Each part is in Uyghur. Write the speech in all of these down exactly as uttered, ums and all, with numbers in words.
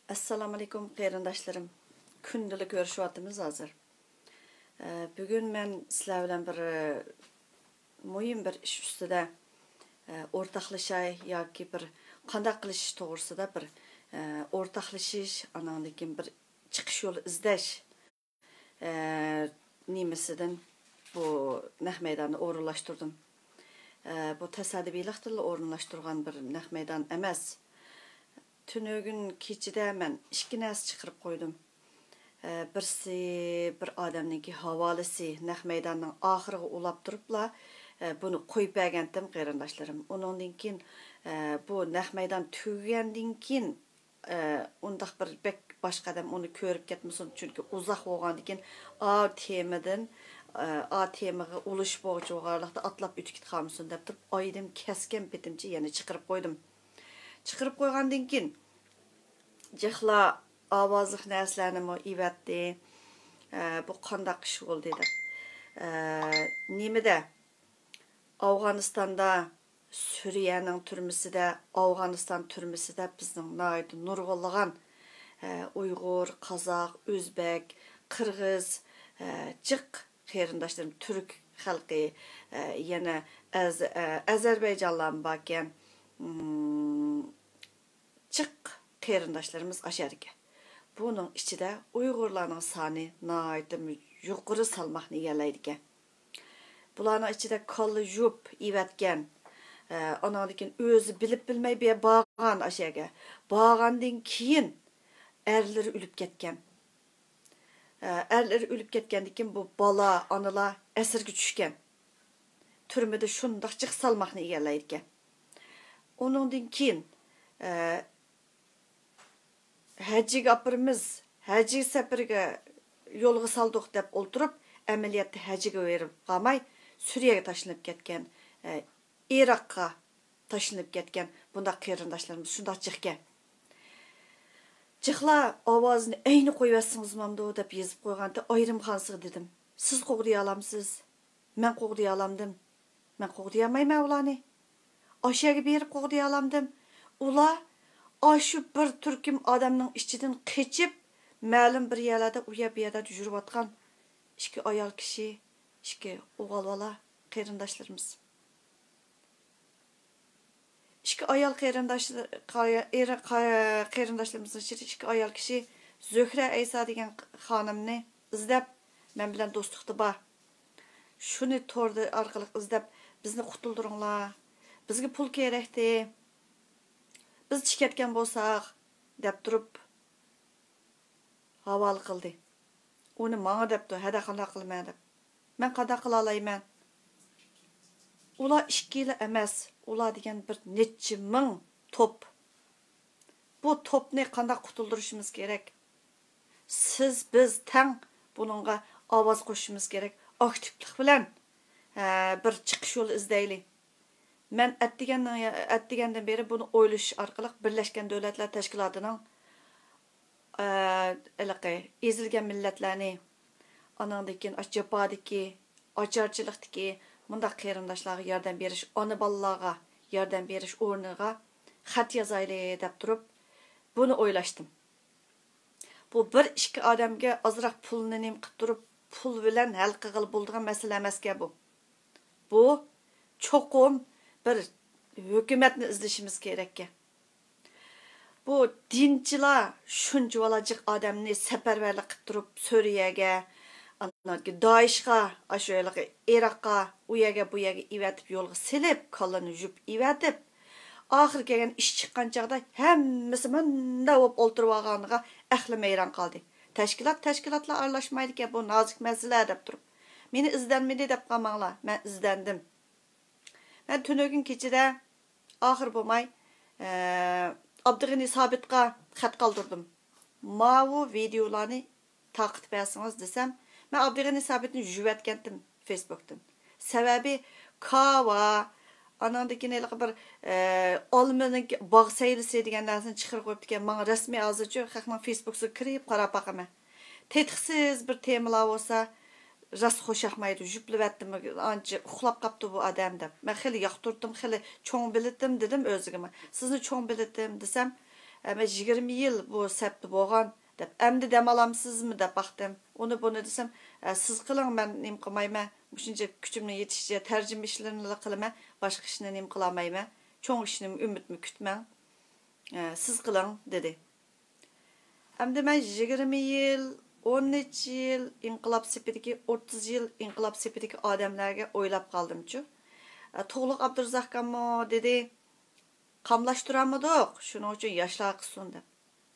ئەسسالامۇئەلەيكۇم قېرىنداشلىرىم. كۈندىلا كۆرۈشۈۋاتىمىز ھازىر. ئە، بۈگۈن مەن سىلەر بىلەن بىر، ئە، مۇھىم بىر ئىش ئۈستىدە، ئە، ئورتاقلىشاي ياكى بىر قانداق قىلىش توغرىسىدا بىر، ئە، ئورتاقلىشىش، ئاناندىن كېيىن بىر چىقىش يولى ئىزدەش، ئە، نېمىسىدىن بۇ نەق مەيداننى ئورۇنلاشتۇردۇم. ئە، بۇ تاسادىپىيلىقتىنلا ئورۇنلاشتۇرغان بىر نەق مەيدان ئەمەس. تۈنۈگۈن كېچىدە مەن ئىككى نەرسە چىقىرىپ قويدۇم. ئە، بىرسى بىر ئادەمنىڭكى ھاۋالىسى، نەق مەيداننىڭ ئاخىرىغا ئۇلاپ تۇرۇپلا، ئە، بۇنى قويۇپ بەرگەنتىم قېرىنداشلىرىم. ئۇنىڭدىن كېيىن، ئە، بۇ نەق مەيدان تۈگىگەندىن كېيىن، ئە، ئۇنداق بىر بەك باشقا ئادەم ئۇنى كۆرۈپ كەتمىسۇن، چۈنكى ئۇزاق بولغاندىن كېيىن ئا تېمىدىن، ئە، ئا تېمىغا ئۇلىشىپ بولغۇچە بولغانلىقتا ئاتلاپ ئۆتۈپ كېتىپ قالمىسۇن دەپ تۇرۇپ، ئايدىم كەسكەن پېتىمچە يەنە چىقىرىپ قويدۇم. چىقىرىپ قويغاندىن كېيىن، جىقلا ئاۋازلىق نەرسىلەرنىمۇ ئېۋەتتى. ئە، بۇ قانداق ئىش بولدى دەپ. ئە، نېمىدە؟ ئافغانىستاندا، سۈرىيەنىڭ تۈرمىسىدە، ئافغانىستان تۈرمىسىدە بىزنىڭ ناھايىتى نۇرغۇنلىغان، ئە، ئۇيغۇر، قازاق، ئۆزبەك، قىرغىز، ئە، جىق قېرىنداشلىرىم، تۈرك خەلقى، ئە، يەنە ئەز-، ئە، ئەزەربەيجانلارمۇ باركەن. مم، جىق قېرىنداشلىرىمىز ئاشەدىكەن. بۇنىڭ ئىچىدە ئۇيغۇرلارنىڭ سانى ناھايىتى يۇقىرى سالماقنى ئىگىلەيدىكەن. بۇلارنىڭ ئىچىدە كاللا يۇپ ئېۋەتكەن، ئە، ئاناندىن كېيىن ئۆزى بىلىپ بىلمەي بۇ يەر بارغان ئاشەگە. بارغاندىن كېيىن ئەرلىرى ئۆلۈپ كەتكەن. ئە، ئەرلىرى ئۆلۈپ كەتكەندىن كېيىن بۇ بالا، ئانىلار ئەسىرگە چۈشكەن. تۈرمىدە شۇنداق جىق سالماقنى ئىگىلەيدىكەن. ئۇنىڭدىن كېيىن، ئە، ھەجگە ئاپىرىمىز، ھەجگە سەپىرىگە يولغا سالدۇق دەپ ئولتۇرۇپ، ئەمەلىيەتتە ھەجگە بېرىپ قالماي، سۈرىيەگە تاشلىنىپ كەتكەن، ئە، ئىراققا تاشلىنىپ كەتكەن بۇنداق قېرىنداشلىرىمىز شۇنداق جىقكەن. جىقلا ئاۋازىنى ئەينى قويۇۋەتسىڭىز بولامدۇ دەپ يېزىپ قويغانتى ئايرىم خانسىغا دېدىم. سىز قوغدىيالامسىز؟ مەن قوغدىيالامدىم؟ مەن قوغدىيالمايمەن ئۇلارنى. ئاشۇ يەرگە بېرىپ قوغدىيالامدىم؟ ئۇلار ئاشۇ بىر تۈركۈم ئادەمنىڭ ئىچىدىن قېچىپ، مەلۇم بىر يەرلەردە، ئۇ يەر بۇ يەردە يۈرۈۋاتقان ئىككى ئايال كىشى، ئىككى ئوغۇل بالا قېرىنداشلىرىمىز. ئىككى ئايال قېرىنداش، قا-، ئېرى-، قا-، قېرىنداشلىرىمىزنىڭ ئىچىدە ئىككى ئايال كىشى زۆھرە ئەيسا دېگەن خانىمنى ئىزدەپ، مەن بىلەن دوستلۇقتا بار. شۇنى توردا ئارقىلىق ئىزدەپ، بىزنى قۇتۇلدۇرۇڭلار، بىزگە پۇل كېرەكتى، بىز چىقىپ كەتكەن بولساق، دەپ تۇرۇپ، ھاۋالە قىلدى. ئۇنى ماڭا دەپتۇ، ھەدە قانداق قىلىمەن دەپ. مەن قانداق قىلالايمەن؟ ئۇلار ئىككىلا ئەمەس، ئۇلار دېگەن بىر نەچچە مىڭ توپ. بۇ توپنى قانداق قۇتۇلدۇرۇشىمىز كېرەك؟ سىز، بىز تەڭ بۇنىڭغا ئاۋاز قوشۇشىمىز كېرەك. ئاكتىپلىق بىلەن، ھە، بىر چىقىش يولى ئىزدەيلى. مەن ئەتىگەننىڭ، ئەتىگەندىن بېرى بۇنى ئويلىشىش ئارقىلىق بىرلەشكەن دۆلەتلەر تەشكىلاتىنىڭ، ئە، ھېلىقى ئېزىلگەن مىللەتلەرنى، ئانىڭدىن كېيىن ئاشۇ جاپادىكى، ئاچارچىلىقتىكى مۇنداق قېرىنداشلارغا ياردەم بېرىش، ئانا بالىلارغا ياردەم بېرىش ئورنىغا خەت يازايلى دەپ تۇرۇپ، بۇنى ئويلاشتىم. بۇ بىر ئىككى ئادەمگە ئازراق پۇلنى نېمە قىلىپ تۇرۇپ، پۇل بىلەن ھەل قىلغىلى بولىدىغان مەسىلە ئەمەسكەن بۇ. بۇ چوقۇم بىر ھۆكۈمەتنى ئىزدىشىمىز كېرەككەن. بۇ دىنچىلار شۇنچىۋالا جىق ئادەمنى سەپەرۋەرلىك قىلىپ تۇرۇپ، سۈرىيەگە، ئاندىن كېيىن دائىشقا، ئاشۇ ھېلىقى ئىراققا، ئۇ يەرگە، بۇ يەرگە ئېۋەتىپ يولغا سېلىپ، كاللىنى يۇيۇپ ئېۋەتىپ، ئاخىرى كەلگەن ئىش چىققان چاغدا ھەممىسى مۇنداق بولۇپ ئولتۇرۇۋالغانلىقىغا ئەقلىم ھەيران قالدى. تەشكىلات، تەشكىلاتلار ئارىلاشمايدىكەن، بۇ نازۇك مەسىلە دەپ تۇرۇپ. مېنى ئىزدەنمىدى دەپ قالماڭلار، مەن ئىزدەندىم. مەن تۈنۈگۈن كېچىدە ئاخىرى بولماي، ئە، ئابدۇغېنى سابىتقا خەت قالدۇردۇم. ماۋۇ ۋىدېئولارنى تارقىتىپ بەرسىڭىز دېسەم، مەن ئابدۇغېنى سابىتنى يۇيۇۋەتكەنتىم فېيسبۇكتىن. سەۋەبى، كاۋا، ئاناندىن كېيىن ھېلىقى بىر، ئە، ئالمىنىڭ باغ سەيلىسى دېگەن نەرسىنى چىقىرىپ قويۇپتىكەن. ماڭا رەسمىي ھازىرچۇ خەقنىڭ فېيسبۇكىغا كىرىپ قاراپ باقىمەن. تېتىقسىز بىر تېمىلار بولسا، راست خۇشياقمايدۇ، يۇيۇۋەتتىمۇ، ئانچە ئۇخلاپ قاپتۇ بۇ ئادەم دەپ. مەن خېلى ياقتۇردۇم، خېلى چوڭ بېلىتىم دېدىم ئۆزىگىمۇ. سىزنى چوڭ بېلىتىم دېسەم، ئەمما يىگىرمە يىل بۇ سەپتە بولغان، دەپ، ئەمدى دەم ئالامسىزمۇ دەپ باقتىم. ئۇنى بۇنى دېسەم، ئە، سىز قىلىڭ، مەن نېمە قىلمايمەن، مۇشۇنچە كۈچۈمنىڭ يېتىشىچە تەرجىمە ئىشلىرىنىلا قىلىمەن، باشقا ئىشنى نېمە قىلالمايمەن، چوڭ ئىشنى ئۈمىدمۇ كۈتمەڭ، ئە، سىز قىلىڭ، دېدى. ئەمدى مەن يىگىرمە يىل، ئون نەچچە يىل ئىنقىلاب سېپىدىكى، ئوتتۇز يىل ئىنقىلاب سېپىدىكى ئادەملەرگە ئويلاپ قالدىمچۇ. ئە، تۇغلۇق ئابدۇرازاق ئاكاممۇ دېدى، قاملاشتۇرالمىدۇق، شۇنىڭ ئۈچۈن ياشلار قىلسۇن دەپ.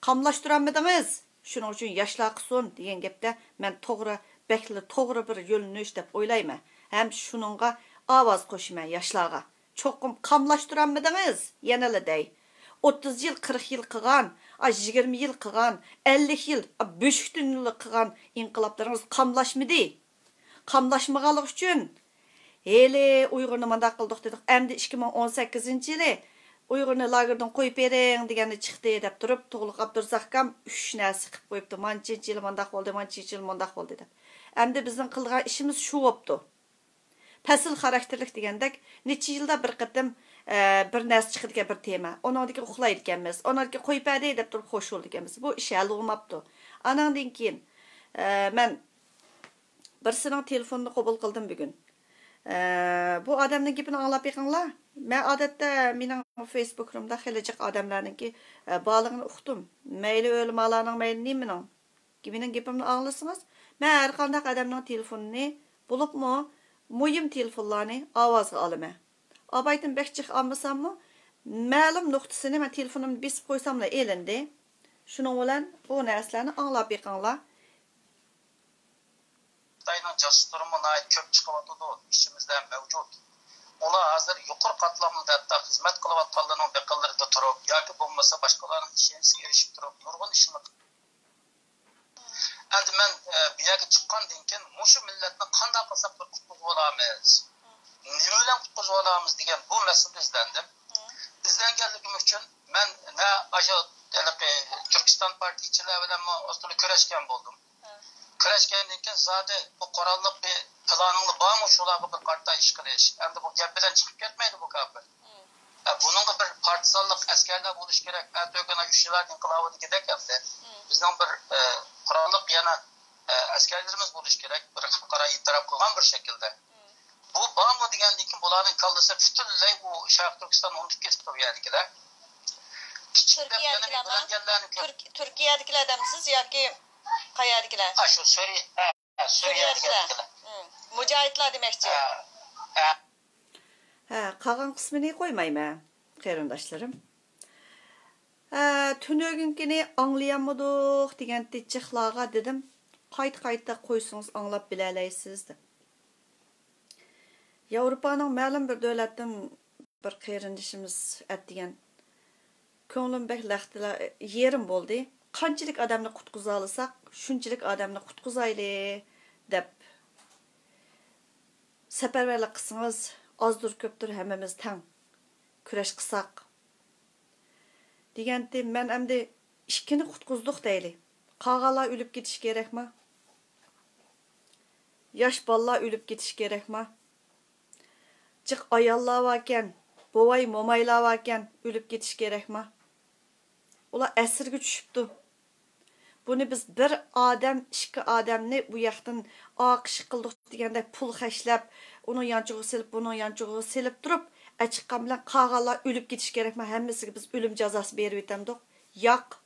قاملاشتۇرالمىدىڭىز، شۇنىڭ ئۈچۈن ياشلار قىلسۇن دېگەن گەپتە مەن توغرا، بەكلا توغرا بىر يۆنىلىش دەپ ئويلايمەن. ھەم شۇنىڭغا ئاۋاز قوشىمەن ياشلارغا. چوقۇم قاملاشتۇرالمىدىڭىز، يەنىلا دەي. ئوتتۇز يىل، قىرىق يىل قىلغان، ئا، يىگىرمە يىل قىلغان، ئەللىك يىل، ئا، بۆشۈكتىن يىل قىلغان ئىنقىلابلىرىڭىز قاملاشمىدى. قاملاشمىغانلىقى ئۈچۈن، ھېلى ئۇيغۇرنى مۇنداق قىلدۇق دېدۇق، ئەمدى ئىككى مىڭ ئون سەككىزىنچى يىلى ئۇيغۇرنى لاگېردىن قويۇپ بېرىڭ دېگەننى چىقتى دەپ تۇرۇپ، تۇغلۇق ئابدۇرازاق ئاكام ئۈچ نەرسە قىلىپ قويۇپتۇ، مانچىنچى يىلى مۇنداق بولدى، مانچىنچى يىلى مۇنداق بولدى دەپ. ئەمدى بىزنىڭ قىلىدىغان ئىشىمىز شۇ بوپتۇ. پەسىل خاراكتېرلىك دېگەندەك، نەچچە يىلدا بىر قېتىم، ئە، بىر نەرسە چىقىدىكەن، بىر تېما. ئۇنىڭدىن كېيىن ئۇخلايدىكەنمىز، ئۇنىڭدىن كېيىن قويۇپ بەردى دەپ تۇرۇپ خوش بولىدىكەنمىز. بۇ ئىش ھەل بولماپتۇ. ئانىڭدىن كېيىن، ئە، مەن بىرسىنىڭ تېلېفونىنى قوبۇل قىلدىم بۈگۈن. ئە، بۇ ئادەمنىڭ گېپىنى ئاڭلاپ بېقىڭلار. مەن ئادەتتە مېنىڭ فېيسبۇكۇمدا خېلى جىق ئادەملەرنىڭكى، ئە، بارلىقىنى ئۇقتۇم. مەيلى ئۆلىمالارنىڭ، مەيلى نېمىنىڭ. مېنىڭ گېپىمنى ئاڭلىسىڭىز، مەن ھەر قانداق ئادەمنىڭ تېلېفونىنى، بولۇپمۇ مۇھىم تېلېفونلارنى ئاۋازغا ئالىمەن. ئاۋازدىن بەك جىق ئالمىساممۇ، مەلۇم نۇقتىسىنى مەن تېلېفونۇمنى بېسىپ قويساملا ئېلىندى. شۇنىڭ بىلەن بۇ نەرسىلەرنى ئاڭلاپ بېقىڭلار. خىتاينىڭ جاسۇسلىرىمۇ ناھايىتى كۆپ چىقىۋاتىدۇ، ئىچىمىزدە مەۋجۇت. ئۇلار ھازىر يۇقىرى قاتلاملىرىدا ھەتتا خىزمەت قىلىۋاتقانلارنىڭ بېقىنلىرىدا تۇرۇپ ياكى بولمىسا باشقىلارنىڭ ئىشەنچىسىگە ئېرىشىپ تۇرۇپ نۇرغۇن ئىشلارنى. ئەمدى مەن، ئە، بۇ يەرگە چىققاندىن كېيىن مۇشۇ مىللەتنى قانداق قىلساق بىر قۇتقۇزۇۋالامىز؟ نېمە بىلەن قۇتقۇزۇۋالامىز دېگەن بۇ مەسىلىدە ئىزدەندىم. ئىزدەنگەنلىكىم ئۈچۈن مەن نە ئاشۇ ھېلىقى تۈركىستان پارتىيىچىلەر بىلەنمۇ ئوتتۇرىدا كۆرۈشكەن بولدۇم. كۆرۈشكەندىن كېيىن زادى بۇ قوراللىق بىر پىلانىڭلار بارمۇ شۇلارغا بىر قارىتا ئىش قىلىش؟ ئەمدى بۇ گەپ بىلەن چىقىپ كەتمەيدۇ بۇ كاپىر. ئە، بۇنىڭغا بىر پارتىزانلىق ئەسكەرلەر بولۇشى كېرەك. ئەتىگۈن ئۇششۇلار ئىنقىلابىدىكىدەك ئەمدى بىزنىڭ بىر، ئە، قوراللىق يەنە، ئە، ئەسكەرلىرىمىز بولۇشى كېرەك. بىر خەلقئارا ئېتىراپ قىلغان بىر شەكىلدە. بۇ بارمۇ دېگەندىن كېيىن بۇلارنىڭ كاللىسى پۈتۈنلەي ئۇ شەرقىي تۈركىستاننى ئۇنتۇپ كېتىپتۇ بۇ يەردىكىلەر. كىچىك دەپ يەنە تۈركىيەدىكىلەرما؟ بىلدۈرگەنلەرنى كۆر- تۈرك-، تۈركىيەدىكىلەر دەمسىز ياكى قەيەردىكىلەر؟ ئاشۇ سۈرىيە، سۈرىيەدىكىلەر. مۇجاھىدلار دېمەكچى. ھە، قالغان قىسمىنى قويمايمەن، قېرىنداشلىرىم. ھە، تۈنۈگۈنكىنى ئاڭلىيالمىدۇق دېگەنتى جىقلارغا دېدىم، قايتا-قايتا قويسىڭىز ئاڭلاپ بىلەلەيسىز دەپ. ياۋروپانىڭ مەلۇم بىر دۆلەتتىن بىر قېرىندىشىمىز ئەتىگەن كۆڭلۈم بەك لەختىلا يېرىم بولدى. قانچىلىك ئادەمنى قۇتقۇزالىساق، شۇنچىلىك ئادەمنى قۇتقۇزايلى دەپ سەپەرۋەرلىك قىلسىڭىز، ئازدۇر كۆپتۇر ھەممىمىز تەڭ كۈرەش قىلساق دېگەنتى، مەن ئەمدى ئىككىنى قۇتقۇزدۇق دەيلى. قالغانلار ئۆلۈپ كېتىشى كېرەكما؟ ياش بالىلار ئۆلۈپ كېتىشى كېرەكما؟ جىق ئاياللار باركەن، بوۋاي، مومايلار باركەن، ئۆلۈپ كېتىشى كېرەكما؟ ئۇلار ئەسىرگە چۈشۈپتۇ. بۇنى بىز بىر ئادەم، ئىككى ئادەمنى بۇ ياقتىن ئاقىشىق قىلدۇق دېگەندەك پۇل خەجلەپ، ئۇنىڭ يانچۇقىغا سېلىپ، بۇنىڭ يانچۇقىغا سېلىپ تۇرۇپ، ئەچىققان بىلەن قالغانلار ئۆلۈپ كېتىشى كېرەكمۇ؟ ھەممىسىگە بىز ئۆلۈم جازاسى بېرىۋېتەمدۇق؟ ياق،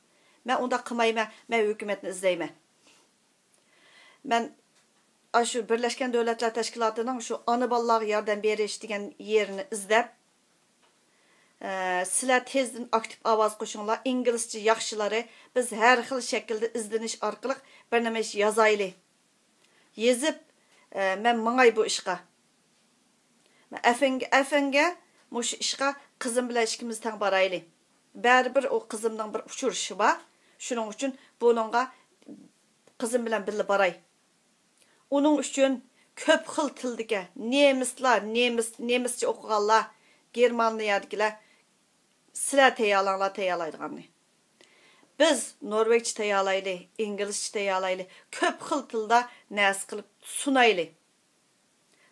مەن ئۇنداق قىلمايمەن، مەن ھۆكۈمەتنى ئىزدەيمەن. مەن ئاشۇ بىرلەشكەن دۆلەتلەر تەشكىلاتىنىڭ شۇ ئانا بالىلارغا ياردەم بېرىش دېگەن يېرىنى ئىزدەپ، ئە، سىلەر تېزدىن ئاكتىپ ئاۋاز قوشۇڭلار، ئىنگلىزچە ياخشىلىرى، بىز ھەر خىل شەكىلدە ئىزدىنىش ئارقىلىق بىر نېمە ئىش يازايلى. يېزىپ، ئە، مەن ماڭاي بۇ ئىشقا. مەن ئەفەنگە، ئەفەنگە مۇشۇ ئىشقا قىزىم بىلەن ئىككىمىز تەڭ بارايلى. بەرىبىر ئۇ قىزىمنىڭ بىر ئۇچرىشىشى بار. شۇنىڭ ئۈچۈن بۇنىڭغا قىزىم بىلەن بىللە باراي. ئۇنىڭ ئۈچۈن كۆپ خىل تىلدىكى نېمىسلار، نېمىس-، نېمىسچە ئوقۇغانلار، گېرمانىيەدىكىلەر، سىلەر تەييارلاڭلار تەييارلايدىغاننى. بىز نورۋېگچە تەييارلايلى، ئىنگلىزچە تەييارلايلى، كۆپ خىل تىلدا نەرسە قىلىپ سۇنايلى.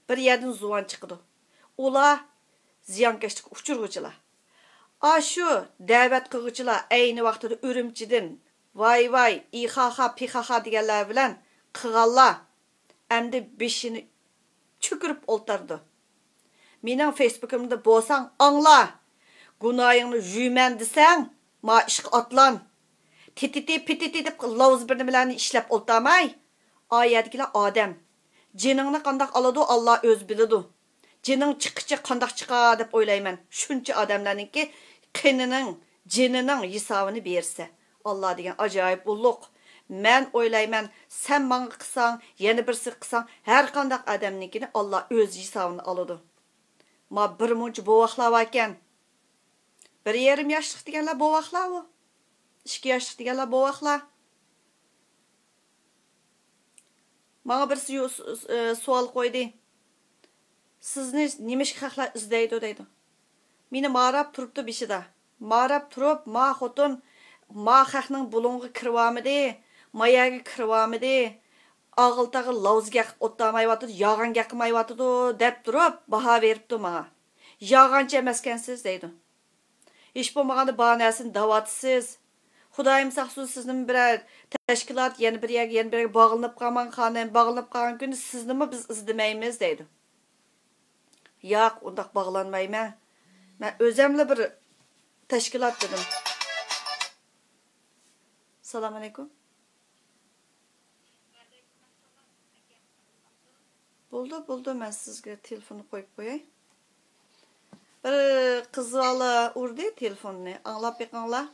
بىر يەردىن زۇۋان چىقىدۇ. ئۇلار زىيانكەشلىككە ئۇچرىغۇچىلار. ئاشۇ دەۋەت قىلغۇچىلار ئەينى ۋاقتىدا ئۈرۈمچىدىن ۋاي ۋاي، ئىخاخا، پىخاخا دېگەنلەر بىلەن قىلغانلار ئەمدى بېشىنى چۆكۈرۈپ ئولتۇرىدۇ. مېنىڭ فېيسبۇكۇمدا بولساڭ ئاڭلا، گۇناھىڭنى يۇيىمەن دېسەڭ، ما ئىشقا ئاتلان. تىتىتى پىتىتى دەپ لاۋزا بىر نېمىلەرنى ئىشلەپ ئولتۇرماي، ئا يەردىكىلەر ئادەم. جېنىڭنى قانداق ئالىدۇ، ئاللا ئۆزى بىلىدۇ. جېنىڭ چىققىچە قانداق چىقار دەپ ئويلايمەن. شۇنچە ئادەملەرنىڭكى قېنىنىڭ، جېنىنىڭ ھېسابىنى بېرىسە. ئاللا دېگەن ئاجايىپ ئۇلۇغ. مەن ئويلايمەن، سەن ماڭا قىلساڭ، يەنە بىرسىگە قىلساڭ، ھەر قانداق ئادەمنىڭكىنى ئاللا ئۆز ھېسابىنى ئالىدۇ. ما بىر مۇنچە بوۋاقلار باركەن. بىر يېرىم ياشلىق دېگەنلەر بوۋاقلار ئۇ. ئىككى ياشلىق دېگەنلەر بوۋاقلار. ماڭا بىرسى يو-، س-، س-، ئى، سوئال قويدى. «سىزنى نېمىشقا خەقلەر ئىزدەيدۇ؟» دەيدۇ. مېنى ماراپ تۇرۇپتۇ بېشىدا. ماراپ تۇرۇپ، ما خوتۇن، ما خەقنىڭ بۇلۇڭىغا كىرىۋالمىدى، ما يەرگە كىرىۋالمىدى، ئاغىلتاغا لاۋزا گەقىپ ئولتۇرمايۋاتىدۇ، يالغان گەقىمايۋاتىدۇ دەپ تۇرۇپ باھا بېرىپتۇ ماڭا. يالغانچى ئەمەسكەنسىز دەيدۇ. ھېچ بولمىغاندا بار نەرسىنى دەۋاتىسىز. خۇدايىم ساقلىسۇن، سىزنىمۇ بىرەر تەشكىلات، يەنە بىر يەرگە، يەنە بىر يەرگە باغلىنىپ قالماڭ خانىم، باغلىنىپ قالغان كۈنى سىزنىمۇ بىز ئىزدىمەيمىز دەيدۇ. ياق، ئۇنداق باغلانمايمەن. مەن ئۆزەملا بىر تەشكىلات دېدىم. سالام ئەلەيكۇم. بولدى، بولدى، مەن سىزگە تېلېفوننى قويۇپ قوياي. بىر قىز بالا ئۇردى تېلېفوننى، ئاڭلاپ بېقىڭلار.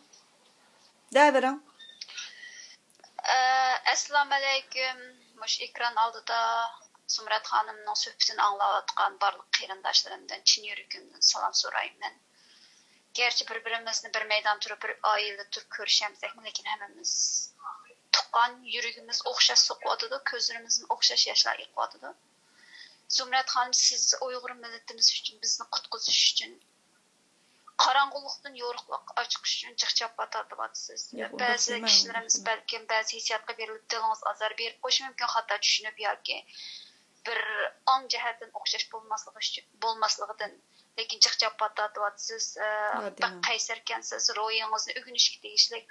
دەۋېرىڭ. ئە، ئەسسالامۇئەلەيكۇم. مۇشۇ ئېكران ئالدىدا زۇمرەت خانىمنىڭ سۆھبىتىنى ئاڭلاۋاتقان بارلىق قېرىنداشلىرىمدىن چىن يۈرىكىمدىن سالام سورايمەن. گەرچە بىر-بىرىمىزنى بىر مەيدان تۇرۇپ، بىر ئائىلىدە تۇرۇپ كۆرۈشەلمىسەكمۇ، لېكىن ھەممىمىز تۇغقان، يۈرىكىمىز ئوخشاش سوقۇۋاتىدۇ، كۆزلىرىمىزدىن ئوخشاش ياشلار ئېقىۋاتىدۇ. زۇمرەت خانىم، سىز ئۇيغۇر مىللىتىمىز ئۈچۈن، بىزنى قۇتقۇزۇش ئۈچۈن، قاراڭغۇلۇقتىن يورۇقلۇققا ئاچىقىش ئۈچۈن جىق جاپا تارتىۋاتىسىز. ياق، ئۇنداق بەزى دېمەڭ. كىشىلىرىمىز بەلكىم بەزى ھېسسىياتقا بېرىلىپ، دىلىڭىز ئازار بېرىپ قويۇشى مۇمكىن، خاتا چۈشىنىپ ياكى بىر ئاڭ جەھەتتىن ئوخشاش بولماسلىقى ئۈچۈن، بولماسلىقىدىن. لېكىن جىق جاپا تارتىۋاتىسىز. ئە، يا بەك دېمەڭ. قەيسەركەنسىز، روھىڭىزنى ئۆگىنىشكە تېگىشلىك.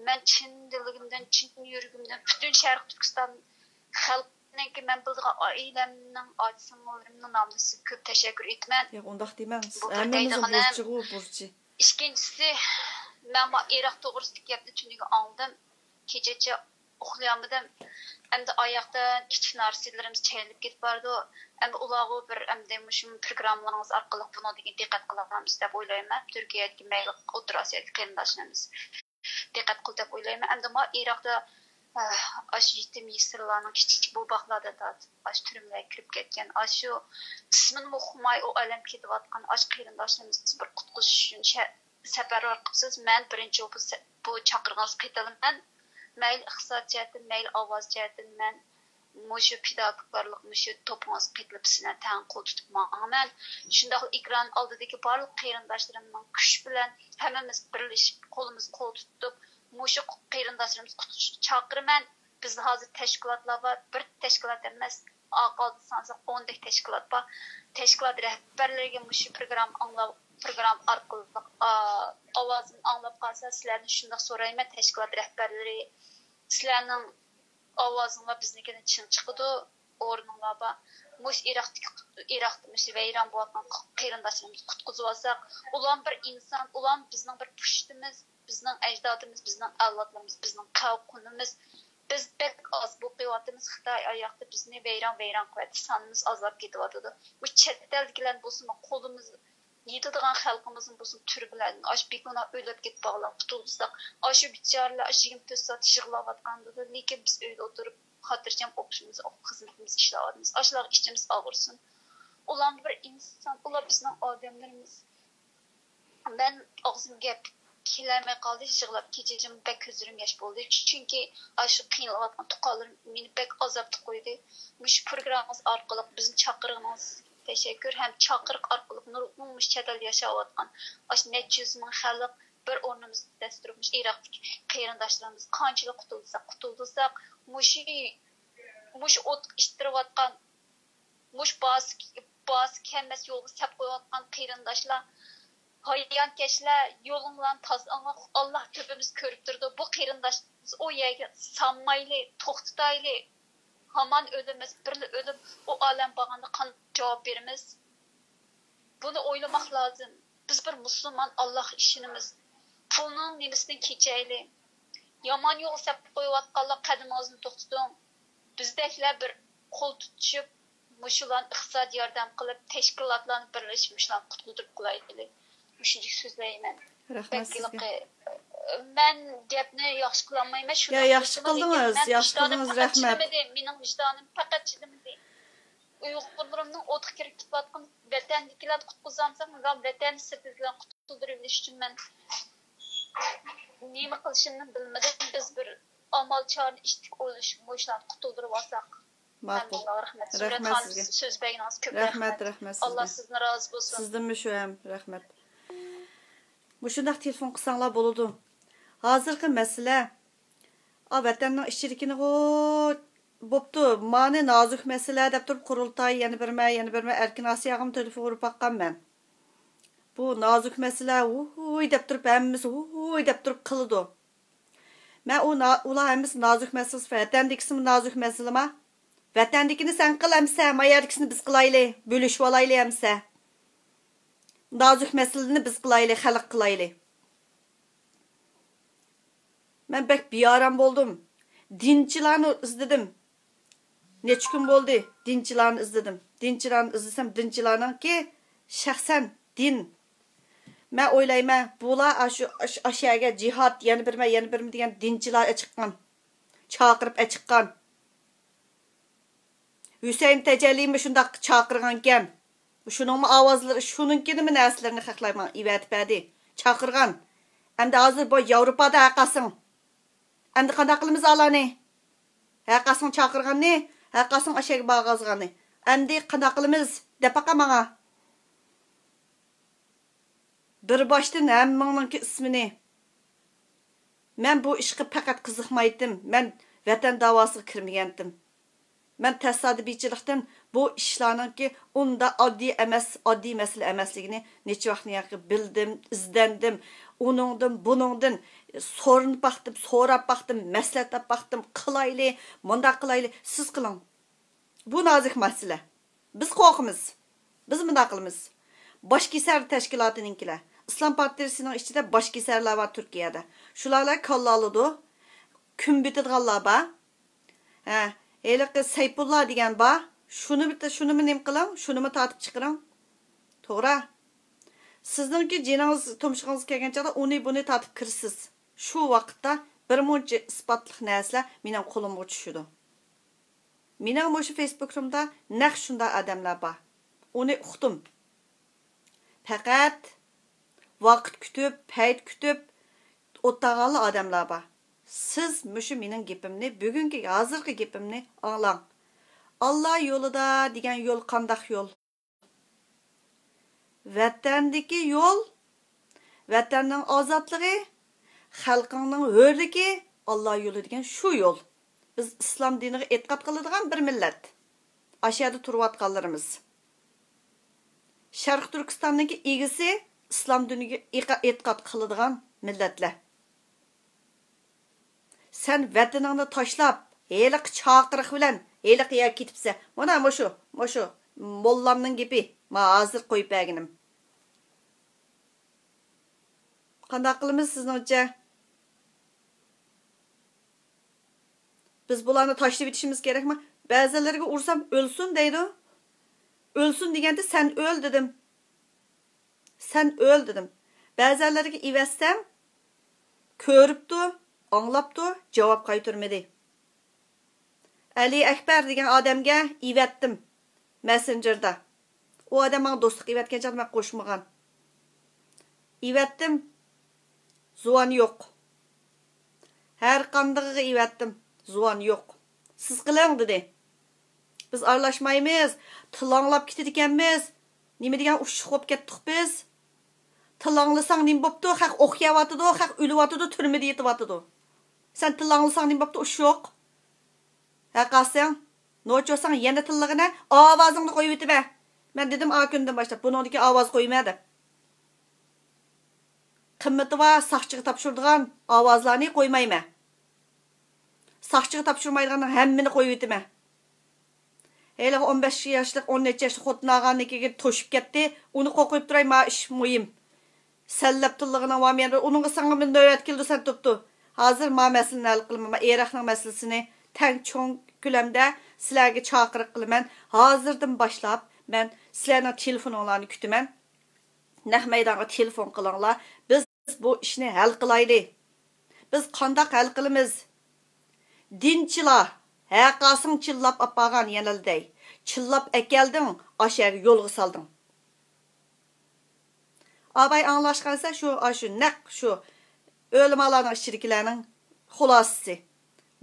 مەن چىن دىلىمدىن، چىن يۈرىكىمدىن پۈتۈن شەرقىي تۈركىستان خەلقىنىڭكى، مەن بىلىدىغان ئائىلەمنىڭ ئاچا-سىڭىللىرىمنىڭ نامىدىن سىزگە كۆپ تەشەككۈر ئېيتىمەن. ياق، ئۇنداق دېمەڭ. بۇ بىر ھەممىمىزنىڭ دەيدىغىنىم. بۇرچى بۇ، بۇرچى. ئىككىنچىسى، مەن ما ئىراق توغرىسىدىكى گەپنى تۈنۈگۈن ئاڭلىدىم. كېچىچە ئۇخلىيالمىدىم. ئەمدى ئاياقتا كىچىك نارسىلىرىمىز چەيلىنىپ كېتىپ بارىدۇ. ئەمدى ئۇلارغۇ بىر، ئەمدى مۇشۇ پروگراممىلىرىڭىز ئارقىلىق بۇنىڭدىن كېيىن دىققەت قىلارمىز دەپ ئويلايمەن. تۈركىيەدىكى مەيلى ئوتتۇرا ئاسىيادىكى قېرىنداشلىرىمىز دىققەت قىل دەپ ئويلايمەن. ئەمدى ما ئىراقتا، ئە، ئاشۇ يېتىم يېسىرلارنىڭ كىچىك بوۋاقلاردىن تارتىپ ئاشۇ تۈرمىلەرگە كىرىپ كەتكەن، ئاشۇ ئىسمىنىمۇ ئۇقماي ئۇ ئالەم كېتىۋاتقان ئاشۇ قېرىنداشلىرىمىزنى بىر قۇتقۇزۇش ئۈچۈن شە-، سەپەرۋەر قىپسىز. مەن بىرىنچى بولۇپ سە-، بۇ چاقىرىقىڭىزغا قېتىلىمەن. مەيلى ئىقتىساد جەھەتتىن، مەيلى ئاۋاز جەھەتتىن مەن مۇشۇ پىداكارلىق، مۇشۇ توپىڭىزغا قېتىلىپ سىلەرنى تەڭ قول تۇتۇپ ماڭىمەن. شۇنداقلا ئېكران ئالدىدىكى بارلىق قېرىنداشلىرىمنىڭ كۈچ بىلەن ھەممىمىز بىرلىشىپ، قولىمىزغا قول تۇتۇپ، مۇشۇ قېرىنداشلىرىمىزنى قۇتقۇزۇشقا چاقىرىمەن. بىزدە ھازىر تەشكىلاتلار بار، بىر تەشكىلات ئەمەس، ئاقالدى سانىساق ئوندەك تەشكىلات بار. تەشكىلات رەھبەرلىرىگە مۇشۇ پروگرامما ئاڭلاپ، پروگرامما ئارقىلىق، ئا، ئاۋازىمنى ئاڭلاپ قالسا، سىلەرنى شۇنداق سورايمەن، تەشكىلات رەھبەرلىرى، سىلەرنىڭ ئاۋازىڭلار بىزنىڭكىدىن چىڭ چىقىدۇ، ئورنۇڭلار بار. مۇشۇ ئىراقتىكى، ئىراقتا مۇشۇ ۋەيران بولۇۋاتقان قېرىنداشلىرىمىزنى قۇتقۇزۇۋالساق، ئۇلار بىر ئىنسان، ئۇلار بىزنىڭ بىر پۇشتىمىز، بىزنىڭ ئەجدادىمىز، بىزنىڭ ئەۋلادلىرىمىز، بىزنىڭ قەۋم-قۇنىمىز. بىز بەك ئاز بولۇپ قېلىۋاتىمىز. خىتاي ئاياقتا بىزنى ۋەيران-ۋەيران قىلىۋاتىدۇ. سانىمىز ئازلاپ كېتىۋاتىدۇ. بۇ چەت ئەلدىكىلەرنى بولسىمۇ قولىمىز يېتىدىغان خەلقىمىزنى بولسۇن تۈرمىلەردىن ئاشۇ بىگۇناھ ئۆلۈپ كېتىپ بارغانلار قۇتۇلدۇرساق، ئاشۇ بىچارىلەر ئاشۇ يىگىرمە تۆت سائەت يىغلاۋاتقاندىلا، لېكىن بىز ئۆيدە ئولتۇرۇپ خاتىرجەم ئوقۇشىمىز، خىزمىتىمىز ئىشلەۋاتىمىز. ئاشۇلارغا ئىچىمىز ئاغرىسۇن. ئۇلارمۇ بىر ئىنسان، ئۇلار بىزنىڭ ئادەملىرىمىز. مەن ئاغزىم گەپ كېلەلمەي قالدى، يىغلاپ كېچىچىمۇ بەك كۆزلىرىم ياش بولدى. چۈنكى ئاشۇ قىينىلىۋاتقان تۇغقانلىرىم مېنى بەك ئازابتا قويدى. مۇشۇ پروگراممىڭىز ئارقىلىق بىزنى چاقىرغىنىڭىزغا تەشەككۈر ھەم چاقىرىق ئارقىلىق نۇرغۇن مۇشۇ چەت ئەلدە ياشاۋاتقان ئاشۇ نەچچە يۈز مىڭ خەلق بىر ئورنىمىزدا دەس تۇرۇپ، مۇشۇ ئىراقتىكى قېرىنداشلىرىمىز قانچىلىك قۇتۇلدۇرساق قۇتۇلدۇرساق، مۇشۇ، مۇشۇ ئوتقا ئىتتىرىۋاتقان، مۇشۇ بارسا، بارسا كەلمەس يولغا سەپ قويۇۋاتقان قېرىنداشلار ھايانكەشلەر، يولۇڭلارنى تازىلاڭلار، ئاللا تۆپىمىز كۆرۈپ تۇرىدۇ. بۇ قېرىنداشلىرىمىز ئۇ يەرگە سانمايلى، توختىتايلى. ھامان ئۆلىمىز، بىرلا ئۆلۈم. ئۇ ئالەم بارغاندا قانداق جاۋاب بېرىمىز؟ بۇنى ئويلىماق لازىم. بىز بىر مۇسۇلمان، ئاللاغا ئىشىنىمىز. پۇلنىڭ نېمىسىدىن كېچەيلى. يامان يول سەپ قويۇۋاتقانلار، قەدىمىڭىزنى توختىتىڭ. بىزدەكلەر بىر قول تۇتۇشۇپ، مۇشۇلارنى ئىقتىسادىي ياردەم قىلىپ، تەشكىلاتلارنى بىرلىشىپ، مۇشۇلارنى قۇتۇلدۇرۇپ قويايلى. مۇشۇنچە سۆزلەيمەن. رەھمەت بەك سىزگە. ھېلىقى، مەن گەپنى ياخشى قىلالمايمەن، يا، شۇنداق ياخشى قىلدىڭىز، لېكىن مەن ياخشى ۋىجدانىم قىلدىڭىز، پەقەت رەھمەت. چىدىمىدى، مېنىڭ ۋىجدانىم پەقەت چىدىمىدى. ئۇيغۇرلىرىمنىڭ ئوتقا كىرىپ كېتىۋاتقىنى، ۋەتەندىكىلەرنى قۇتقۇزالمىسام، ۋەتەننى سىرتىدىكىلەرنى قۇتۇلدۇرۇۋېلىش ئۈچۈن مەن نېمە قىلىشىمنى بىلمىدىم. بىز بىر ئامال چارىنى ئىتتىك ئويلىشىپ، مۇشۇلارنى قۇتۇلدۇرۇۋالساق. ماقۇل. ھەممىڭلارغا رەھمەت. سۈرەت رەھمەت خانىم، سىزگە. سۆز بەرگىنىڭىزگە كۆپ رەھمەت، رەھمەت. رەھمەت سىزگە. ئاللا سىزدىن رازى بولسۇن. سىزدىنمۇ شۇ ھەم رەھمەت. مۇشۇنداق تېلېفون قىلساڭلار بولىدۇ. ھازىرقى مەسىلە، ئا، ۋەتەننىڭ ئىچىدىكىنىغۇ بوپتۇ، مانى نازۇك مەسىلە دەپ تۇرۇپ، قۇرۇلتاي يەنە بىرمە، يەنە بىرمە، ئەركىن ئاسىياغىمۇ تېلېفون ئۇرۇپ باققان مەن. بۇ نازۇك مەسىلە، ۋۇي دەپ تۇرۇپ، ھەممىسى ۋۇي دەپ تۇرۇپ قىلىدۇ. مەن ئۇ نا-، ئۇلار ھەممىسى نازۇك مەسىلىسى، ۋەتەندىكىسىمۇ نازۇك مەسىلىما؟ ۋەتەندىكىنى سەن قىل ئەمسە، ما يەردىكىسىنى بىز قىلايلى، بۆلۈشۈۋالايلى ئەمسە. نازۇك مەسىلىنى بىز قىلايلى، خەلق قىلايلى. مەن بەك بىئارام بولدۇم. دىنچىلارنى ئىزدىدىم. نەچچە كۈن بولدى، دىنچىلارنى ئىزدىدىم. دىنچىلارنى ئىزدىسەم، دىنچىلارنىڭكى شەخسەن دىن. مەن ئويلايمەن، بۇلار ئاشۇ، ئاش-، ئاشۇ يەرگە جىھاد، يەنە بىرمە، يەنە بىرمە دېگەن دىنچىلار ئەچىققان. چاقىرىپ ئەچىققان. ھۈسەيىن تەجەللىمۇ شۇنداق چاقىرغانكەن. شۇنىڭمۇ ئاۋازلىرى، شۇنىڭكى نېمە نەرسىلىرىنى خەقلەر ماڭا ئېۋەتىپ بەردى. چاقىرغان. ئەمدى ھازىر بۇ ياۋروپادا ھەرقاسىڭ. ئەمدى قانداق قىلىمىز ئالانى؟ ھەرقاسىڭ چاقىرغاننى، ھەرقاسىڭ ئاشەگە بارغازغاننى. ئەمدى قانداق قىلىمىز؟ دەپ باقا ماڭا. بىر باشتىن ھەممىڭنىڭكى ئىسمىنى. مەن بۇ ئىشقا پەقەت قىزىقمايتتىم. مەن ۋەتەن داۋاسىغا كىرمىگەنتىم. مەن تاسادىپىيچىلىقتىن بۇ ئىشلارنىڭكى ئۇنداق ئاددىي ئەمەس، ئاددىي مەسىلە ئەمەسلىكىنى نەچچە ۋاقىتتىن كېيىن بىلدىم، ئىزدەندىم. ئۇنىڭدىن، بۇنىڭدىن سورىنىپ باقتىم، سوراپ باقتىم، مەسلىھەت ئاپ باقتىم. قىلايلى، مۇنداق قىلايلى، سىز قىلىڭ. بۇ نازۇك مەسىلە. بىز قورقىمىز. بىز مۇنداق قىلىمىز. باش كېسەر تەشكىلاتىنىڭكىلەر. ئىسلام پارتىيىسىنىڭ ئىچىدە باش كېسەرلەر بار تۈركىيەدە. شۇلارلا كاللا ئالىدۇ. كۈن بېتىدىغانلار بار. ھە، ھېلىقى سەيپۇللا دېگەن بار. شۇنى بىت-، شۇنىمۇ نېمە قىلىڭ، شۇنىمۇ تارتىپ چىقىرىڭ. توغرا. سىزنىڭكى جېنىڭىز تۇمشۇقىڭىزغا كەلگەن چاغدا ئۇنى بۇنى تارتىپ كىرىسىز. شۇ ۋاقىتتا بىر مۇنچە ئىسپاتلىق نەرسىلەر مېنىڭ قولۇمغا چۈشىدۇ. مېنىڭ مۇشۇ فېيسبۇكۇمدا نەق شۇنداق ئادەملەر بار. ئۇنى ئۇقتۇم. پەقەت ۋاقىت كۈتۈپ، پەيت كۈتۈپ ئولتۇرغانلا ئادەملەر بار. سىز مۇشۇ مېنىڭ گېپىمنى، بۈگۈنكى، ھازىرقى گېپىمنى ئاڭلاڭ. ئاللا يولىدا دېگەن يول قانداق يول؟ ۋەتەندىكى يول، ۋەتەننىڭ ئازادلىقى، خەلقىڭنىڭ ھۆرلۈكى، ئاللا يولى دېگەن شۇ يول. بىز ئىسلام دىنىغا ئېتىقاد قىلىدىغان بىر مىللەت. ئاشۇ يەردە تۇرۇۋاتقانلىرىمىز. شەرقىي تۈركىستاننىڭكى ئىگىسى ئىسلام دىنىگە ئېقا-، ئېتىقاد قىلىدىغان مىللەتلەر. سەن ۋەتىنىڭنى تاشلاپ، ھېلىقى چاقىرىق بىلەن ھېلىقى يەرگە كېتىپسەن. مانا مۇشۇ، مۇشۇ موللامنىڭ گېپى. ما ھازىر قويۇپ بەرگىنىم. قانداق قىلىمىز سىزنىڭچە؟ بىز بۇلارنى تاشلىۋېتىشىمىز كېرەكمۇ؟ بەزىلىرىگە ئۇرسام، «ئۆلسۇن» دەيدۇ. «ئۆلسۇن» دېگەندە، «سەن ئۆل» دېدىم. «سەن ئۆل» دېدىم. بەزەنلىرىگە ئېۋەتسەم، كۆرۈپتۇ، ئاڭلاپتۇ، جاۋاب قايتۇرمىدى. ئەلى ئەكبەر دېگەن ئادەمگە ئېۋەتتىم مەسسېنجېردا. ئۇ ئادەم ماڭا دوستلۇق ئېۋەتكەن چاغدا مەن قوشمىغان. ئېۋەتتىم، زۇۋان يوق. ھەر قاندىقىغا ئېۋەتتىم، زۇۋان يوق. «سىز قىلىڭ» دېدى. «بىز ئارىلاشمايمىز، تىللاڭلاپ كېتىدىكەنمىز. نېمە دېگەن ئۇششۇق بولۇپ كەتتۇق بىز. تىللاڭلىساڭ نېمە بوپتۇ؟ خەق ئوق يەۋاتىدۇ، خەق ئۆلۈۋاتىدۇ، تۈرمىدە يېتىۋاتىدۇ. سەن تىللاڭلىساڭ نېمە بوپتۇ، ئۇششۇق؟ ھە قاسىڭ، نوچى بولساڭ يەنە تىللىغىنە، ئاۋازىڭنى قويۇۋېتىۋە.» مەن دېدىم، ئا كۈندىن باشلاپ بۇنىڭدىكى ئاۋاز قويما دەپ. قىممىتى بار ساقچىغا تاپشۇرىدىغان ئاۋازلارنى قويمايمەن. ساقچىغا تاپشۇرمايدىغاننىڭ ھەممىنى قويۇۋېتىمەن. ھېلىقى ئون بەش ياشلىق، ئون نەچچە ياشلىق خوتۇن ئالغاندىن كېيىن توشۇپ كەتتى. ئۇنى قوقۇپ تۇراي، ما ئىش مۇھىم. سەنلەپ تىللىغىنىڭ بار مەن ئۇنىڭغا ساڭا بىر نۆۋەت كېلىدۇ، سەن تۇپتۇ. ھازىر ما مەسىلىنى ھەل قىلىمەن، ما ئېرىقنىڭ مەسىلىسىنى تەڭ چوڭ كۆلەمدە سىلەرگە چاقىرىق قىلىمەن. ھازىردىن باشلاپ مەن سىلەرنىڭ تېلېفونۇڭلارنى كۈتىمەن. نەق مەيدانغا تېلېفون قىلىڭلار. بىز بۇ ئىشنى ھەل قىلايلى. بىز قانداق ھەل قىلىمىز؟ دىنچىلا، ھەقاسىڭ چىللاپ ئاپارغان يەنىلا دەي. چىللاپ ئەكەلدىڭ، ئاشۇ يەرگە يولغا سالدىڭ. ئاباي ئاڭلاشقانسە شۇ، ئاشۇ نەق شۇ ئۆلىمالارنىڭ ئىچىدىكىلەرنىڭ خۇلاسىسى.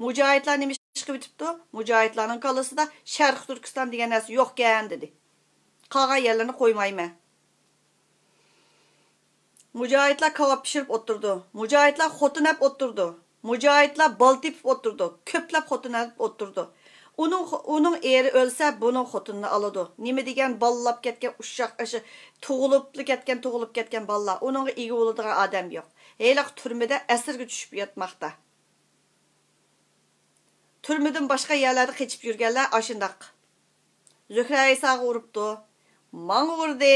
مۇجاھىدلار نېمە ئىش قىلىۋېتىپتۇ؟ مۇجاھىدلارنىڭ كاللىسىدا شەرقىي تۈركىستان دېگەن نەرسە يوقكەن دېدى. قالغان يەرلەرنى قويمايمەن. مۇجاھىدلار كاۋاپ پىشۇرۇپ ئولتۇرىدۇ. مۇجاھىدلار خوتۇن ئەپ ئولتۇرىدۇ. مۇجاھىدلار بالا تېپىپ ئولتۇرىدۇ. كۆپلەپ خوتۇن ئەپ ئولتۇرىدۇ. ئۇنىڭ، ئۇنىڭ ئېرى ئۆلسە، بۇنىڭ خوتۇنىنى ئالىدۇ. نېمە دېگەن بالىلاپ كەتكەن ئۇششاق، ئاشۇ تۇغۇلۇپلا كەتكەن، تۇغۇلۇپ كەتكەن بالىلار. ئۇنىڭغا ئىگە بولىدىغان ئادەم يوق. ھېلىقى تۈرمىدە ئەسىرگە چۈشۈپ ياتماقتا. تۈرمىدىن باشقا يەرلەردە قېچىپ يۈرگەنلەر ئاشۇنداق. زۆھرە ئەيساغا ئۇرۇپتۇ. ماڭا ئۇردى.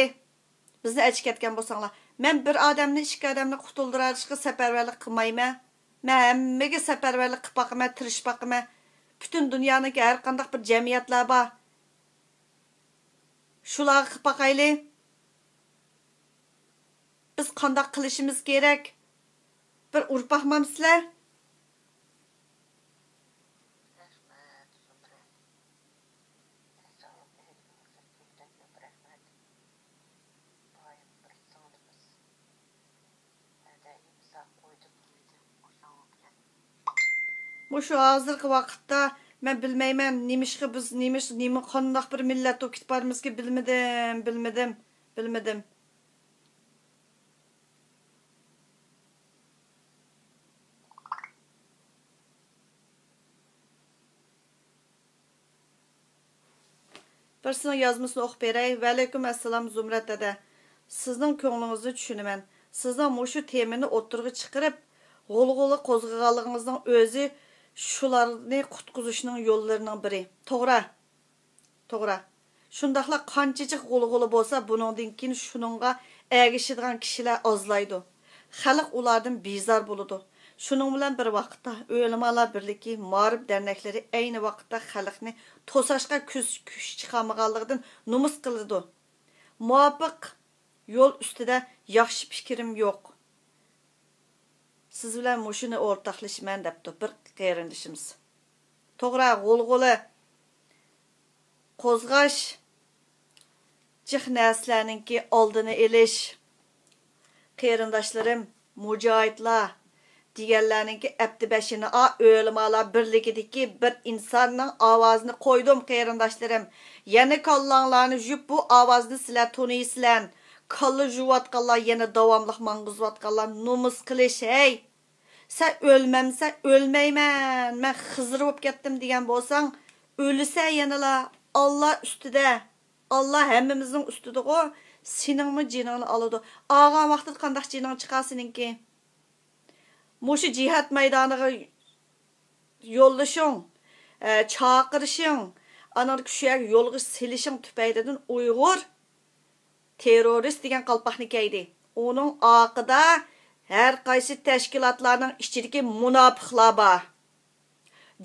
بىزنى ئەچىكەتكەن بولساڭلار. مەن بىر ئادەمنى، ئىككى ئادەمنى قۇتۇلدۇرۇۋېتىشقا سەپەرۋەرلىك قىلمايمەن. مەن ھەممىگە سەپەرۋەرلىك قىلىپ باقىمەن، تىرىشىپ باقىمەن. پۈتۈن دۇنيانىڭكى ھەر قانداق بىر جەمئىيەتلەر بار. شۇلارغا قىلىپ باقايلى. بىز قانداق قىلىشىمىز كېرەك؟ بىر ئۇرۇپ باقمامسىلەر؟ مۇشۇ ھازىرقى ۋاقىتتا مەن بىلمەيمەن، نېمىشقا بىز، نېمىش-، نېمە، قانداق بىر مىللەت بولۇپ كېتىپ بارىمىزكى، بىلمىدىم، بىلمىدىم، بىلمىدىم. بىرسىنىڭ يازمىسىنى ئوقۇپ بېرەي. ۋەئەلەيكۇم ئەسسالام زۇمرەت دەدە. سىزنىڭ كۆڭلىڭىزنى چۈشىنىمەن. سىزنىڭ مۇشۇ تېمىنى ئوتتۇرىغا چىقىرىپ، غۇلغۇلا قوزغىغانلىقىڭىزنىڭ ئۆزى شۇلارنى قۇتقۇزۇشنىڭ يوللىرىنىڭ بىرى. توغرا. توغرا. شۇنداقلا قانچىچىق غۇلغۇلا بولسا، بۇنىڭدىن كېيىن شۇنىڭغا ئەگىشىدىغان كىشىلەر ئازلايدۇ. خەلق ئۇلاردىن بىزار بولىدۇ. شۇنىڭ بىلەن بىر ۋاقىتتا، ئۆلىمالار بىرلىكى، مائارىپ دەرنەكلىرى ئەينى ۋاقىتتا خەلقنى توساشقا كۈچ، كۈچ چىقارمىغانلىقىدىن نومۇس قىلىدۇ. مۇۋاپىق يول ئۈستىدە ياخشى پىكرىم يوق. سىز بىلەن مۇشۇنى ئورتاقلىشىمەن، دەپتۇ بىر قېرىندىشىمىز. توغرا، غۇلغۇلا قوزغاش جىق نەرسىلەرنىڭكى ئالدىنى ئېلىش. قېرىنداشلىرىم، مۇجاھىدلار دېگەنلەرنىڭكى ئەپتى بەشىنى ئا، ئۆلىمالار بىرلىكىدىكى بىر ئىنساننىڭ ئاۋازىنى قويدۇم، قېرىنداشلىرىم. يەنە كاللاڭلارنى يۇيۇپ، بۇ ئاۋازنى سىلەر تونۇيسىلەر. كاللا يۇيۇۋاتقانلار، يەنە داۋاملىق ماڭغۇزۇۋاتقانلار، نومۇس قىلىش، ھەي! سەن ئۆلمەمسەن، ئۆلمەيمەن، مەن خىزىر بولۇپ كەتتىم دېگەن بولساڭ، ئۆلىسەن يەنىلا. ئاللا ئۈستىدە، ئاللا ھەممىمىزنىڭ ئۈستىدىغۇ. سېنىڭمۇ جېنىڭنى ئالىدۇ. ئالغان ۋاقتىدا قانداق جېنىڭ چىقار سېنىڭكى؟ مۇشۇ جىھاد مەيدانىغا يوللىشىڭ، ئە، چاقىرىشىڭ، ئانىڭدىن كېيىن شۇ يەرگە يولغا سېلىشىڭ تۈپەيلىدىن ئۇيغۇر تېررورىست دېگەن قالپاقنى كىيدى. ئۇنىڭ ئارقىدا ھەر قايسى تەشكىلاتلارنىڭ ئىچىدىكى مۇناپىقلار بار،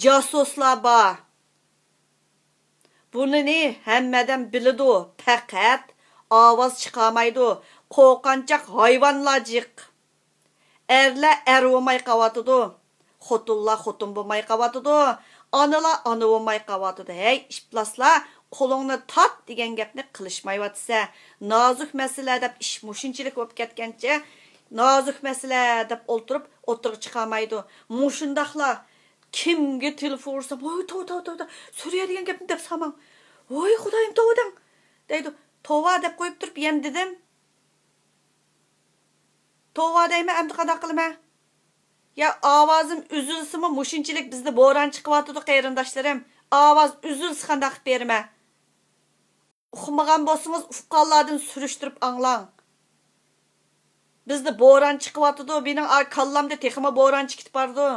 جاسۇسلار بار. بۇنىنى ھەممە ئادەم بىلىدۇ، پەقەت ئاۋاز چىقارمايدۇ. قورقۇنچاق ھايۋانلار جىق. ئەرلەر ئەر بولماي قاۋاتىدۇ. خوتۇنلار خوتۇن بولماي قاۋاتىدۇ. ئانىلار ئانا بولماي قاۋاتىدۇ. ھەي، ئىپلاسلار، قولۇڭنى تارت دېگەن گەپنى قىلىشمايۋاتىسە. نازۇك مەسىلە دەپ ئىش مۇشۇنچىلىك بولۇپ كەتكەنچە، نازۇك مەسىلە دەپ ئولتۇرۇپ ئوتتۇرىغا چىقارمايدۇ. مۇشۇنداقلا كىمگە تېلېفون ئۇرسام، ۋوي، توۋا، توۋا، توۋا، توۋا، سۈرىيە دېگەن گەپنى دەپ سالماڭ. ۋوي، خۇدايىم، توۋا دەڭ، دەيدۇ. توۋا دەپ قويۇپ تۇرۇپ يەنە دېدىم. توۋا دەيمەن، ئەمدى قانداق قىلىمەن؟ يا ئاۋازىم ئۈزۈلسىمۇ، مۇشۇنچىلىك بىزدە بوران چىقىۋاتىدۇ، قېرىنداشلىرىم. ئاۋاز ئۈزۈلسە قانداق قىلىپ بېرىمەن؟ ئۇقمىغان بولسىڭىز، ئۇققانلاردىن سۈرۈشتۈرۈپ ئاڭلاڭ. بىزدە بوران چىقىۋاتىدۇ، مېنىڭ ئا-، كاللامدا تېخىمۇ بوران چىقىپ بارىدۇ.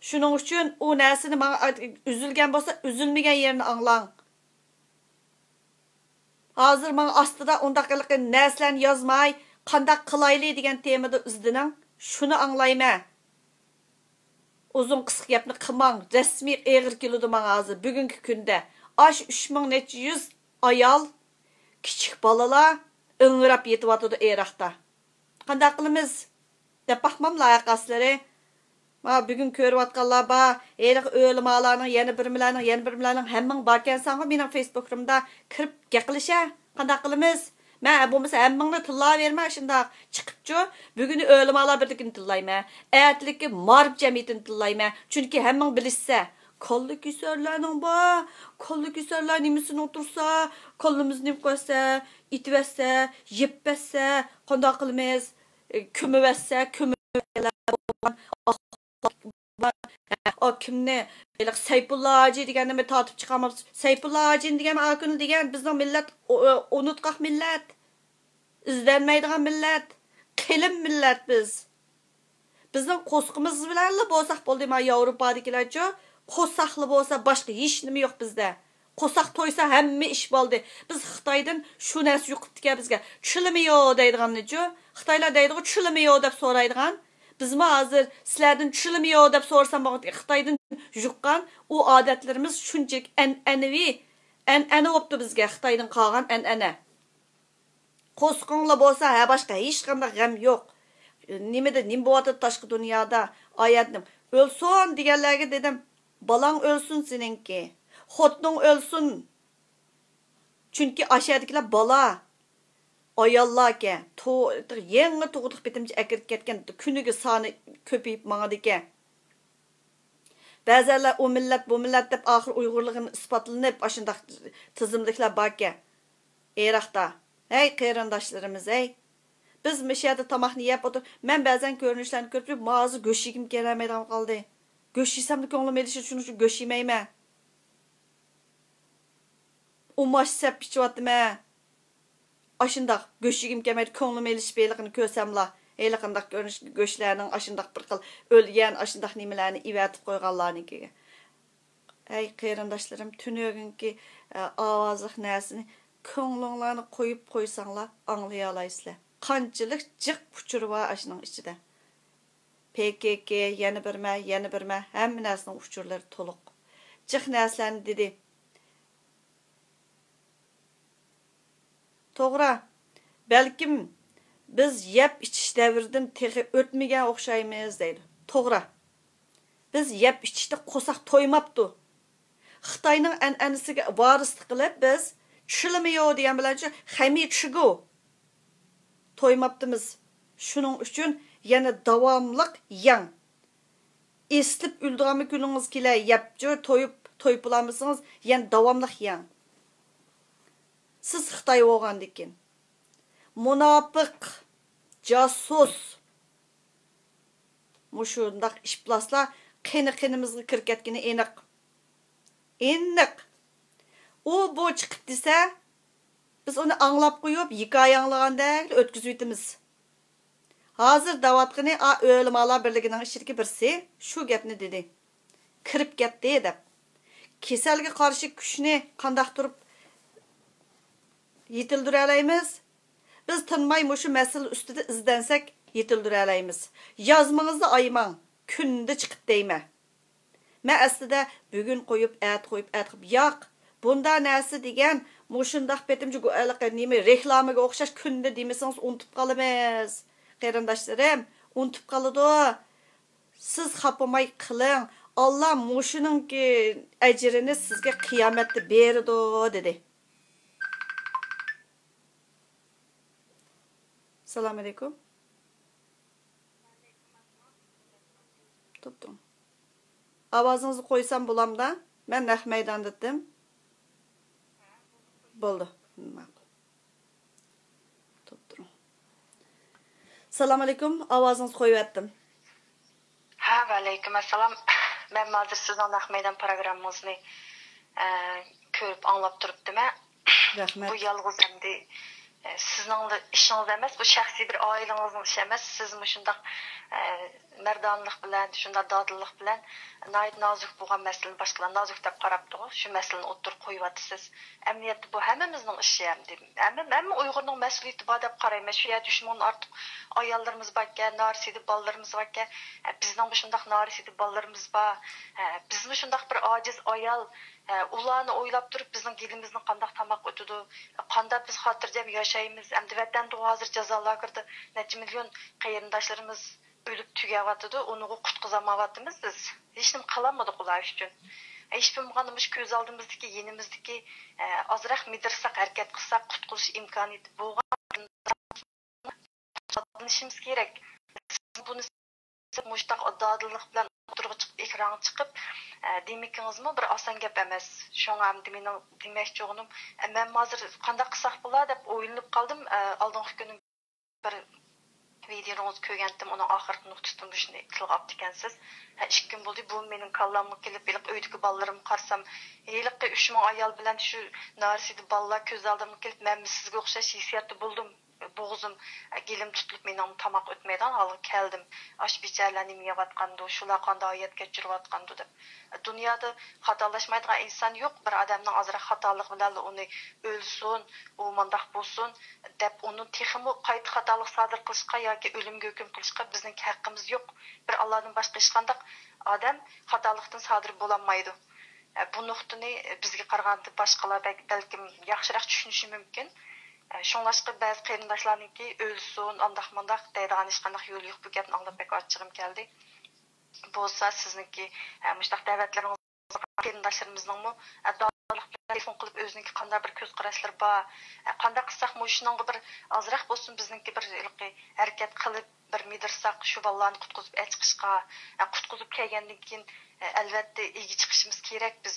شۇنىڭ ئۈچۈن ئۇ نەرسىنى ماڭا ئا-، ئۈزۈلگەن بولسا، ئۈزۈلمىگەن يېرىنى ئاڭلاڭ. ھازىر ماڭا ئاستىدا ئۇنداق ھېلىقى نەرسىلەرنى يازماي، قانداق قىلايلى دېگەن تېمىدا ئىزدىنىڭ. شۇنى ئاڭلايمەن. ئۇزۇن قىسقا گەپنى قىلماڭ، رەسمىي ئېغىر كېلىدۇ ماڭا ھازىر، بۈگۈنكى كۈندە. ئاشۇ ئۈچ مىڭ نەچچە يۈز ئايال، كىچىك بالىلار ئىڭراپ يېتىۋاتىدۇ ئىراقتا. قانداق قىلىمىز؟ دەپ باقماملا ھەققاسلىرى. ما بۈگۈن كۆرۈۋاتقانلار بار، ھېلىقى ئۆلىمالارنىڭ، يەنە بىرمىلەرنىڭ، يەنە بىرمىلەرنىڭ، ھەممىڭ باركەنسەنغۇ مېنىڭ فېيسبۇكلىرىمدا، كىرىپ گەپلىشە. قانداق قىلىمىز؟ مەن بولمىسا ھەممىڭنى تىللاۋېرىمەن شۇنداق چىقىپچۇ. بۈگۈنى ئۆلىمالار بىرلىكىنى تىللايمەن. ئەتىلىكى مائارىپ جەمئىيىتىنى تىللايمەن. چۈنكى ھەممىڭ بىلىشسە، كاللا كېسەللەرنىڭ بار. كاللا كېسەللەر نېمىسىنى ئولتۇرسا، كاللىمىزنى نېمە قىلىۋەتسە، ئېتىۋەتسە، يەپ بەتسە، قانداق قىلىمىز؟ ئە، كۆمۈۋەتسە، كۆمۈۋەتسە، ئا، كىمنى، ھېلىقى سەيپۇللا ھاجى دېگەننىمۇ تارتىپ چىقارماپسىز. سەيپۇللا ھاجىنى دېگەن، ئاكۇنى دېگەن، بىزنىڭ مىللەت ئۇ-، ئۇ-، ئۇنتقاق مىللەت. ئىزدەنمەيدىغان مىللەت. قېلىن مىللەت بىز. بىزنىڭ قورسىقىمىز بىلەنلا بولساق بولدى، ما ياۋروپادىكىلەرچۇ؟ قورساقلا بولسا باشقا ھېچنېمە يوق بىزدە. قورساق تويسا ھەممە ئىش بولدى. بىز خىتايدىن شۇ نەرسە يۇقۇپتىكەن بىزگە. چۈلىمىيو دەيدىغاننىچۇ؟ خىتايلار دەيدىغۇ، چۈلىمىيو دەپ سورايدىغان. بىزمۇ ھازىر سىلەردىن چۈلىمىيو دەپ سورىسام بولغۇدەك، خىتايدىن يۇققان ئۇ ئادەتلىرىمىز شۇنچىلىك ئەنئەنىۋى، ئەنئەنە بوپتۇ بىزگە خىتايدىن قالغان ئەنئەنە. قورسىقىڭلا بولسا، ھە، باشقا ھېچقانداق غەم يوق. نېمىدە نېمە بولۇۋاتىدۇ تاشقى دۇنيادا؟ ئايەتنىم، ئۆلسۇن دېگەنلەرگە دېدىم، بالاڭ ئۆلسۇن سېنىڭكى، خوتۇنۇڭ ئۆلسۇن. چۈنكى ئاشەدىكىلەر بالا، ئاياللاركەن، تو-، يېڭى تۇغۇتلۇق بېتىمچە ئەكىرىپ كەتكەن، كۈنىگە سانى كۆپىيىپ ماڭىدىكەن. بەزەنلەر ئۇ مىللەت، بۇ مىللەت دەپ ئاخىر ئۇيغۇرلۇقىنى ئىسپاتلىنىپ، ئاشۇنداق تىزىملىكلەر باركەن ئىراقتا. ھەي، قېرىنداشلىرىمىز، ھەي! بىز مۇشۇ يەردە تاماقنى يەپ ئولتۇرۇپ، مەن بەزەن كۆرۈنۈشلەرنى كۆرۈپ، ما ھازىر گۆش يېگۈم كېلەلمەيدىغان قالدى. گۆش يېسەملا كۆڭلۈم ئېلىشىدۇ، شۇنىڭ ئۈچۈن گۆش يېمەيمەن. ئۇماچ سەپ ئىچىۋاتىمەن. ئاشۇنداق گۆش يېگۈم كەلمەيدۇ، كۆڭلۈم ئېلىشىپ ھېلىقىنى كۆرسەملا، ھېلىقانداق كۆرۈنۈش گۆشلەرنىڭ ئاشۇنداق بىر خىل ئۆلگەن، ئاشۇنداق نېمىلەرنى ئېۋەتىپ قويغانلارنىڭكىگە. ھەي، قېرىنداشلىرىم، تۈنۈگۈنكى، ئە، ئاۋازلىق نەرسىنى كۆڭلۈڭلارنى قويۇپ قويساڭلار، ئاڭلىيالايسىلەر. قانچىلىك جىق ئۇچۇر بار ئاشۇنىڭ ئىچىدە. پې كې كې، يەنە بىرمە، يەنە بىرمە، ھەممە نەرسىنىڭ ئۇچۇرلىرى تولۇق. جىق نەرسىلەرنى دېدى. توغرا، بەلكىم بىز يەپ ئىچىش دەۋرىدىن تېخى ئۆتمىگەن ئوخشايمىز دەيدۇ. توغرا، بىز يەپ ئىچىشتە قورساق تويماپتۇ. خىتاينىڭ ئەنئەنىسىگە ۋارىسلىق قىلىپ بىز چۈلىمىيو دېگەن بىلەنچۇ خەمىي چۈگۇ تويماپتىمىز. شۇنىڭ ئۈچۈن يەنە داۋاملىق يەڭ. ئېسىلىپ ئۆلىدىغانمۇ كۈنىڭىز كېلەر، يەپچۇ تويۇپ، تويۇپ بولالمىسىڭىز، يەنە داۋاملىق يەڭ. سىز خىتاي بولغاندىكىن. مۇناپىق، جاسۇس. مۇشۇنداق ئىپلاسلار قېنى قېنىمىزغا كىرىپ كەتكىنى ئېنىق. ئېنىق. ئۇ بۇ چىقىپ دېسە، بىز ئۇنى ئاڭلاپ قويۇپ، ھېكايە ئاڭلىغاندەكلا ئۆتكۈزۈۋېتىمىز. ھازىر دەۋاتقىنى ئا ئۆلىمالار بىرلىكىنىڭ ئىچىدىكى بىرسى شۇ گەپنى دېدى. كىرىپ كەتتى دەپ. كېسەلگە قارشى كۈچنى قانداق تۇرۇپ يېتىلدۈرەلەيمىز؟ بىز تىنماي مۇشۇ مەسىلە ئۈستىدە ئىزدەنسەك يېتىلدۈرەلەيمىز. يازمىڭىزنى ئايىماڭ، كۈندە چىقىپ دەيمەن. مەن ئەسلىدە بۈگۈن قويۇپ، ئەتە قويۇپ، ئەتە قويۇپ، ياق. بۇنداق نەرسە دېگەن مۇشۇنداق پېتىمچە گو-، ھېلىقى نېمە، رېكلامىغا ئوخشاش كۈندە دېمىسىڭىز ئۇنتۇپ قالىمىز. قېرىنداشلىرىم، ئۇنتۇپ قالىدۇ. سىز خاپىماي قىلىڭ. ئاللا مۇشۇنىڭكى ئەجرىنى سىزگە قىيامەتتە بېرىدۇ، دېدى. سالام ئەلەيكۇم. توپتۇڭ. ئاۋازىڭىزنى قويسام بولامدا؟ مەن نەق مەيداندىتىم. بولدى. ماقۇل. توپتۇرۇڭ. سالام ئەلەيكۇم. ئاۋازىڭىزنى قويۇۋەتتىم. ھە، ۋەئەلەيكۇم ئەسسالام. مەن ھازىر سىزنىڭ نەق مەيدان پروگراممىڭىزنى، ئە، كۆرۈپ ئاڭلاپ تۇرۇپتىمەن. رەھمەت. بۇ يالغۇز ئەمدى سىزنىڭلا ئىشىڭىز ئەمەس، بۇ شەخسىي بىر ئائىلىڭىزنىڭ ئىشى ئەمەس. سىز مۇشۇنداق، ئە، مەردانىلىق بىلەن، شۇنداق دادىللىق بىلەن ناھايىتى نازۇك بولغان مەسىلىنى باشقىلار نازۇك دەپ قاراپتىغۇ، شۇ مەسىلىنى ئوتتۇرىغا قويۇۋاتىسىز. ئەمەلىيەتتە بۇ ھەممىمىزنىڭ ئىشى ئەمدى. ھەممە، ھەممە ئۇيغۇرنىڭ مەسئۇلىيىتى بار دەپ قارايمەن. شۇ يەردە ئۈچ مىڭدىن ئارتۇق ئاياللىرىمىز باركەن، نارەسىدە بالىلىرىمىز باركەن. ئە، بىزنىڭ مۇشۇنداق نارەسىدە بالىلىرىمىز بار. ئە، بىزمۇ شۇنداق بىر ئاجىز ئايال. ئە، ئۇلارنى ئويلاپ تۇرۇپ بىزنىڭ گېلىمىزنى قانداق تاماق ئۆتىدۇ؟ قانداق بىز خاتىرجەم ياشايمىز؟ ئەمدى ۋەتەندىغۇ ھازىر جازا لاگېرىدا نەچچە مىليون قېرىنداشلىرىمىز ئۆلۈپ تۈگەۋاتىدۇ، ئۇنىغۇ قۇتقۇزالمايۋاتىمىز بىز. ھېچنېمە قىلالمىدۇق ئۇلار ئۈچۈن. ھېچ بولمىغاندا مۇشۇ كۆز ئالدىمىزدىكى، يېنىمىزدىكى، ئە، ئازراق مىدىرساق، ھەرىكەت قىلساق، قۇتقۇزۇش ئىمكانىيىتى بولغان ئىشىمىز كېرەك. بۇنى مۇشتاق دادىللىق بىلەن ئوتتۇرىغا چىقىپ، ئېكرانغا چىقىپ، ئە، دېمىكىڭىزمۇ بىر ئاسان گەپ ئەمەس. شۇڭا ئەمدى مېنىڭ دېمەكچى بولغىنىم، ئە، مەن ھازىر قانداق قىلساق بولا دەپ ئويلىنىپ قالدىم. ئە، ئالدىنقى كۈنى بىر ۋىدىيونىڭىزنى كۆرگەنتىم، ئۇنىڭ ئاخىرقى نۇقتىسىدىمۇ شۇنى تىلغا ئاپتىكەنسىز. ھە، ئىككى كۈن بولدى، بۇ مېنىڭ كاللامغا كېلىپ، ھېلىقى ئۆيدىكى بالىلىرىمغا قارىسام، ھېلىقى ئۈچ مىڭ ئايال بىلەن شۇ نارەسىدە بالىلار كۆز ئالدىمغا كېلىپ، مەنمۇ سىزگە ئوخشاش ھېسسىياتتا بولدۇم. بوغۇزۇم، گېلىم تۇتۇلۇپ، مېنىڭ تاماق ئۆتمەيدىغان ھالغا كەلدىم. ئاشۇ بىچارىلەر نېمە يەۋاتقاندۇ، شۇلار قانداق ھايات كەچۈرۈۋاتقاندۇ دەپ. دۇنيادا خاتالاشمايدىغان ئىنسان يوق. بىر ئادەمنىڭ ئازراق خاتالىقى بىلەنلا ئۇنى ئۆلسۇن، ئۇ مۇنداق بولسۇن دەپ، ئۇنى تېخىمۇ قايتا خاتالىق سادىر قىلىشقا ياكى ئۆلۈمگە ھۆكۈم قىلىشقا بىزنىڭكى ھەققىمىز يوق. بىر ئاللادىن باشقا ھېچقانداق ئادەم خاتالىقتىن سادىر بولالمايدۇ. ئە، بۇ نۇقتىنى بىزگە قارىغاندا باشقىلار بەك، بەلكىم ياخشىراق چۈشىنىشى مۇمكىن. ئە، شۇڭلاشقا بەزى قېرىنداشلارنىڭكى ئۆلسۇن، ئانداق مۇنداق دەيدىغان ھېچقانداق يولى يوق. بۇ گەپنى ئاڭلاپ بەك ئاچچىقىم كەلدى. بولسا سىزنىڭكى، ئە، مۇشۇنداق دەۋەتلىرىڭىز قېرىنداشلىرىمىزنىڭمۇ، ئە، دادىللىق بىلەن تېلېفون قىلىپ ئۆزىنىڭكى قانداق بىر كۆز قاراشلىرى بار، ئە، قانداق قىلساق مۇشۇنىڭغا بىر ئازراق بولسۇن بىزنىڭكى بىر ھېلىقى ھەرىكەت قىلىپ، بىر مىدىرساق شۇ بالىلارنى قۇتقۇزۇپ ئەچىقىشقا، ئە، قۇتقۇزۇپ كەلگەندىن كېيىن، ئە، ئەلۋەتتە ئىگە چىقىشىمىز كېرەك بىز.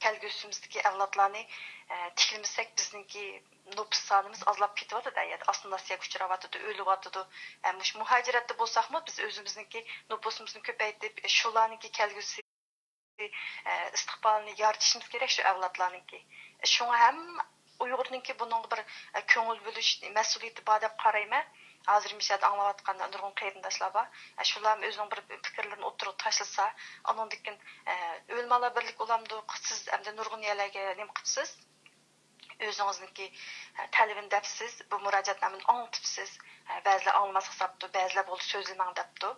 كەلگۈسىمىزدىكى ئەۋلادلارنى، ئە، تىكلىمىسەك بىزنىڭكى نوپۇس سانىمىز ئازلاپ كېتىۋاتىدۇ، ئەيەردە ئاسسىمىلياتسىيەگە ئۇچراۋاتىدۇ، ئۆلۈۋاتىدۇ. ئە، مۇشۇ مۇھاجىرەتتە بولساقمۇ بىز ئۆزىمىزنىڭكى نوپۇسىمىزنى كۆپەيتىپ، شۇلارنىڭكى كەلگۈسى ئىستىقبالىنى يارىتىشىمىز كېرەك شۇ ئەۋلادلارنىڭكى. شۇڭا ھەممە ئۇيغۇرنىڭكى بۇنىڭغا بىر كۆڭۈل بۆلۈش مەسئۇلىيىتى بار دەپ قارايمەن. ھازىر مۇشۇ يەردە ئاڭلاۋاتقان نۇرغۇن قېرىنداشلار بار. شۇلارمۇ ئۆزىنىڭ بىر پىكىرلىرىنى ئوتتۇرىغا تاشلىسا، ئانىڭدىن كېيىن ئۆلىمالار بىرلىكى بولامدۇ، سىز ئەمدى نۇرغۇن يەرلەرگە نېمە قىپسىز؟ ئۆزىڭىزنىڭكى، ئە، تەلىپىنى دەپسىز، بۇ مۇراجىئەتنامىنى ئاڭلىتىپسىز. ئە، بەزىلەر ئاڭلىماسلىق ساپتۇ، بەزىلەر بولدى سۆزلىمەڭ دەپتۇ.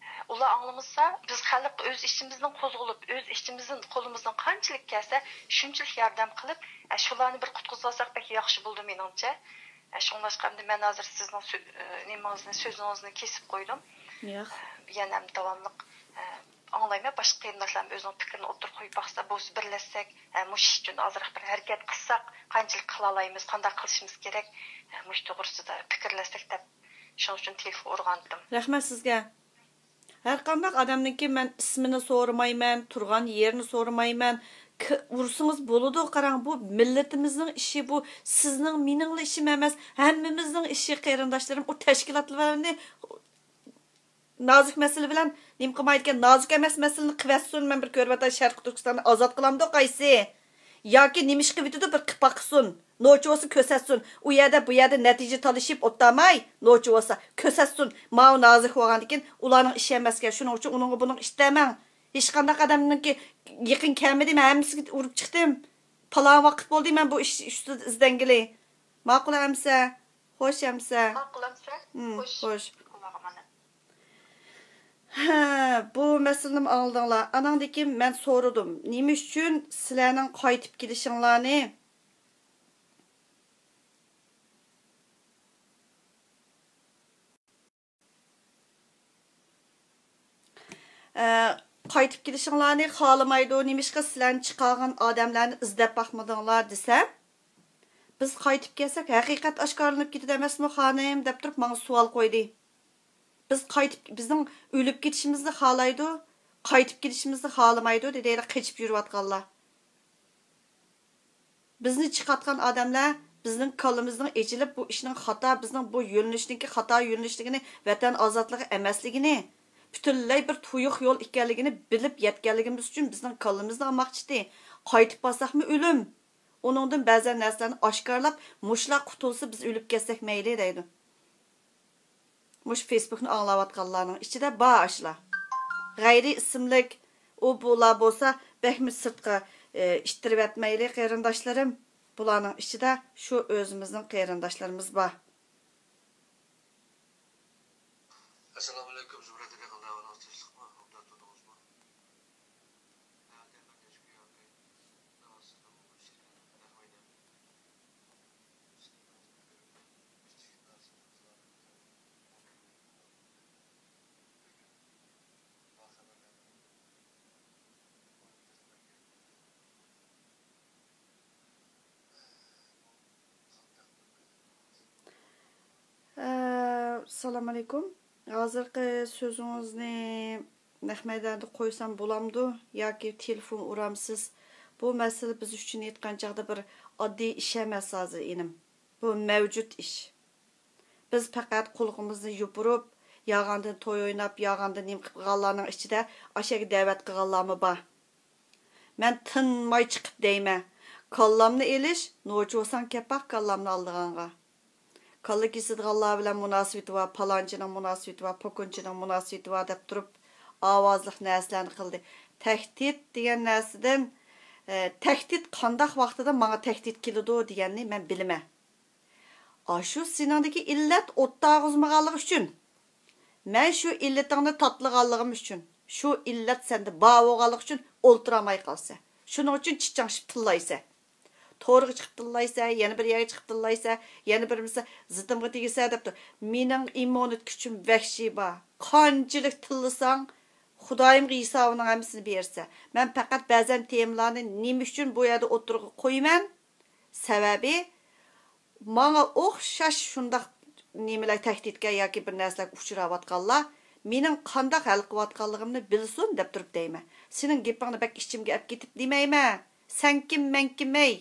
ئە، ئۇلار ئاڭلىمىسا، بىز خەلق ئۆز ئىچىمىزدىن قوزغىلىپ، ئۆز ئىچىمىزدىن قولىمىزدىن قانچىلىك كەلسە، شۇنچىلىك ياردەم قىلىپ، ئە، شۇلارنى بىر قۇتقۇزۇۋالساق بەك ياخشى بولىدۇ مېنىڭچە. ئە، شۇڭلاشقا ئەمدى مەن ھازىر سىزنىڭ سۆ-، ئە، نېمىڭىزنى، سۆزىڭىزنى كېسىپ قويدۇم. ياق. ئە، يەنە ئەمدى داۋاملىق، ئە، ئاڭلايمەن، باشقا قېرىنداشلارمۇ ئۆزىنىڭ پىكرىنى ئوتتۇرىغا قويۇپ باقسا، بولسا بىرلەشسەك، ھە، مۇشۇ ئىش ئۈچۈن ئازراق بىر ھەرىكەت قىلساق، قانچىلىك قىلالايمىز، قانداق قىلىشىمىز كېرەك، ھە، مۇشۇ توغرىسىدا پىكىرلەشسەك دەپ، شۇنىڭ ئۈچۈن تېلېفون ئۇرغانىدىم. رەھمەت سىزگە. ھەرقانداق ئادەمنىڭكى مەن ئىسمىنى سورىمايمەن، تۇرغان يېرىنى سورىمايمەن. ك-، ئۇرسىڭىز بولىدۇ، قاراڭ، بۇ مىللىتىمىزنىڭ ئىشى، بۇ سىزنىڭ، مېنىڭلا ئىشىم ئەمەس، ھەممىمىزنىڭ ئىشى، قېرىنداشلىرىم. ئۇ تەشكىلاتلارنى نازۇك مەسىلە بىلەن نېمە قىلمايدىكەن؟ نازۇك ئەمەس مەسىلىنى قىلىۋەتسۇن. مەن بىر كۆرۈۋاتاي، شەرقىي تۈركىستاننى ئازاد قىلامدۇ قايسى؟ ياكى نېمە ئىش قىلىۋېتىدۇ، بىر قىلىپ باقسۇن. نوچى بولسا كۆرسەتسۇن. ئۇ يەردە، بۇ يەردە نەتىجە تالىشىپ ئولتۇرماي، نوچى بولسا كۆرسەتسۇن. ماۋۇ نازۇك بولغاندىكىن ئۇلارنىڭ ئىشى ئەمەسكەن. شۇنىڭ ئۈچۈن ئۇنىڭغا بۇنىڭغا ئىشلەمەڭ. ھېچقانداق ئادەمنىڭكى يېقىن كەلمىدى. مەن ھەممىسىگە ئۇرۇپ چىقتىم. پالان ۋاقىت بولدى مەن بۇ ئىش ئۈستىدە ئىزدەنگىلى. ماقۇل ئەمىسە؟ خوش ئەمىسە. ماقۇل ئەمىسە؟ ھىم، خوش. خوش. ئاللاغا ئامانەت. ھە، بۇ مەسىلىنىمۇ ئاڭلىدىڭلار. ئاناڭدىن كېيىن مەن سورىدىم، نېمە ئۈچۈن سىلەرنىڭ قايتىپ كېلىشىڭلارنى، ئە، قايتىپ كېلىشىڭلارنى خالىمايدۇ، نېمىشقا سىلەرنى چىقارغان ئادەملەرنى ئىزدەپ باقمىدىڭلار دېسەم، بىز قايتىپ كەلسەك، ھەقىقەت ئاشكارىلىنىپ كېتىدۇ ئەمەسمۇ، خانىم؟ دەپ تۇرۇپ ماڭا سوئال قويدى. بىز قايتىپ، بىزنىڭ ئۆلۈپ كېتىشىمىزنى خالايدۇ، قايتىپ كېلىشىمىزنى خالىمايدۇ، دېدى ھېلىقى قېچىپ يۈرۈۋاتقانلار. بىزنى چىقارتقان ئادەملەر بىزنىڭ كاللىمىزنىڭ ئېچىلىپ، بۇ ئىشنىڭ خاتا، بىزنىڭ بۇ يۆنىلىشنىڭكى خاتا يۆنىلىشلىكىنى، ۋەتەن ئازادلىقى ئەمەسلىكىنى، پۈتۈنلەي بىر تۇيۇق يول ئىكەنلىكىنى بىلىپ يەتكەنلىكىمىز ئۈچۈن بىزنىڭ كاللىمىزنى ئالماقچىتى. قايتىپ بارساقمۇ ئۆلۈم. ئۇنىڭدىن بەزەن نەرسىلەرنى ئاشكارىلاپ، مۇشۇلار قۇتۇلسا، بىز ئۆلۈپ كەتسەك مەيلى دەيدۇ. مۇشۇ فېيسبۇكنى ئاڭلاۋاتقانلارنىڭ ئىچىدە بار ئاشۇلار. غەيرىي ئىسىملىك ئۇ بۇلار بولسا بەكمۇ سىرتقا، ئى، ئىتتىرىۋەتمەيلى، قېرىنداشلىرىم. بۇلارنىڭ ئىچىدە شۇ ئۆزىمىزنىڭ قېرىنداشلىرىمىز بار. ئەسسالامۇئەلەيكۇم زۇمرەت ئەكا، قانداق ئەھۋالىڭىز، تىنچلىقمۇ؟ ئوبدان تۇردىڭىزمۇ؟ ئەسسالامۇئەلەيكۇم. ھازىرقى سۆزىڭىزنى نەق مەيداندا قويسام بولامدۇ ياكى تېلېفون ئۇرامسىز؟ بۇ مەسىلە بىز ئۈچۈن ئېيتقان چاغدا بىر ئاددىي ئىش ئەمەس ھازىر، ئىنىم. بۇ مەۋجۇت ئىش. بىز پەقەت قۇلىقىمىزنى يوپۇرۇپ، ياغاندىن توي ئويناپ، ياغاندىن نېمە قىلىپ قالغانلارنىڭ ئىچىدە ئاشەگە دەۋەت قىلغانلارمۇ بار. مەن تىنماي چىقىپ دەيمەن، كاللامنى ئېلىش، نوچى بولساڭ كەپ باق كاللامنى ئالىدىغانغا. كاللا كېسىدىغانلار بىلەن مۇناسىۋىتى بار، پالانچىنىڭ مۇناسىۋىتى بار، پوكۇنچىنىڭ مۇناسىۋىتى بار دەپ تۇرۇپ، ئاۋازلىق نەرسىلەرنى قىلدى. تەھدىت دېگەن نەرسىدىن، ئە، تەھدىت قانداق ۋاقتىدا ماڭا تەھدىت كېلىدۇ دېگەننى مەن بىلىمەن. ئاشۇ سېنىڭدىكى ئىللەت ئوتتا ئاغزىمىغانلىقى ئۈچۈن، مەن شۇ ئىللىتىڭنى تاتلىغانلىقىم ئۈچۈن، شۇ ئىللەت سەندە بار بولغانلىقى ئۈچۈن ئولتۇرالماي قالىسەن. شۇنىڭ ئۈچۈن چىچاڭشىپ تىللايسەن. تورغا چىقىپ تىللايسەن، يەنە بىر يەرگە چىقىپ تىللايسەن، يەنە بىرىمىسى زىتىمغا تېگىسەن دەپتۇ. مېنىڭ ئىممۇنىتېت كۈچۈم ۋەھشىي بار. قانچىلىك تىللىساڭ، خۇدايىمغا ھېسابىنىڭ ھەممىسىنى بېرىسەن. مەن پەقەت بەزەن تېمىلارنى نېمە ئۈچۈن بۇ يەردە ئوتتۇرىغا قويىمەن؟ سەۋەبى، ماڭا ئوخشاش شۇنداق نېمىلەر، تەھدىتكە ياكى بىر نەرسىلەرگە ئۇچراۋاتقانلار مېنىڭ قانداق ھەل قىلىۋاتقانلىقىمنى بىلسۇن دەپ تۇرۇپ دەيمەن. سېنىڭ گېپىڭنى بەك ئىچىمگە ئەپ كېتىپ دېمەيمەن. سەن كىم، مەن كىم، ھەي؟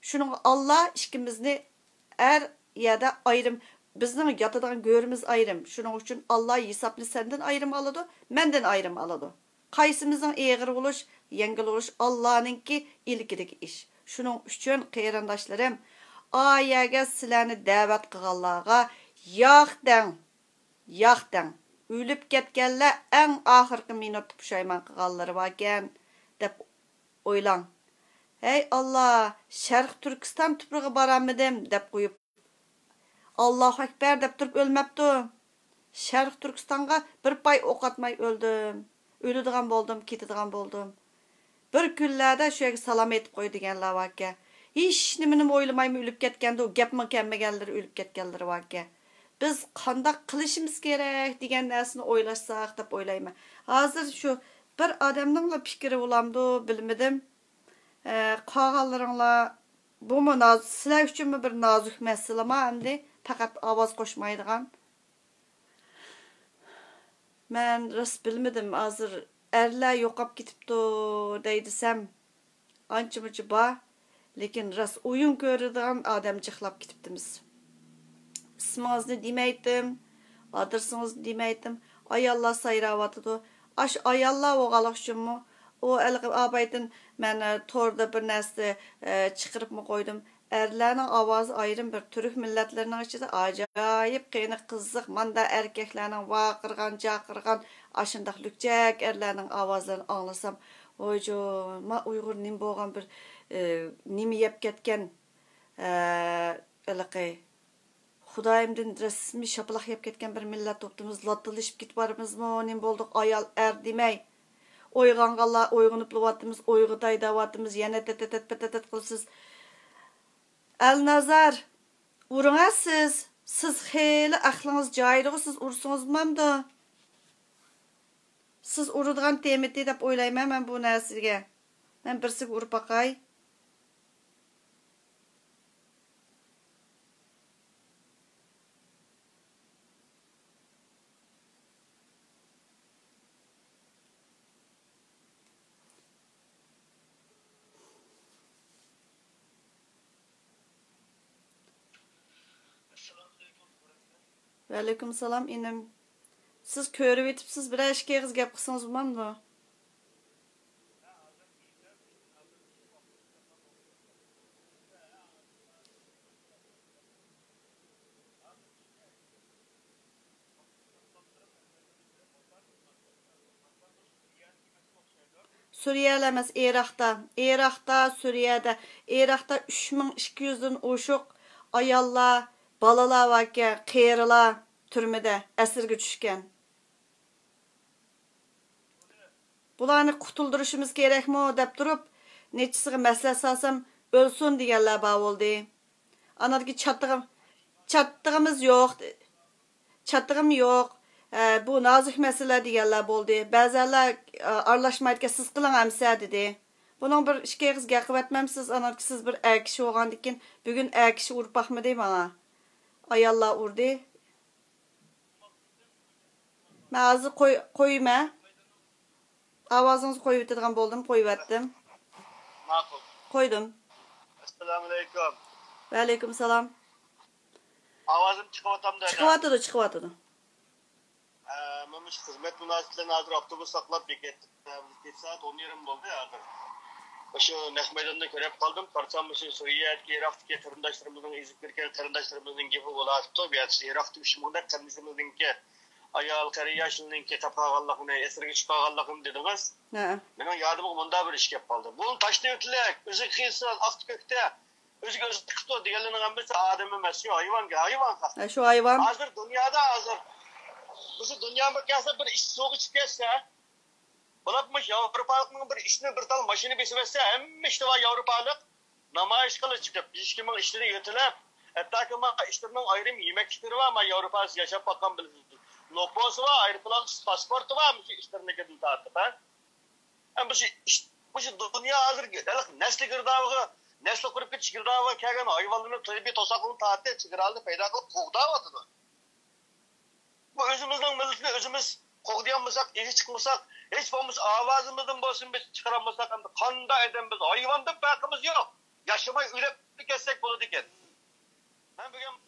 شۇنىڭغا ئاللا ئىككىمىزنى ئەر يەردە ئايرىم، بىزنىڭ ياتىدىغان گۆرىمىز ئايرىم. شۇنىڭ ئۈچۈن ئاللا ھېسابنى سەندىن ئايرىم ئالىدۇ، مەندىن ئايرىم ئالىدۇ. قايسىمىزنىڭ ئېغىر بولۇش، يەڭگىل بولۇش ئاللانىڭكى ئىلكىدىكى ئىش. شۇنىڭ ئۈچۈن قېرىنداشلىرىم، ئا يەرگە سىلەرنى دەۋەت قىلغانلارغا ياق دەڭ، ياق دەڭ. ئۆلۈپ كەتكەنلەر ئەڭ ئاخىرقى مىنۇتتا پۇشايمان قىلغانلىرى باركەن، دەپ ئويلاڭ. ھەي ئاللا، شەرقىي تۈركىستان تۇپرىقىغا بارالمىدىم، دەپ قويۇپ، ئاللاھۇ ئەكبەر دەپ تۇرۇپ ئۆلمەپتۇ. شەرقىي تۈركىستانغا بىر پاي ئوق ئاتماي ئۆلدۈم. ئۆلىدىغان بولدۇم، كېتىدىغان بولدۇم. بىر كۈنلەردە شۇ يەرگە سالام ئېيتىپ قوي دېگەنلەر باركەن. ھېچنېمىنىمۇ ئويلىمايمۇ ئۆلۈپ كەتكەندۇ، گەپمۇ كەلمىگەنلىرى ئۆلۈپ كەتكەنلىرى باركەن. بىز قانداق قىلىشىمىز كېرەك دېگەن نەرسىنى ئويلاشساق دەپ ئويلايمەن. ھازىر شۇ بىر ئادەمنىڭلا پىكرى بولامدۇ، بىلمىدىم. ئە، قالغانلىرىڭلار، بۇمۇ ناز-، سىلەر ئۈچۈنمۇ بىر نازۇك مەسىلىما ئەمدى؟ پەقەت ئاۋاز قوشمايدىغان. مەن راست بىلمىدىم، ھازىر ئەرلەر يوقاپ كېتىپتۇ دەي دېسەم، ئانچە-مۇنچە بار، لېكىن راست ئويۇن كۆرىدىغان ئادەم جىقلاپ كېتىپتىمىز. ئىسمىڭىزنى دېمەيتتىم، ئادرېسىڭىزنى دېمەيتتىم. ئاياللار سايراۋاتىدۇ. ئاشۇ ئاياللار بولغانلىقى ئۈچۈنمۇ؟ ئۇ ھېلىقى ئابايتىن مەن، ئە، توردا بىر نەرسە، ئە، چىقىرىپمۇ قويدۇم. ئەرلەرنىڭ ئاۋازى ئايرىم بىر تۈرك مىللەتلىرىنىڭ ئىچىدە ئاجايىپ قېنى قىزىق، ماندا ئەركەكلەرنىڭ ۋارقىرىغان، جارقىرىغان، ئاشۇنداق لۈكچەك ئەرلەرنىڭ ئاۋازلىرىنى ئاڭلىسام، ۋايجان، ما ئۇيغۇر نېمە بولغان بىر، ئى، نېمە يەپ كەتكەن، ئە، ھېلىقى خۇدايىمدىن رەسمىي شاپىلاق يەپ كەتكەن بىر مىللەت بوپتىمىز، لاتتىلىشىپ كېتىپ بارىمىزمۇ، نېمە بولدۇق، ئايال ئەر دېمەي. ئويغانغانلار ئويغىنىپلىۋاتىمىز، ئويغىتاي دەۋاتىمىز، يەنە تەتەتەت پەتەتەت قىلىسىز. ئەلنازار، ئۇرۇڭە سىز. سىز خېلى ئەقلىڭىز جايىدىغۇ، سىز ئۇرسىڭىز بولمامدۇ؟ سىز ئۇرىدىغان تېمىتى دەپ ئويلايمەن مەن بۇ نەرسىگە. مەن بىرسىگە ئۇرۇپ باقاي. ۋەئەلەيكۇم سالام، ئىنىم. سىز كۆرۈۋېتىپسىز، بىرەر ئىككى ئېغىز گەپ قىلسىڭىز بولمامدۇ؟ سۈرىيەلا ئەمەس، ئىراقتا، ئىراقتا، سۈرىيەدە، ئىراقتا ئۈچ مىڭ ئىككى يۈزدىن ئوشۇق ئاياللار، بالىلار باركەن، قېرىلار تۈرمىدە ئەسىرگە چۈشكەن. بۇلارنى قۇتۇلدۇرۇشىمىز كېرەكمۇ دەپ تۇرۇپ، نەچچىسىگە مەسلىھەت سالسام، ئۆلسۇن دېگەنلەر بار بولدى. ئاناندىكى چاتىقىم، چاتىقىمىز يوق، چاتىقىم يوق. ئە، بۇ نازۇك مەسىلە دېگەنلەر بولدى. بەزەنلەر، ئە، ئارىلاشمايدىكەن، سىز قىلىڭ ئەمسە دېدى. بۇنىڭ بىر ئىككى ئېغىز گەپ قىلىۋەتمەمسىز؟ ئاناندىكى سىز بىر ئەر كىشى بولغاندىكىن، بۈگۈن ئەر كىشى ئۇرۇپ باقمىدى ماڭا. ئاياللار ئۇردى. مەن ھازىر قوي-، قويىمەن. ئاۋازىڭىزنى قويۇۋېتىدىغان بولدۇم، قويۇۋەتتىم. ماقۇل. قويدۇم. ئەسسالامۇئەلەيكۇم. ۋەئەلەيكۇم سالام. ئاۋازىم چىقىۋاتامدۇ؟ چىقىۋاتىدۇ، چىقىۋاتىدۇ. ئە، مەن مۇشۇ خىزمەت مۇناسىۋىتى بىلەن ھازىر ئاپتوبۇس ساقلاپ بېكەتتە، كېچە سائەت ئون يېرىم بولدى ھازىر. مۇشۇ نەق مەيداندا كۆرۈپ قالدىم. قارىسام، مۇشۇ سۈرىيەدىكى، ئىراقتىكى قېرىنداشلىرىمىزنىڭ، ئېزىپ كەتكەن قېرىنداشلىرىمىزنىڭ گېپى بولۇۋاتىپتۇ. بۇ يەردە ئىراقتا ئۈچ مىڭدەك قېرىندىشىمىزنىڭكى، ئايال، قېرى ياشلىرىنىڭكى قېلىپ قالغانلىقىنى، ئەسىرگە چۈشۈپ قالغانلىقىنى دېدىڭىز. ھە. مېنىڭ يادىمغا مۇنداق بىر ئىش كېلىپ قالدى. بۇ تاشنى ئۆتلەك، ئۆزى قىيسىز، ئاقتى كۆكتە، ئۆزىگە ئۆزى قىپتۇ دېگەنلەرنىڭ ھەممىسى ئادەم ئەمەس، شۇ ھايۋان، ھايۋان خەق. ھە، شۇ ھايۋان. ھازىر دۇنيادا ھازىر، بىزنىڭ دۇنيا مىقياسىدا بىر ئىش سۇغا چۈشۈپ كەتسە، بولۇپمۇ ياۋروپالىقنىڭ بىر ئىشىنى بىر تال ماشىنا بېسىۋەتسە، ھەممە ئىشتا بار ياۋروپالىق نامايىش قىلىپ چىقىپ، ھېچكىمنىڭ ئىشىنى يۆتىلەپ، ھەتتاكى ما ئىشلىرىنىڭ ئايرىم يېمەكلىكلىرى بار، ما ياۋروپا ياشاپ باققان بىلىسىز. نوپۇسى بار، ئايروپىلان پاسپورتى بار، مۇشۇ ئىشلىرىنىڭكىدىن تارتىپ، ھە؟ ھەم مۇشۇ ئىش، مۇشۇ دۇنيا ھازىر ھېلىقى نەسلى گىردابىغا، نەسلى قۇرۇپ كېتىش گىردابىغا كەلگەن ھايۋانلىرىنى تېببىي توساقلىرىنى تارتتى، چېگرالىرىنى پەيدا قىلىپ قوغداۋاتىدۇ. بۇ ئۆزىمىزنىڭ مىللىتىنى ئۆزىمىز قوغدىيالمىساق، ئېگە چىقمىساق، ھېچ بولمىسا ئاۋازىمىزدىن بولسۇن بىز چىقىرالمىساق، ئەمدى قانداق ئادەم بىز؟ ھايۋاندىن پەرقىمىز يوق. ياشىماي ئۆلۈپ كەتسەك بولىدىكەن. مەن بۈگۈن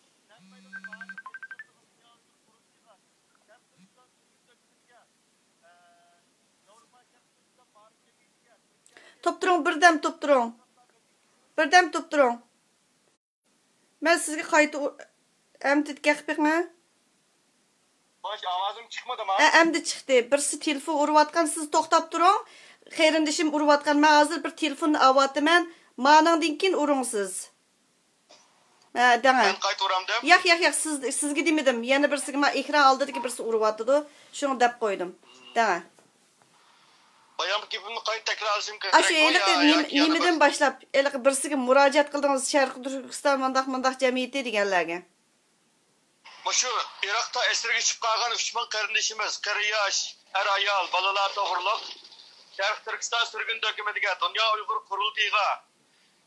توپ تۇرۇڭ، بىردەم توپ تۇرۇڭ. بىردەم توپ تۇرۇڭ. مەن سىزگە قايتا ئۇ-، ئەمدى گەپ بېقىڭە. خوش، ئاۋازىم چىقمىدىما؟ ئە، ئەمدى چىقتى. بىرسى تېلېفون ئۇرۇۋاتقان، سىز توختاپ تۇرۇڭ. قېرىندىشىم ئۇرۇۋاتقان. مەن ھازىر بىر تېلېفون ئاۋاتىمەن. مانىڭدىن كېيىن ئۇرۇڭ سىز. ھە، دەڭە. مەن قايتا ئۇرامدىم؟ ياق، ياق، ياق، سىز، سىزگە دېمىدىم. يەنە بىرسىگە، ما ئېكران ئالدىدىكى بىرسى ئۇرۇۋاتىدۇ. شۇڭا دەپ قويدۇم. دەڭە. بايامقى گېپىمنى قايتا تەكرارلىشىم كېرەك. ئاشۇ ھېلىقى يا-، نېمە-، يا-، يەنە نېمىدىن بىر باشلاپ، ھېلىقى بىرسىگە مۇراجىئەت قىلدىڭىز، شەرقىي تۈركىستان مۇنداق، مۇنداق جەمئىيىتى دېگەنلەرگە. مۇشۇ ئىراقتا ئەسىرگە چۈشۈپ قالغان ئۈچ مىڭ قېرىندىشىمىز، قېرى ياش، ئەر-ئايال، بالىلار توغرۇلۇق شەرقىي تۈركىستان سۈرگۈن ھۆكۈمىتىگە، دۇنيا ئۇيغۇر قۇرۇلتىيىغا،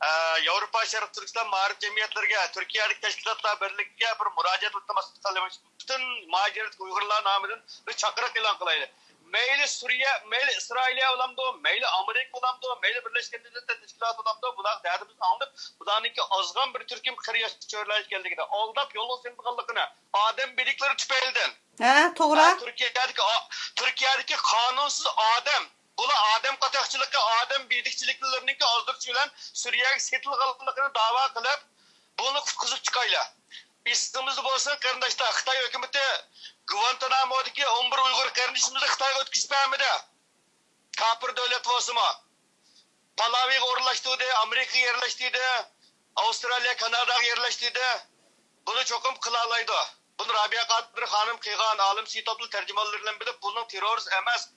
ئە، ياۋروپا شەرقىي تۈركىستان مائارىپ جەمئىيەتلىرىگە، تۈركىيەدىكى تەشكىلاتلار بىرلىكىگە بىر مۇراجىئەت ئىلتىماس قىلىمىز. پۈتۈن مۇھاجىرەتتىكى ئۇيغۇرلار نامىدىن بىر چاقىرىق ئېلان قىلايلى. مەيلى سۈرىيە، مەيلى ئىسرائىلىيە بولامدۇ، مەيلى ئامېرىكا بولامدۇ، مەيلى بىرلەشكەن دۆلەتلەر تەشكىلاتى بولامدۇ، بۇلارغا دەردىمىزنى ئاڭلىتىپ، بۇلارنىڭكى ئازغان بىر تۈركۈم قېرى ياش چۆرىلەر ئىكەنلىكىنى، ئالداپ يالغۇز سېلىنغانلىقىنى، ئادەم بىلىكلىرى تۈپەيلىدىن. ھە، توغرا. ھە، تۈركىيەدىكى، تۈركىيەدىكى قانۇنسىز ئادەم، بۇلار ئادەم قاچاقچىلىقى، ئادەم بىدىكچىلىكلىرىنىڭكى ئازدۇرۇش بىلەن سۈرىيەگە سېتىلغانلىقىنى داۋا قىلىپ، بۇنى قۇتقۇزۇپ چىقايلى. ئېسىڭىزدە بولسۇن، قېرىنداشلار، خىتاي ھۆكۈمىتى گۇۋانتانامودىكى ئون بىر ئۇيغۇر قېرىندىشىمىزنى خىتايغا ئۆتكۈزۈپ بەرمىدى. كاپىر دۆلەت بولسىمۇ، پالاۋىغا ئورۇنلاشتۇردى، ئامېرىكىغا يەرلەشتۈردى، ئاۋسترالىيە، كاناداغا يەرلەشتۈردى. بۇنى چوقۇم قىلالايدۇ. بۇنى رابىيە قادىر خانىم قىلغان، ئالىم سېيىتوپلار تەرجىمانلىرى بىلەن بىلىپ، بۇنىڭ تېررورىست ئەمەس،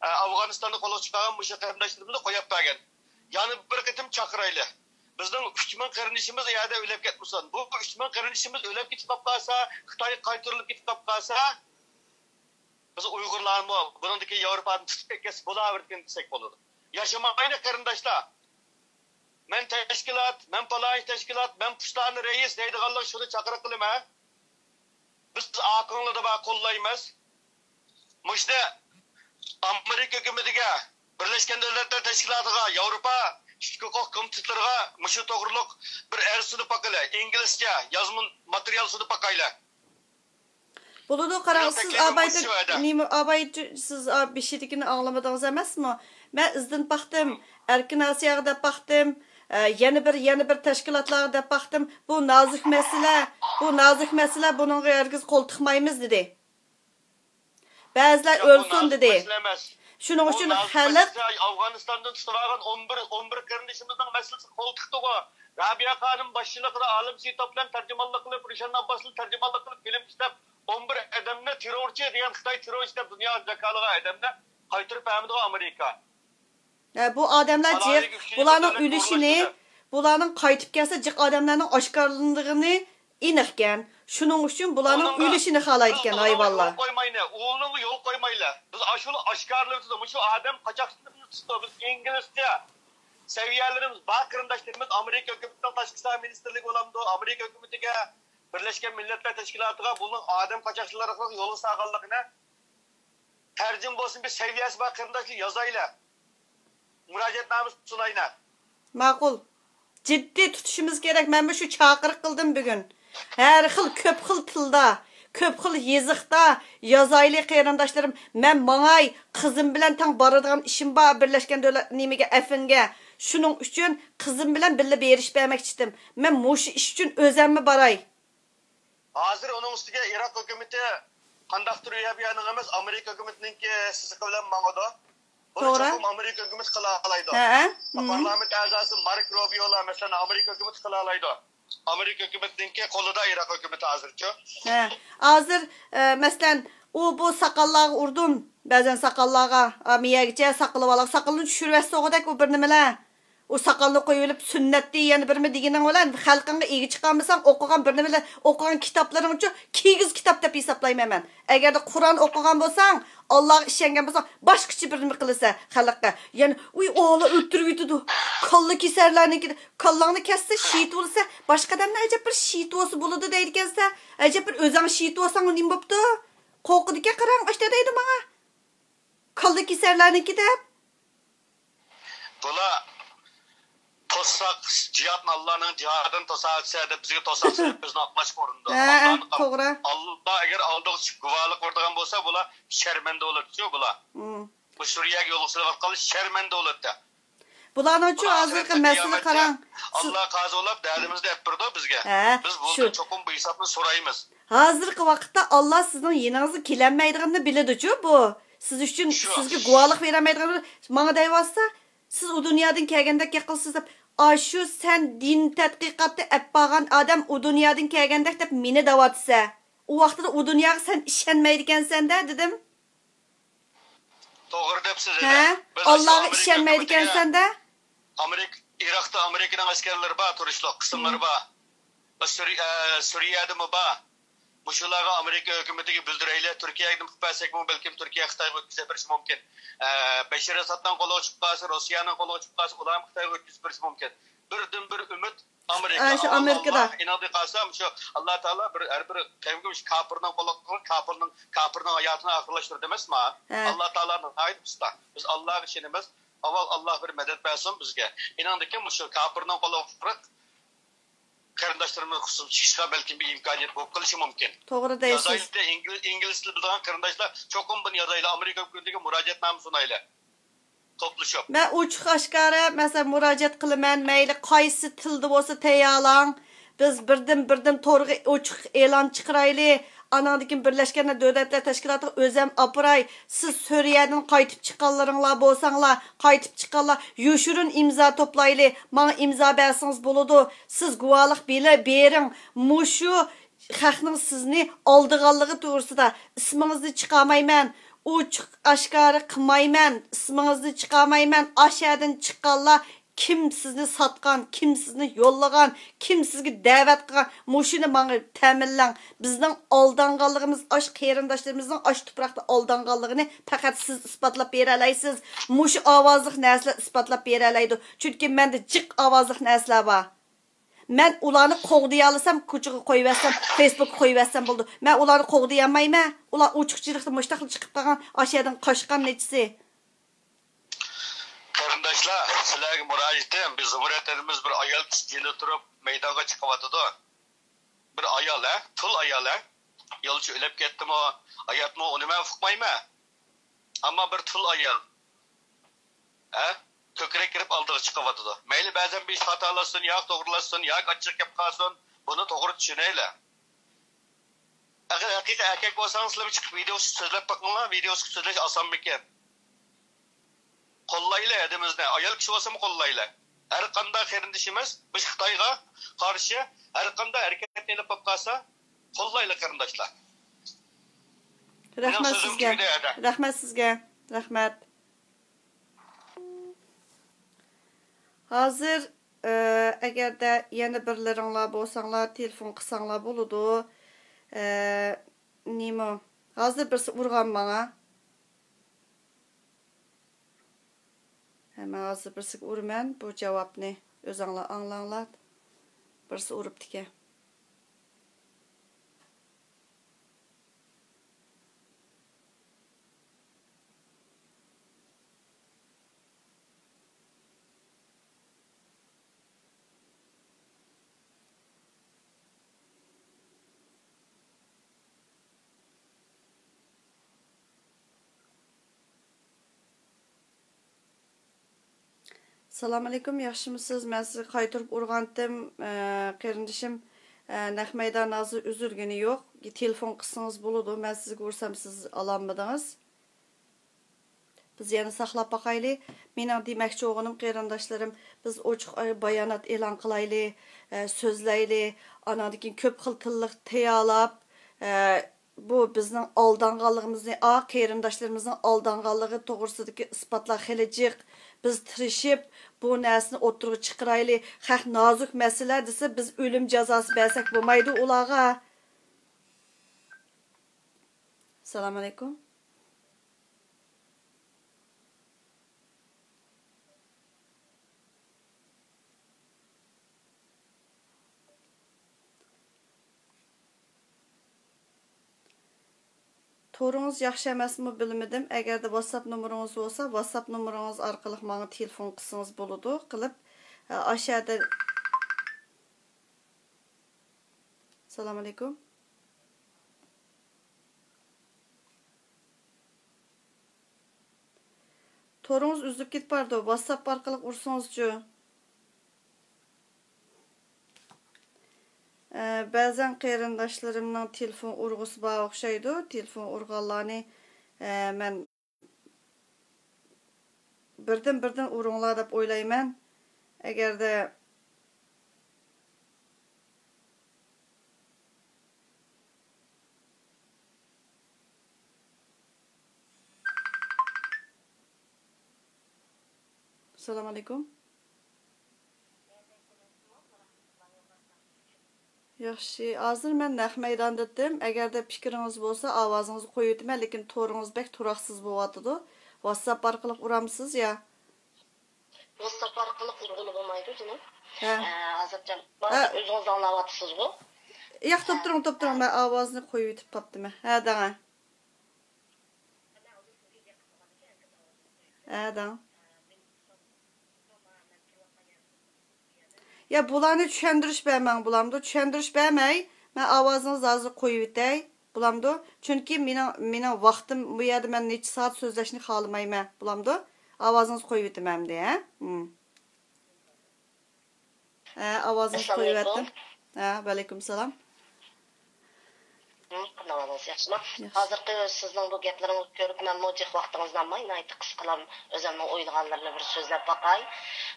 ئە، ئافغانىستاندا قولغا چىقارغان مۇشۇ قېرىنداشلىرىمىزنى قويۇپ بەرگەن. يەنە بىر قېتىم چاقىرايلى. بىزنىڭ ئۈچ مىڭ قېرىندىشىمىز ئۇ يەردە ئۆلۈپ كەتمىسۇن. بۇ ئۈچ مىڭ قېرىندىشىمىز ئۆلۈپ كېتىپ قاپ قالسا، خىتايغا قايتۇرۇلۇپ كېتىپ قاپ قالسا، بىز ئۇيغۇرلارمۇ بۇنىڭدىكى ياۋروپادىن تۇتۇپ كەتكەنسە بولاۋېرىدىكەن دېسەك بولىدۇ. ياشىمايلى قېرىنداشلار. مەن تەشكىلات، مەن پالايىش تەشكىلات، مەن پۇشتانى رەئىس دەيدىغانلار شۇنى چاقىرىق قىلىمەن. بىز ئاكىڭلاردا بار قوللايمىز. مۇشۇنى ئامېرىكا ھۆكۈمىتىگە، بىرلەشكەن دۆلەتلەر تەشكىلاتىغا، ياۋروپا كىشىلىك ھوقۇق كومىتېتلىرىغا مۇشۇ توغرۇلۇق بىر ئەرز سۇنۇپ باقىلى، ئىنگلىزچە يازما ماتېرىيال سۇنۇپ باقايلى. بولىدۇ، قاراڭ، سىز ئاۋايتىن نېمە، ئاۋايتى، سىز ئا-، بېشىدىكىنى ئاڭلىمىدىڭىز ئەمەسمۇ؟ مەن ئىزدىنىپ باقتىم، ئەركىن ئاسىياغا دەپ باقتىم، ئە، يەنە بىر، يەنە بىر تەشكىلاتلارغا دەپ باقتىم. بۇ نازۇك مەسىلە، بۇ نازۇك مەسىلە، بۇنىڭغا ھەرگىز قول تىقمايمىز، دېدى. بەزىلەر ياق، بۇ ئۆلسۇن، نازۇك دېدى. مەسىلە ئەمەس. شۇنىڭ ئۇچۇن خەلق ئافغانىستاندىن تۇتۇۋالغان ئون بىر، ئون بىر قېرىندىشىمىزنىڭ مەسىلىسى قول تىقتىغۇ. رابىيە خانىم باشچىلىقىدا، ئالىم سېيىتوف بىلەن تەرجىمانلىق قىلىپ، رۇشەن ئابباسلار تەرجىمانلىق قىلىپ فىلىم ئىشلەپ، ئون بىر ئادەمنى تېررورچى دېگەن، خىتاي تېررورچى دەپ دۇنياغا جاكارلىغان ئادەمنى قايتۇرۇپ بەرمىدىغۇ ئامېرىكا. ھە، بۇ ئادەملەر جىق، بۇلارنىڭ ئۆلۈشىنى، بۇلارنىڭ قايتىپ كەلسە جىق ئادەملەرنىڭ ئاشكارىلىنىدىغىنى ئېنىقكەن. شۇنىڭ ئۈچۈن بۇلارنىڭ ئۆلۈشىنى خالايدىكەن ھايۋانلار. يول قويمايلى، ئۇنىڭغا يول قويمايلى. بىز ئاشۇنى ئاشكارىلىۋېتىدۇ. مۇشۇ ئادەم قاچاقچىلىرىنى تۇتۇپ، بىز ئىنگلىزچە سەۋىيەلىرىمىز بار قېرىنداشلىرىمىز ئامېرىكا ھۆكۈمىتىنىڭ تاشقى ئىشلار مىنىستىرلىكى بولامدۇ، ئامېرىكا ھۆكۈمىتىگە، بىرلەشكەن مىللەتلەر تەشكىلاتىغا بۇنىڭ ئادەم قاچاقچىلىرى ئارقىلىق يولغا سالغانلىقىنى تەرجىمە بولسۇن، بىر سەۋىيەسى بار قېرىنداشلار يازايلى. مۇراجىئەتنامە سۇنايلى. ماقۇل. جىددىي تۇتۇشىمىز كېرەك. مەنمۇ شۇ چاقىرىق قىلدىم بۈگۈن. ھەر خىل، كۆپ خىل تىلدا، كۆپ خىل يېزىقتا يازايلى قېرىنداشلىرىم. مەن ماڭاي، قىزىم بىلەن تەڭ بارىدىغان ئىشىم بار، بىرلەشكەن دۆلەت نېمىگە، ئەفىنگە. شۇنىڭ ئۈچۈن قىزىم بىلەن بىللە بېرىشىپ بەرمەكچىدىم. مەن مۇشۇ ئىش ئۈچۈن ئۆزەممۇ باراي. ھازىر ئۇنىڭ ئۈستىگە ئىراق ھۆكۈمىتى قانداقتۇر ئۇ يەر بۇ يەرنىڭ ئەمەس، ئامېرىكا ھۆكۈمىتىنىڭكى سىزىقى بىلەن ماڭىدۇ. بۇنى توغرا. چوقۇم ئامېرىكا ھۆكۈمىتى قىلالايدۇ. ھەئە. مم. پارلامېنت ئەزاسى مارك روبىيولا، مەسىلەن، ئامېرىكا ھۆكۈمىتى قىلالايدۇ. ئامېرىكا ھۆكۈمىتىنىڭكى قولىدا ئىراق ھۆكۈمىتى ھازىرچۇ. ھە. ھازىر، ئە، مەسىلەن، ئۇ بۇ ساقاللارغا ئۇردۇم. بەزەن ساقاللارغا، ئا، مىيەگىچە ساقىلىۋالغان، ساقىلىنى چۈشۈرۈۋەتسە ئوغۇدەك ئۇ بىر نېمىلەر. ئۇ ساقالنى قويۇۋېلىپ سۈننەتتى يەنە بىرمۇ دېگىنىڭ بىلەن خەلقىڭگە ئىگە چىقالمىساڭ، ئوقۇغان بىر نېمىلەر، ئوقۇغان كىتابلىرىڭچۇ كىگىز كىتاب دەپ ھېسابلايمەن مەن. ئەگەردە قۇرئان ئوقۇغان بولساڭ، ئاللاغا ئىشەنگەن بولساڭ، باشقىچە بىر نېمە قىلىسەن خەلققە. يەنە، ئۇي، ئاللا ئۆلتۈرۈۋېتىدۇ. كاللا كېسەرلەرنىڭكى، كاللاڭنى كەسسە شېھىت بولىسەن، باشقا ئادەمنى ئەجەب بىر شېھىت بولسا بولىدۇ دەيدىكەنسەن. ئەجەب بىر ئۆزۈڭ شېھىت بولساڭ نېمە بوپتۇ؟ قورقىدىكەن، قاراڭ، ئاشتا دەيدۇ ماڭا. كاللا كېسەرلەرنىڭكى دەپ. بۇلار توساق، جىھادنى، ئاللانىڭ جىھادىنى توساقچى دەپ بىزگە توساق سېلىپ بىزنى ئاقلاشقا ئۇرۇنىدۇ. ھە، ئاللانى قا-، توغرا. ئاللا ئەگەر ئالدىغا چىقىپ گۇۋاھلىق بېرىدىغان بولسا، بۇلار شەرمەندە بولىدىچۇ بۇلار. مم. بۇ سۈرىيەگە يولغا سېلىۋاتقانلار شەرمەندە بولىدۇ. بۇلارنىڭچۇ بۇلار ھازىرقى ئاخىرەتتە مەسىلە قىيامەتتە قاراڭ. ئاللا قازى بولاپ دەردىمىزنى ئېلىپ بېرىدۇ بىزگە. ھە، بىز بۇنىڭدىن شۇ. چوقۇم بۇ ھېسابنى سورايمىز. ھازىرقى ۋاقىتتا ئاللا سىزنىڭ يېنىڭىزغا كېلەلمەيدىغىنىنى بىلىدۇچۇ بۇ. سىز ئۈچۈن، شۇ. سىزگە گۇۋاھلىق بېرەلمەيدىغىنىنى ماڭا دەيۋاتسا، سىز ئۇ دۇنيادىن كەلگەندەك گەپ قىلىسىز دەپ، ئاشۇ سەن دىن تەتقىقاتتا ئەپ بارغان ئادەم ئۇ دۇنيادىن كەلگەندەك دەپ مېنى دەۋاتىسە. ئۇ ۋاقتىدا ئۇ دۇنياغا سەن ئىشەنمەيدىكەنسەن-دە، دېدىم. توغرا دەپسىز، ھە؟ بىز ئاللاغا ئاشۇ ئامېرىكا ئىشەنمەيدىكەنسەن-دە. ھۆكۈمىتىگە، ئامېرىكا، ئىراقتا ئامېرىكىنىڭ ئەسكەرلىرى بار، تۇرۇشلۇق قىسىملىرى بار. ۋە سۈرى-، ئە، سۈرىيەدىمۇ بار. مۇشۇلارغا ئامېرىكا ھۆكۈمىتىگە بىلدۈرەيلى، تۈركىيەگە نېمە قىلىپ بەرسەكمۇ، بەلكىم تۈركىيە خىتايغا ئۆتكۈزۈپ بېرىشى مۇمكىن. ئە، بەشار ئەسەدنىڭ قولىغا چۈشۈپ قالسا، روسىيەنىڭ قولىغا چۈشۈپ قالسا، ئۇلارمۇ خىتايغا ئۆتكۈزۈپ بېرىشى مۇمكىن. بىردىنبىر ئۈمىد ئامېرىكا. ئاشۇ ئامېرىكىدا. ئىناندى قالسا، مۇشۇ ئاللا تائالا بىر، ھەر بىر قەۋمگە مۇشۇ كاپىرنىڭ قولىغا، كاپىرنىڭ، كاپىرنىڭ ھاياتىنى ئاخىرلاشتۇرىدۇ ئەمەسما؟ ھە. ئاللا تائالا ناھايىتى ئۇستا. بىز ئاللاغا ئىشىنىمىز. ئاۋۋال ئاللا بىر مەدەت بەرسۇن بىزگە. ئىناندىكىن مۇشۇ كاپىرنىڭ قولىغا قېرىنداشلىرىمىز خۇسۇسىي چىقىشقا بەلكىم بىر ئىمكانىيەت بولۇپ قېلىشى مۇمكىن. توغرا دەيسىز. يازايلى، ئىنگلىز، ئىنگلىز تىلى بىلىدىغان قېرىنداشلار چوقۇم بۇنى يازايلى، ئامېرىكا ھۆكۈمىتىگە مۇراجىئەتنامە سۇنايلى. توپلىشىپ. مەن ئوچۇق ئاشكارا، مەسىلەن، مۇراجىئەت قىلىمەن، مەيلى قايسى تىلدا بولسا تەييارلاڭ. بىز بىردىن-بىردىن تورغا ئوچۇق ئېلان چىقىرايلى. ئاناندىن كېيىن بىرلەشكەن دۆلەتلەر تەشكىلاتىغا ئۆزەم ئاپىراي. سىز سۈرىيەدىن قايتىپ چىققانلىرىڭلار بولساڭلار، قايتىپ چىققانلار يوشۇرۇن ئىمزا توپلايلى. ماڭا ئىمزا بەرسىڭىز بولىدۇ. سىز گۇۋاھلىق بېلە-، بېرىڭ. مۇشۇ خەقنىڭ سىزنى ئالدىغانلىقى توغرىسىدا ئىسمىڭىزنى چىقارمايمەن، ئوچۇق ئاشكارا قىلمايمەن، ئىسمىڭىزنى چىقارمايمەن، ئاشەدىن چىققانلار كىم سىزنى ساتقان، كىم سىزنى يوللىغان، كىم سىزگە دەۋەت قىلغان، مۇشۇنى ماڭا تەمىنلەڭ. بىزنىڭ ئالدانغانلىقىمىز، ئاش قېرىنداشلىرىمىزنىڭ ئاش تۇپراقتا ئالدانغانلىقىنى پەقەت سىز ئىسپاتلاپ بېرەلەيسىز. مۇشۇ ئاۋازلىق نەرسىلەر ئىسپاتلاپ بېرەلەيدۇ. چۈنكى مەندە جىق ئاۋازلىق نەرسىلەر بار. مەن ئۇلارنى قوغدىيالىسام، كوچىغا قويۇۋەتسەم، فېيسبۇكقا قويۇۋەتسەم بولىدۇ. مەن ئۇلارنى قوغدىيالمايمەن. ئۇلار ئوچۇقچىلىقتا مۇشتاقلا چىقىپ قالغان، ئاشۇ يەردىن قاچقان نەچچىسى. قېرىنداشلار، سىلەرگە مۇراجىئىتىم، بىز زۇمرەت ھەدىمىز بىر ئايال كىشى جېنى تۇرۇپ مەيدانغا چىقىۋاتىدۇ. بىر ئايال، ھە؟ تۇل ئايال، ھە؟ يالچۇ ئۆلۈپ كەتتىمۇ، ھاياتمۇ، ئۇنى مەن ئۇقمايمەن. ئەمما بىر تۇل ئايال، ھە؟ كۆكرەك كىرىپ ئالدىغا چىقىۋاتىدۇ. مەيلى بەزەن بىر ئىش خاتالاشسۇن، ياكى توغرىلاشسۇن، ياكى ئاچچىق گەپ قىلسۇن، بۇنى توغرا چۈشىنەيلى. ئەگەر ھەقىقىي ئەركەك بولساڭىز، سىلەرمۇ چىقىپ ۋىدېو سۆزلەپ بېقىڭلار، ۋىدېو سۆزلەش ئاسانمىكىن؟ قوللايلى ھەدىمىزنى، ئايال كىشى بولسىمۇ قوللايلى. ھەر قانداق قېرىندىشىمىز مۇشۇ خىتايغا قارشى ھەر قانداق ھەرىكەتنى ئېلىپ بولۇپ قالسا، قوللايلى قېرىنداشلار. مېنىڭ رەھمەت سۆزۈم سىزگە. تۈگىدى ھەدە. رەھمەت سىزگە. رەھمەت. ھازىر، ئە، ئەگەردە يەنە بىرلىرىڭلار بولساڭلار، تېلېفون قىلساڭلار بولىدۇ. ئە، نېمە؟ ھازىر بىرسى ئۇرغان ماڭا. ھە، مەن ھازىر بىرسىگە ئۇرىمەن، بۇ جاۋابنى ئۆزۈڭلار ئاڭلاڭلار. بىرسى ئۇرۇپتىكەن. سالام ئەلەيكۇم، ياخشىمۇسىز؟ مەن سىزگە قايتۇرۇپ ئۇرغانتىم، ئە، قېرىندىشىم، ئە، نەق مەيدان ھازىر ئۈزۈلگىنى يوق. تېلېفون قىلسىڭىز بولىدۇ، مەن سىزگە ئۇرسام سىز ئالالمىدىڭىز. بىز يەنە ساقلاپ باقايلى. مېنىڭ دېمەكچى بولغىنىم، قېرىنداشلىرىم، بىز ئوچۇق بايانات ئېلان قىلايلى، ئە، سۆزلەيلى. ئاناندىن كېيىن كۆپ خىل تىللىق تەييارلاپ، ئە، بۇ بىزنىڭ ئالدانغانلىقىمىزنى، ئا، قېرىنداشلىرىمىزنىڭ ئالدانغانلىقى توغرىسىدىكى ئىسپاتلار خېلى جىق. بىز تىرىشىپ، بۇ نەرسىنى ئوتتۇرىغا چىقىرايلى. خەق نازۇك مەسىلە دېسە، بىز ئۆلۈم جازاسى بەرسەك بولمايدۇ ئۇلارغا. سالام ئەلەيكۇم. تورىڭىز ياخشى ئەمەسمۇ بىلمىدىم. ئەگەردە ۋاتساپ نومۇرىڭىز بولسا، ۋاتساپ نومۇرىڭىز ئارقىلىق ماڭا تېلېفون قىلسىڭىز بولىدۇ. قىلىپ، ئە، ئاشەدە. سالام ئەلەيكۇم. تورىڭىز ئۈزۈلۈپ كېتىپ بارىدۇ. ۋاتساپ ئارقىلىق ئۇرسىڭىزچۇ؟ ئە، بەزەن قېرىنداشلىرىمنىڭ تېلېفون ئۇرغۇسى بار ئوخشايدۇ. تېلېفون ئۇرغانلارنى، ئە، مەن بىردىن-بىردىن ئۇرۇڭلار دەپ ئويلايمەن. ئەگەردە سالام ئەلەيكۇم. ياخشى، ھازىر مەن نەق مەيداندىتىم. ئەگەردە پىكرىڭىز بولسا، ئاۋازىڭىزنى قويۇۋېتىمەن، لېكىن تورىڭىز بەك تۇراقسىز بولۇۋاتىدۇ. ۋاتساپ ئارقىلىق ئۇرامسىز يا؟ ۋاتساپ ئارقىلىق ئۇرغىلى بولمايدۇ، جېنىم. ھە. ئە، ھازىرچە ھە. ئۆزىڭىز ئاڭلاۋاتىسىزغۇ؟ ياق، توپ تۇرۇڭ، توپ تۇرۇڭ. مەن ئاۋازنى قويۇۋېتىپ قاپتىمەن. ھە، دەڭە. ھە، دەڭ. يا، بۇلارنى چۈشەندۈرۈش بەرمەڭ، بولامدۇ؟ چۈشەندۈرۈش بەرمەي، مەن ئاۋازىڭىزنى ھازىر قويۇۋېتەي، بولامدۇ؟ چۈنكى مېنىڭ، مېنىڭ ۋاقتىم، بۇ يەردە مەن نەچچە سائەت سۆزلەشنى خالىمايمەن، بولامدۇ؟ ئاۋازىڭىزنى قويۇۋېتىمەن ئەمدى، ھە؟ ھە، ئاۋازىڭىزنى ئەسسالامۇئەلەيكۇم. قويۇۋەتتىم. ھە، ۋەئەلەيكۇم سالام. ھە، قانداق ئەھۋالىڭىز، ياخشىما؟ ياخشى. ھازىرقى سىزنىڭ بۇ گەپلىرىڭىزنى كۆرۈپ، مەنمۇ جىق ۋاقتىڭىزنى ئالماي، ناھايىتى قىسقىلا ئۆزۈمنىڭ ئويلىغانلىرىنى بىر سۆزلەپ باقاي.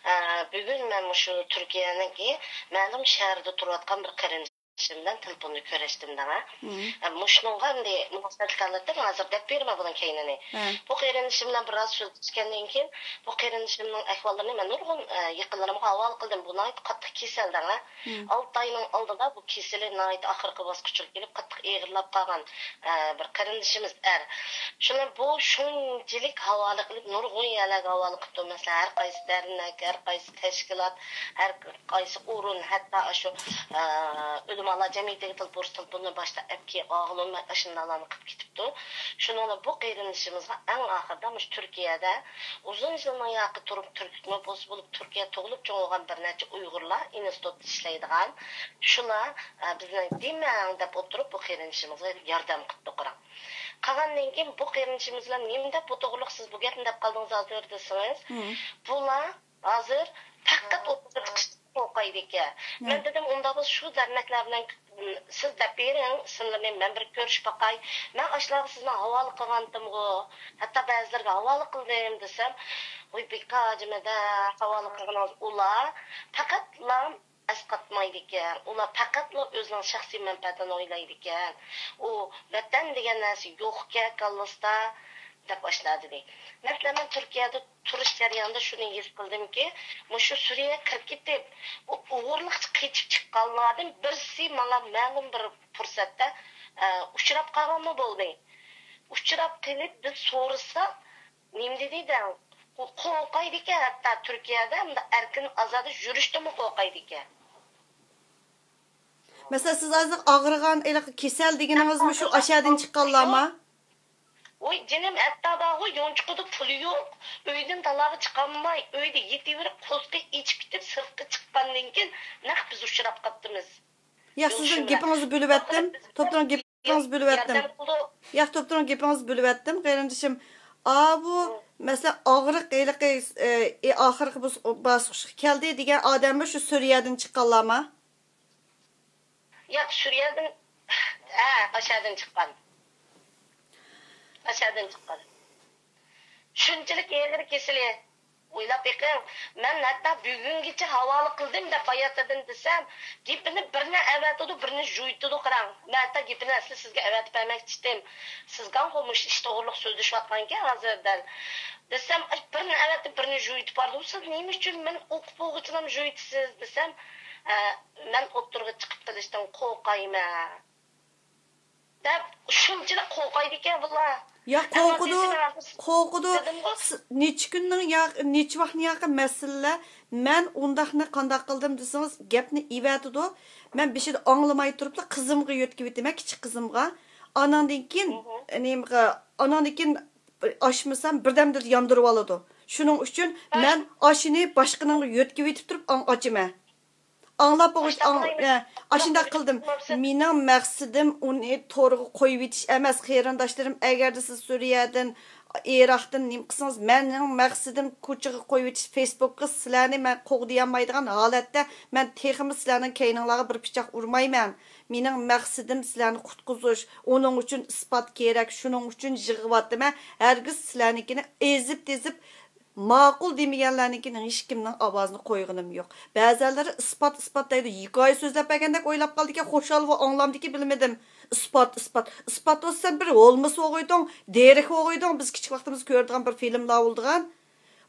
ئە، بۈگۈن مەن مۇشۇ تۈركىيەنىڭكى مەلۇم شەھىرىدە تۇرۇۋاتقان بىر قېرىندىشىم بىلەن تېلېفوندا كۆرۈشتۈم دەڭە. مم. ئە، مۇشۇنىڭغا ئەمدى مۇناسىۋەتلىك ھالەتتە ھازىر دەپ بېرىمەن بۇنىڭ كەينىنى. ھە. بۇ قېرىندىشىم بىلەن بىر ئاز سۆزلەشكەندىن كېيىن، بۇ قېرىندىشىمنىڭ ئەھۋاللىرىنى مەن نۇرغۇن، ئە، يېقىنلىرىمغا ھاۋالە قىلدىم. بۇ ناھايىتى قاتتىق كېسەل دەڭە. مم. ئالتە ئاينىڭ ئالدىدا بۇ كېسىلى ناھايىتى ئاخىرقى باسقۇچىغا كېلىپ، قاتتىق ئېغىرلاپ قالغان، ئە، بىر قېرىندىشىمىز ئەر. شۇنى بۇ شۇنچىلىك ھاۋالە قىلىپ، نۇرغۇن يەرلەرگە ھاۋالە قىپتۇ. مەسىلەن، ھەر قايسى دەرنەك، ھەر قايسى تەشكىلات، ھەر قايسى ئورۇن، ھەتتا ئاشۇ، ئە، ئۆلىمالار جەمئىيىتىگە تېلېفون، بۇنى باشتا ئەپكى ئاغلىنىپ ئاشۇنداقلارنى قىلىپ كېتىپتۇ. شۇنىڭ بىلەن بۇ قېرىندىشىمىزغا ئەڭ ئاخىرىدا مۇشۇ تۈركىيەدە ئۇزۇن يىلنىڭ ياقى تۇرۇپ، تۈركمۇ بولسا بولۇپ، تۈركىيە تۇغۇلۇپ چوڭ بولغان بىر نەچچە ئۇيغۇرلار ئىنستىتۇتتا ئىشلەيدىغان، شۇلار، ئە، بىزنى دېمەڭ دەپ ئولتۇرۇپ، بۇ قېرىندىشىمىزغا ياردەم قىپتۇ، قاراڭ. قالغاندىن كېيىن بۇ قېرىندىشىمىز بىلەن نېمە دەپ، بۇ توغرىلىق سىز بۇ گەپنى دەپ قالدىڭىز ھازىر دېسىڭىز، مم. بۇلار ھازىر پەقەت ئوتتۇرىغا چىقىشنى قوقايدىكەن. مم. مەن دېدىم، ئۇنداق بولسا شۇ دەرنەكلەر بىلەن سىز دەپ بېرىڭ ئىسىملىرىنى، مەن بىر كۆرۈشۈپ باقاي. مەن ئاشۇلارغا سىزنى ھاۋالە قىلغانتىمغۇ، ھەتتا بەزىلەرگە ھاۋالە قىلدىم دېسەم، ۋاي بىكار جىمىدە ھاۋالە قىلغىنىڭىز، ئۇلار پەقەتلا ئەسقاتمايدىكەن. ئۇلار پەقەتلا ئۆزىنىڭ شەخسىي مەنپەئەتىنى ئويلايدىكەن. ئۇ ۋەتەن دېگەن نەرسە يوقكەن كاللىسىدا، دەپ ئاشۇنداق دېدى. مەسىلەن، مەن تۈركىيەدە تۇرۇش جەريانىدا شۇنى ھېس قىلدىمكى، مۇشۇ سۈرىيەگە كىرىپ كېتىپ، ئۇ ئوغرىلىقچە قېچىپ چىققانلاردىن بىرسى ماڭا مەلۇم بىر پۇرسەتتە، ئە، ئۇچراپ قالغانمۇ بولدى. ئۇچراپ قېلىپ بىز سورىساق، نېمە دېدى دەڭ؟ قو-، قورقايدىكەن، ھەتتا تۈركىيەدە مۇنداق ئەركىن ئازادە يۈرۈشتىنمۇ قورقايدىكەن. مەسىلەن، سىز ھازىر ئاغرىغان ھېلىقى كېسەل دېگىنىڭىزمۇ شۇ ئاشەدىن چىققانلارما؟ ۋوي جېنىم، ھەتتا بارغۇ، يونچۇقىدا پۇلى يوق، ئۆيدىن تالاغا چىقالماي، ئۆيدە يېتىۋېرىپ، قورسىقى ئېچىپ كېتىپ، سىرتقا چىققاندىن كېيىن نەق بىز ئۇچراپ قاپتىمىز. ياق، سىزنىڭ گېپىڭىزنى بۆلۈۋەتتىم. توپتۇرۇڭ گېپىڭىزنى بۆلۈۋەتتىم. ياق، توپتۇرۇڭ گېپىڭىزنى بۆلۈۋەتتىم، قېرىندىشىم. ئاۋۇ، مەسىلەن، ئاغرىق ھېلىقى، ئى، ئاخىرقى بۇس-، باسقۇچقا كەلدى دېگەن ئادەممۇ شۇ سۈرىيەدىن چىققانلارما؟ ياق، سۈرىيەدىن، ھە، ئاشەدىن چىققان. ئاشەدىن چىققان. شۇنچىلىك ئېغىر كېسىلى. ئويلاپ بېقىڭ، مەن ھەتتا بۈگۈنگىچە ھاۋالە قىلدىم دەپ باياتىدىن دېسەم، گېپىنى بىرنى ئەۋەتىدۇ، بىرنى جۇيتىدۇ. قاراڭ، مەن ھەتتا گېپىنى ئەسلى سىزگە ئەۋەتىپ بەرمەكچى ئىدىم. سىزگەڭ مۇشۇ ئىش توغرىلىق سۆزلىشىۋاتقانكەن ھازىر دەل. دېسەم، ئاي، بىرنى ئەۋەتتى، بىرنى جۇيتۇپ باردى. سىز نېمە ئۈچۈن مېنى ئوقۇپ بولغۇچىلا جۇيتىسىز دېسەم، ئە، مەن ئوتتۇرىغا چىقىپ قېلىشتىن قورقايمەن دەپ شۇنچىلىك قورقايدىكەن بۇلار. يا، قورقىدۇ، قورقىدۇ. دېدىمغۇ. س-، نېچە كۈننىڭ يا-، نېچە ۋاقىتنىڭ ياقى مەسىلىلەر. مەن ئۇنداقنى قانداق قىلدىم دېسىڭىز، گەپنى ئېۋەتىدۇ. مەن بېشىدا ئاڭلىماي تۇرۇپلا قىزىمغا يۆتكىۋېتىمەن، كىچىك قىزىمغا. ئاناندىن كېيىن، نېمىغا، ئاناندىن كېيىن ئاچمىسام، بىردەمدىلا ياندۇرۇۋالىدۇ. شۇنىڭ ئۈچۈن مەن ئاشۇنى باشقىنىڭغا يۆتكىۋېتىپ تۇرۇپ ئاڭ-، ئاچىمەن. ئاڭلاپ بولغۇچ-، ئاڭ-، ئە، ئاشۇنداق قىلدىم. مېنىڭ مەقسىتىم ئۇنى تورغا قويۇۋېتىش ئەمەس، قېرىنداشلىرىم. ئەگەردە سىز سۈرىيەدىن، ئىراقتىن نېمە قىلسىڭىز، مېنىڭ مەقسىتىم كوچىغا قويۇۋېتىش، فېيسبوكقا سىلەرنى مەن قوغدىيالمايدىغان ھالەتتە، مەن تېخىمۇ سىلەرنىڭ كەينىڭلارغا بىر پىچاق ئۇرمايمەن. مېنىڭ مەقسىتىم سىلەرنى قۇتقۇزۇش، ئۇنىڭ ئۈچۈن ئىسپات كېرەك، شۇنىڭ ئۈچۈن يىغىۋاتىمەن. ھەرگىز سىلەرنىڭكىنى ئېزىپ-تېزىپ، ماقۇل دېمىگەنلەرنىڭكىنى ھېچكىمنىڭ ئاۋازىنى قويغىنىم يوق. بەزەنلىرى ئىسپات، ئىسپات دەيدۇ، ھېكايە سۆزلەپ بەرگەندەك ئويلاپ قالدىكەن، خۇشال ۋە ئاڭلامدىكى بىلمىدىم. ئىسپات، ئىسپات، ئىسپات بولسا سەن بىر ھولمىس بولغۇيدۇڭ، دېرىك بولغۇيدۇڭ، بىز كىچىك ۋاقتىمىزدا كۆرىدىغان بىر فىلىملار بولىدىغان.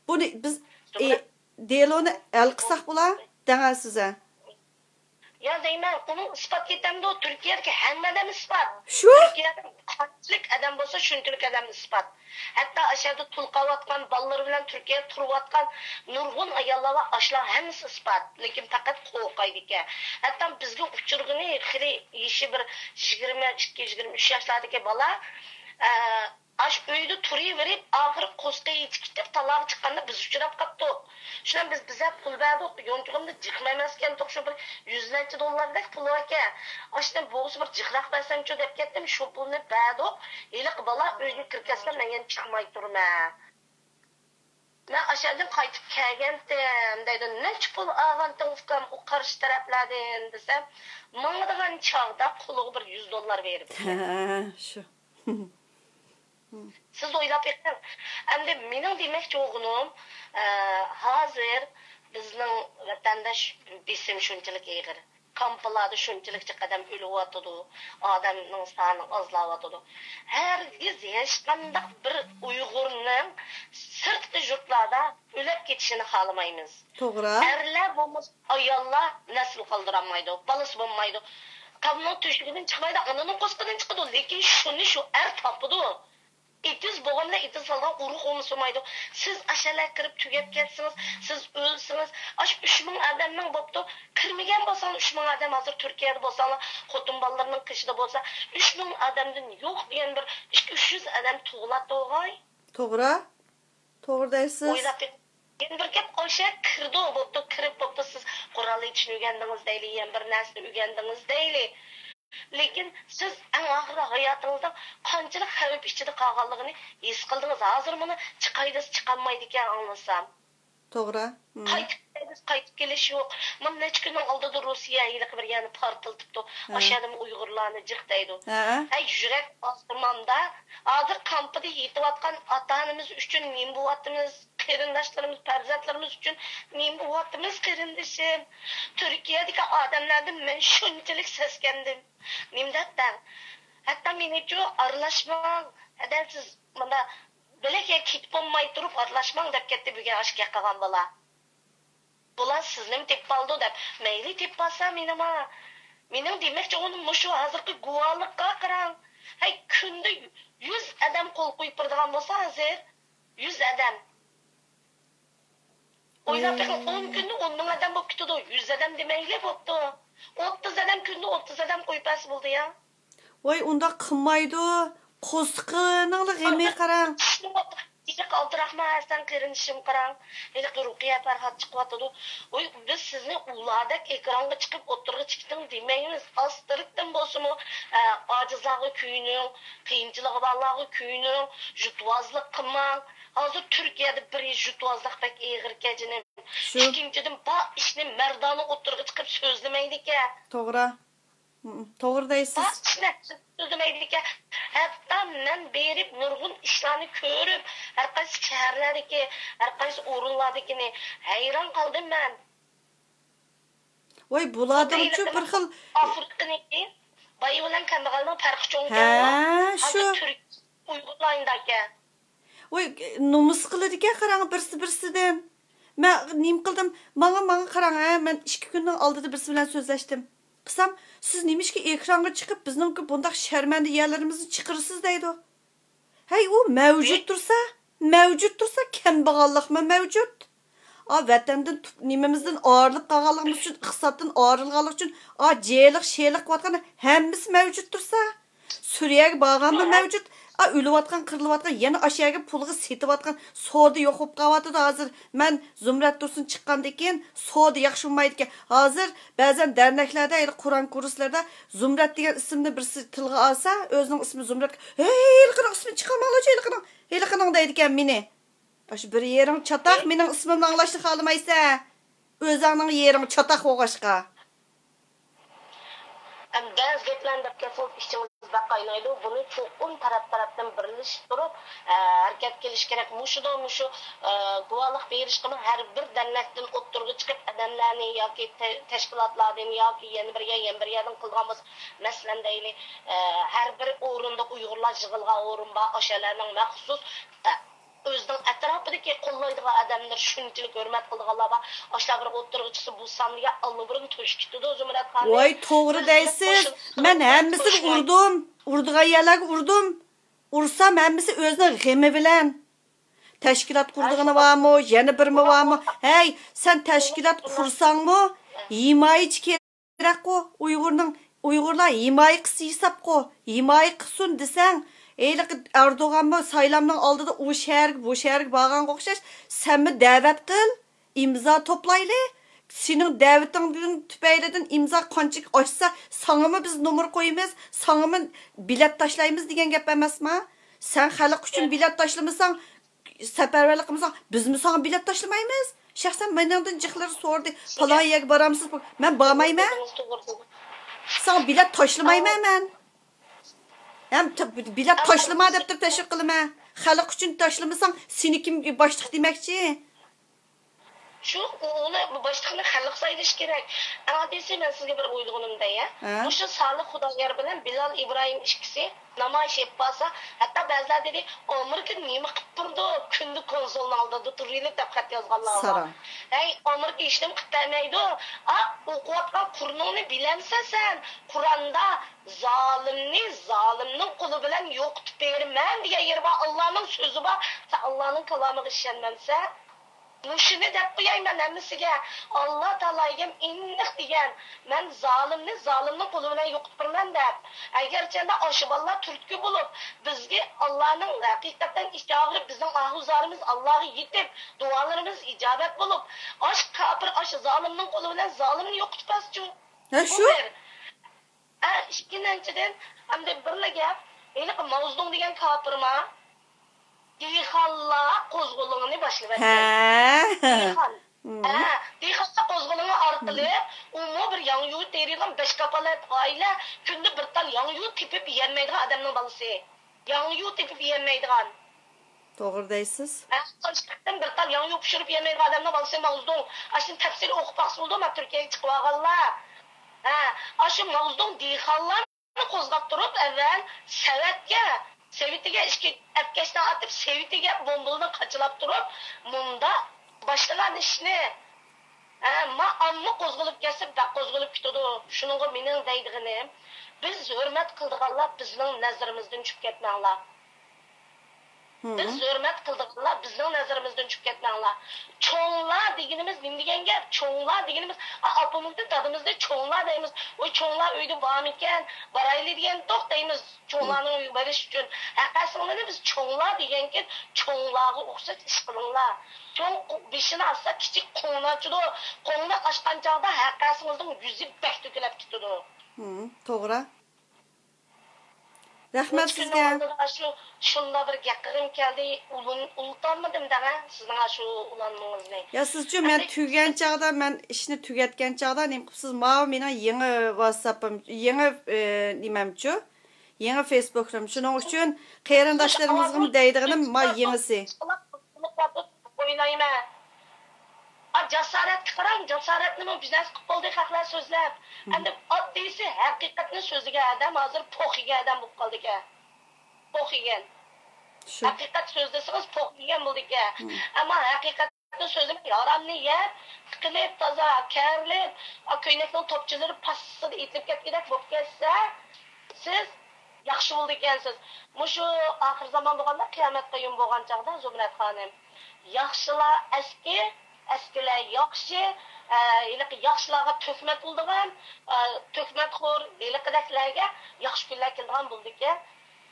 بۇنى بىز، ئى، دېلونى ھەل قىلساق بولا، دەڭە سىزە. يا دەيمەن، ئۇنىڭ ئىسپات كېتەمدۇ؟ تۈركىيەدىكى ھەممە ئادەم ئىسپات. شۇ؟ تۈركىيەدە قانچىلىك ئادەم بولسا، شۇنچىلىك ئادەم ئىسپات. ھەتتا ئاشۇ يەردە تۇل قاۋاتقان، بالىلىرى بىلەن تۈركىيەدە تۇرۇۋاتقان نۇرغۇن ئاياللار بار، ئاشۇلار ھەممىسى ئىسپات. لېكىن پەقەت قورقايدىكەن. ھەتتا بىزگە ئۇچرىغىنى خېلى يېشى بىر يىگىرمە ئىككى، يىگىرمە ئۈچ ياشلاردىكى بالا، ئە، ئاشۇ ئۆيدە تۇرۇۋېرىپ، ئاخىرى قورسىقى ئېچىپ كېتىپ، تالاغا چىققاندا بىز ئۇچراپ قاپتۇق. شۇنداق بىز، بىزە پۇل بەردۇق، يونچۇقۇمدا جىقمۇ ئەمەسكەنتۇق، شۇ بىر يۈز نەچچە دوللاردەك پۇل باركەن. ئاشۇنداق بولسا بىر جىقراق بەرسەمچۇ دەپ كەتتىم، شۇ پۇلنى بەردۇق. ھېلىقى بالا ئۆيگە كىرىپ كەتسە، مەن يەنە چىقماي تۇرىمەن. مەن ئاشۇ يەردىن قايتىپ كەلگەنتىم، دەيدۇ. نەچچە پۇل ئالغانتىڭ ئۇكام ئۇ قارشى تەرەپلەردىن دېسەم، ماڭىدىغان چاغدا قولىغا بىر يۈز دوللار بېرىپتىكەن. ھە، شۇ. سىز ئويلاپ بېقىڭ. ئەمدى مېنىڭ دېمەكچى بولغىنىم، ئە، ھازىر بىزنىڭ ۋەتەندە بېسىم شۇنچىلىك ئېغىر. كامپلاردا شۇنچىلىك جىق ئادەم ئۆلۈۋاتىدۇ، ئادەمنىڭ سانى ئازلاۋاتىدۇ. ھەرگىز ھېچقانداق بىر ئۇيغۇرنىڭ سىرتقى يۇرتلاردا ئۆلۈپ كېتىشىنى خالىمايمىز. توغرا. ئەرلەر بولمىسا ئاياللار نەسىل قالدۇرالمايدۇ، بالىسى بولمايدۇ. تامنىڭ تۆشۈكىدىن چىقمايدۇ، ئانىنىڭ قورسىقىدىن چىقىدۇ، لېكىن شۇنى شۇ ئەر تاپىدۇ. ئېتىز بولغان بىلەن ئېتىز سالغان ئۇرۇق ئوڭسىمايدۇ. سىز ئاشۇلار كىرىپ تۈگەپ كەتسىڭىز، سىز ئۆلسىڭىز، ئاشۇ ئۈچ مىڭ ئادەمنىڭ بوپتۇ، كىرمىگەن بولساڭلار، ئۈچ مىڭ ئادەم ھازىر تۈركىيەدە بولساڭلار، خوتۇن بالىلىرىنىڭ قېشىدا بولسا، ئۈچ مىڭ ئادەمدىن يوق دېگەن بىر ئىككى، ئۈچ يۈز ئادەم تۇغۇلاتتى بولغاي. توغرا. توغرا دەيسىز. ئويلاپ بېقىڭ. يەنە بىر گەپ، ئاشۇ كىرىدۇ، بوپتۇ، كىرىپ بوپتۇ، سىز قورال ئېتىشنى ئۆگەندىڭىز دەيلى، يەنە بىر نەرسىنى ئۆگەندىڭىز دەيلى. لېكىن سىز ئەڭ ئاخىرى ھاياتىڭىزدا قانچىلىك خەۋپ ئىچىدە قالغانلىقىنى ھېس قىلدىڭىز. ھازىر مانا چىقاي دېسە چىقالمايدىكەن ئاڭلىسام. توغرا. مم. قايتىپ كەلدى قايتىپ كېلىش يوق. مانا نەچچە كۈننىڭ ئالدىدا روسىيە ھېلىقى بىر يەرنى پارتلىتىپتۇ. ھە. ئاشۇ يەردىمۇ ئۇيغۇرلارنى جىق دەيدۇ. ھە. ھەي، يۈرەك ئاغرىمامدا، ھازىر كامپىدا يېتىۋاتقان ئاتا-ئانىمىز ئۈچۈن نېمە بولۇۋاتىمىز؟ قېرىنداشلىرىمىز، پەرزەنتلىرىمىز ئۈچۈن نېمە بولۇۋاتىمىز، قېرىندىشىم؟ تۈركىيەدىكى ئادەملەردىن مەن شۇنچىلىك سەسكەندىم. نېمە دەپ دەڭ؟ ھەتتا مېنىچۇ، «ئارىلاشماڭ، ھەدە سىز مۇندا بۆلەككە كېتىپ بولماي تۇرۇپ ئارىلاشماڭ» دەپ كەتتى بۈگۈن ئاشۇ گەپ قىلغان بالا. بۇلار سىزنىمۇ تېپىپ ئالىدۇ دەپ. مەيلى تېپىپ ئالسا مېنىما. مېنىڭ دېمەكچى بولغىنىم مۇشۇ ھازىرقى گۇۋاھلىققا قاراڭ. ھەي، كۈندە يۈز ئادەم قول قويۇپ بېرىدىغان بولسا ھازىر، يۈز ئادەم. ئويلاپ بېقىڭ، ئون كۈندە ئون مىڭ ئادەم بولۇپ كېتىدۇ. يۈز ئادەم دېمەيلى بوپتۇ. ئوتتۇز ئادەم، كۈندە ئوتتۇز ئادەم قويۇپ بەرسە بولدى يا. ۋاي، ئۇنداق قىلمايدۇ. قورسىقىنىڭلا غېمى قاراڭ. ئىشنى ئوتتۇرا ئالدىراقمۇ ھەسەن قېرىندىشىم قاراڭ. ھېلىقى رۇقىيە پەرھات چىقىۋاتىدۇ. ۋاي، بىز سىزنى ئۇلاردەك ئېكرانغا چىقىپ ئوتتۇرىغا چىقىڭ دېمەيمىز. ئاستىرىكتىن بولسىمۇ، ئە، ئاجىزلارغا كۆيۈنۈڭ، قىيىنچىلىقى بارلارغا كۆيۈنۈڭ، جۇتۋازلىق قىلماڭ. ھازىر تۈركىيەدە بىر يۈز جۇتۋازلىق بەك ئېغىركەن جېنىم. شۇ. ئىككىنچىدىن، بار ئىشنى مەردانە ئوتتۇرىغا چىقىپ سۆزلىمەيدىكەن. توغرا. ھم، توغرا دەيسىز. بار ئىشنى سۆزلىمەيدىكەن. ھەتتا مەن بېرىپ نۇرغۇن ئىشلارنى كۆرۈپ، ھەر قايسى شەھەرلەردىكى، ھەر قايسى ئورۇنلاردىكىنى ھەيران قالدىم مەن. ۋاي، بۇلاردىمچۇ بىر خىل ئافرىقىنىڭكى بايى بىلەن كەمبەغەلنىڭ پەرقى چوڭكەنغۇ. ھە، شۇ. ھازىر تۈرك ئۇيغۇرلار ئىنداكەن. ۋاي، نومۇس قىلىدىكەن، قاراڭ، بىرسى بىرسىدىن. مەن نېمە قىلدىم؟ ماڭا، ماڭا قاراڭ، ھە، مەن ئىككى كۈندىن ئالدىدا بىرسى بىلەن سۆزلەشتىم. قىسام، سىز نېمىشقا ئېكرانغا چىقىپ، بىزنىڭكى بۇنداق شەرمەندە يەرلىرىمىزنى چىقىرىسىز دەيدۇ. ھەي، ئۇ مەۋجۇت تۇرسا، مەۋجۇت تۇرسا، كەمبەغاللىقمۇ مەۋجۇت. ئا، ۋەتەندىن تۇ-، نېمىمىزدىن ئايرىلىپ قالغانلىقىمىز ئۈچۈن، ئىقتىسادتىن ئايرىلغانلىقى ئۈچۈن، ئا، جىلىق شېلىق قىلىۋاتقان ھەممىسى مەۋجۇت تۇرسا. سۈرىيەگە بارغانمۇ مەۋجۇت، ئا، ئۆلۈۋاتقان، قىرىلىۋاتقان، يەنە ئاشۇ يەرگە پۇلغا سېتىۋاتقان سودا يوق بولۇپ قالىۋاتىدۇ ھازىر. مەن زۇمرەت تۇرسۇن چىققاندىن كېيىن سودا ياخشى بولمايدىكەن. ھازىر بەزەن دەرنەكلەردە، يەنە قۇرئان كۇرسلىرىدا زۇمرەت دېگەن ئىسىمنى بىرسى تىلغا ئالسا، ئۆزىنىڭ ئىسمى زۇمرەت، ھەي، ھېلىقىنىڭ ئىسمىنى چىقارماڭلارچۇ، ھېلىقىنىڭ، ھېلىقىنىڭ دەيدىكەن مېنى. ئاشۇ بىر يېرىڭ چاتاق، مېنىڭ ئىسمىمنى ئاڭلاشنى خالىمايسەن. ئۆزۈڭنىڭ يېرىڭ چاتاق بولغاچقا. ئەم، بەزى گەپلەرنى دەپ كەتسىڭىز ئىچىڭىز بەك قاينايدۇ. بۇنى چوقۇم تەرەپ-تەرەپتىن بىرلىشىپ تۇرۇپ، ئە، ھەرىكەتكە كېلىش كېرەك. مۇشۇدۇر، مۇشۇ، ئە، گۇۋاھلىق بېرىشقىمۇ ھەر بىر دەرنەكتىن ئوتتۇرىغا چىقىپ، ئادەملەرنى ياكى تە-، تەشكىلاتلاردىن ياكى يەنە بىر يەر، يەنە بىر يەردىن قىلغان بولسا، مەسىلەن دەيلى، ئە، ھەر بىر ئورۇندا ئۇيغۇرلار يىغىلغان ئورۇن بار، ئاشۇلارنىڭ مەخسۇس، ئە، ئۆزىنىڭ ئەتراپىدىكى قوللايدىغان ئادەملەر، شۇنچىلىك ھۆرمەت قىلىدىغانلار بار. ئاشۇلار بىر ئوتتۇرىغا چىقسا، بۇ سان دېگەن ئاللىبۇرۇن توشۇپ كېتىدۇ، زۇمرەت خانىم. ۋاي، توغرا دەيسىز. مەن ھەممىسىگە ئۇردۇم. ئۇرىدىغان يەرلەرگە ئۇردۇم. ئۇرسام، ھەممىسى ئۆزىنىڭ غېمى بىلەن. تەشكىلات قۇرىدىغىنى بارمۇ؟ يەنە بىرمۇ بارمۇ؟ ھەي، سەن تەشكىلات قۇرساڭمۇ، ھىمايىچى كېرەكقۇ، ئۇيغۇرنىڭ، ئۇيغۇرلار ھىمايە قىلسا ھېسابقۇ، ھىمايە قىلسۇن دېسەڭ، ھېلىقى ئەردوغانمۇ سايلامنىڭ ئالدىدا ئۇ شەھەرگە، بۇ شەھەرگە بارغانغا ئوخشاش، سەنمۇ دەۋەت قىل، ئىمزا توپلايلى. سېنىڭ دەۋىتىڭدىن تۈپەيلىدىن ئىمزا قانچىلىك ئاشسا، ساڭىمۇ بىز نومۇر قويىمىز، ساڭىمۇ بېلەت تاشلايمىز دېگەن گەپ ئەمەسما؟ سەن خەلق ئۈچۈن بېلەت تاشلىمىساڭ، سەپەرۋەرلىك قىلمىساڭ، بىزمۇ ساڭا بېلەت تاشلىمايمىز. شەخسەن مېنىڭدىن جىقلىرى سورىدى، پالان يەرگە بارامسىز؟ مەن بارمايمەن. ساڭا بېلەت تاشلىمايمەن مەن. ھەم ت-، بېلەت تاشلىما دەپ تۇرۇپ تەشۋىق قىلىمەن. خەلق ئۈچۈن تاشلىمىساڭ، سېنى كىم باشلىق دېمەكچى؟ شۇ، ئۇنى باشلىقنى خەلق سايلىشى كېرەك. ئەڭ ئاددىيسى، مەن سىزگە بىر ئويلىغىنىم دەي، ھە؟ ھە؟ مۇشۇ سالىھ خۇدايار بىلەن بىلال ئىبراھىم ئىككىسى نامايىش ئېلىپ بارسا، ھەتتا بەزىلەر دېدى، «ئامېرىكا نېمە قىلىپ تۇرىدۇ؟ كۈندە كونسۇلنىڭ ئالدىدا تۇرۇۋېلىپ» دەپ خەت يازغانلار بار. ساراڭ. ھەي، ئامېرىكا ھېچنېمە قىلىپ بەرمەيدۇ. ئا، ئوقۇۋاتقان قۇرنۇڭنى بىلەمسەن سەن؟ قۇرئاندا زالىمنى زالىمنىڭ قولى بىلەن يوقىتىپ بېرىمەن دېگەن يېرى بار. ئاللانىڭ سۆزى بار. سەن ئاللانىڭ كالامىغا ئىشەنمەمسەن؟ مۇشۇنى دەپ قوياي مەن ھەممىسىگە. ئاللا تائالا دېگەن ئېنىق دېگەن، مەن زالىمنى زالىمنىڭ قولى بىلەن يوقىتىپ بېرىمەن دەپ. ئەگەرچەندە ئاشۇ بالىلار تۈرتكە بولۇپ، بىزگە ئاللانىڭ ھەقىقەتەن ئىچ ئاغرىپ، بىزنىڭ ئاھۇ زارىمىز ئاللاغا يېتىپ، دۇئالىرىمىز ئىجابەت بولۇپ، ئاشۇ كاپىر، ئاشۇ زالىمنىڭ قولى بىلەن زالىمنى يوقىتىپ بەرسىچۇ. ھە، شۇ. بۇ بىر. ئە، ئىككىنچىدىن، ئەمدى بىرلا گەپ، ھېلىقى ماۋزېدۇڭ دېگەن كاپىرما دېھقانلار قوزغىلىڭىنى باشلىۋەتكەن. ھە. دېھقان. ھە، دېھقان بولىدىغان بەش كاپالەت ئائىلە كۈندە بىر تال ياڭيۇ تېپىپ يېيەلمەيدىغان ئادەمنىڭ بالىسى. ياڭيۇ تېپىپ يېيەلمەيدىغان. توغرا دەيسىز. مەن بىر تال ياڭيۇ پىشۇرۇپ يېيەلمەيدىغان ئادەمنىڭ بالىسى ماۋزېدۇڭ. ئاشۇنى تەپسىلىي ئوقۇپ باقسا بولىدۇ، مانا تۈركىيەگە چىقىۋالغانلار. ھە، ئاشۇ ماۋزېدۇڭ دېھقانلار قوزغاپ تۇرۇپ، ئەۋۋەل سەۋەتكە، سېۋىتىگە ئىككى ئەپكەشنى ئاتىپ، سېۋىتىگە بومبىلىنى قاچىلاپ تۇرۇپ، مۇنداق باشلىغان ئىشنى، ھە، ما ئامما قوزغىلىپ كەتسە، بەك قوزغىلىپ كېتىدۇ. شۇنىڭغا مېنىڭ دەيدىغىنىم، بىز ھۆرمەت قىلىدىغانلار بىزنىڭ نەزىرىمىزدىن چۈشۈپ كەتمەڭلار. بىز ھۆرمەت قىلىدىغانلار بىزنىڭ نەزىرىمىزدىن چۈشۈپ كەتمەڭلار. چوڭلار دېگىنىمىز نېمە دېگەن گەپ؟ چوڭلار دېگىنىمىز، ئا، ئاپىمىزنى، دادىمىزنى چوڭلار دەيمىز. ۋوي، چوڭلار ئۆيدە بارمىكەن؟ بارايلى دېگەندۇق دەيمىز. چوڭلارنىڭ ئۆيىگە بېرىش ئۈچۈن. ھەققاسىڭلارنى بىز چوڭلار دېگەنكىن، چوڭلارغا ئوخشاش ئىش قىلىڭلار. چوڭ بېشىنى ئاچسا، كىچىك قوڭنى ئاچىدۇ. قوڭنى ئاچقان چاغدا ھەققاسىڭىزنىڭ يۈزى بەك تۆكۈلۈپ كېتىدۇ. توغرا. رەھمەت سىزگە. ئاشۇ شۇنداق بىر گەپ قىلغۇم كەلدى. ئۇلىنى ئۇلىتالمىدىم دەڭە، سىزنىڭ ئاشۇ ئۇلانمىڭىزنى. يا سىزچۇ، مەن تۈگىگەن چاغدا، مەن ئىشنى تۈگەتكەن چاغدا نېمە قىپسىز؟ ماۋۇ مېنىڭ يېڭى ۋاتساپىم، يېڭى، ئە، نېمەمچۇ؟ يېڭى فېيسبۇكىم. شۇنىڭ ئۈچۈن قېرىنداشلىرىمىزغىمۇ دەيدىغىنىم، ما يېڭىسى. ئوينايمەن. ئا، جاسارەتكە قاراڭ، جاسارەتنىمۇ بىر نەرسە قىلىپ بولدى خەقلەر سۆزلەپ. ئەمدى ئاددىيسى ھەقىقەتنى سۆزلىگەن ئادەم ھازىر پوق يېگەن ئادەم بولۇپ قالدىكەن. پوق يېگەن. ھەقىقەت سۆزلىسىڭىز پوق يېگەن بولىدىكەن. ئەمما ھەقىقەتنى سۆزلىمەي، ھارامنى يەپ، تىقىلىپ، تازا كەرىلىپ، ئا، كۆينەكنىڭ توپچىلىرى پاسسىدە ئېتىلىپ كەتكۈدەك بولۇپ كەتسە، سىز ياخشى بولىدىكەنسىز. مۇشۇ ئاخىر زامان بولغاندا، قىيامەت قايۇم بولغان چاغدا، زۇمرەت خانىم، ياخشىلار ئەسكى، ئەسكىلەر ياخشى، ئە، ھېلىقى ياخشىلارغا تۆھمەت قىلىدىغان، ئە، تۆھمەتخور، ھېلىقىدەكلەرگە ياخشى كۈنلەر كېلىدىغان بولىدىكەن.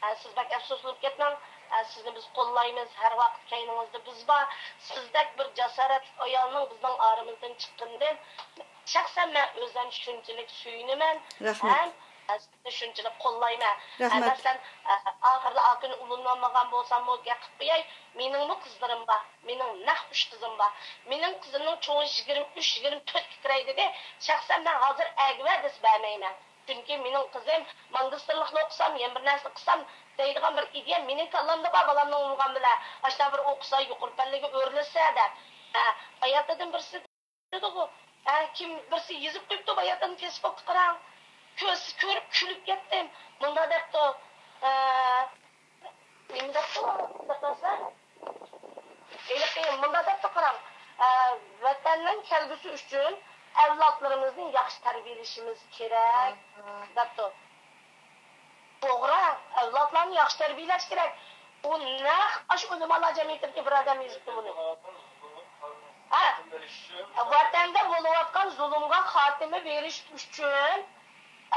ئە، سىز بەك ئەپسۇسلىنىپ كەتمەڭ. ئە، سىزنى بىز قوللايمىز، ھەر ۋاقىت كەينىڭىزدە بىز بار. سىزدەك بىر جاسارەتلىك ئايالنىڭ بىزنىڭ ئارىمىزدىن چىققىنىدىن شەخسەن مەن ئۆزۈم شۇنچىلىك سۆيۈنىمەن. رەھمەت. ھەم شۇنچىلىك قوللايمەن. رەھمەت. مەسىلەن، ئە، ئاخىردا ئاكىنى ئۇلىنالمىغان بولساممۇ گەپ قىلىپ قوياي، مېنىڭمۇ قىزلىرىم بار. مېنىڭ نەق ئۈچ قىزىم بار. مېنىڭ قىزىمنىڭ چوڭى يىگىرمە ئۈچ، يىگىرمە تۆتكە كىرەي دېدى. شەخسەن مەن ھازىر ئەگىۋە دېسە بەرمەيمەن. چۈنكى مېنىڭ قىزىم ماگىستىرلىقنى ئوقۇسام، يەنە بىر نەرسە قىلسام دەيدىغان بىر ئىدىيە مېنىڭ كاللامدا بار، بالامنى ئۇلىغان بىلەن. ئاشۇنداق بىر ئوقۇسا، يۇقىرى پەللىگە ئۆرلىسە دەپ. ھە، باياتىدىن بىرسى دېدىغۇ. ھە، كىم بىرسى يېزىپ قويۇپتۇ، باياتىن فېيسبۇكتا قاراڭ. كۆز-، كۆرۈپ كۈلۈپ كەتتىم. مۇنداق دەپتۇ. ھە، نېمە دەپتۇ؟ دىققەتسە. ھېلىقى مۇنداق دەپتۇ، قاراڭ. ھە، ۋەتەننىڭ كەلگۈسى ئۈچۈن ئەۋلادلىرىمىزنى ياخشى تەربىيەلىشىمىز كېرەك، دەپتۇ. توغرا، ئەۋلادلارنى ياخشى تەربىيەلەش كېرەك. بۇ نەق ئاشۇ ئۆلىمالار جەمئىيىتىدىكى بىر ئادەم يېزىپتۇ بۇنى. ھە، ۋەتەندە بولۇۋاتقان زۇلۇمغا خاتىمە بېرىش ئۈچۈن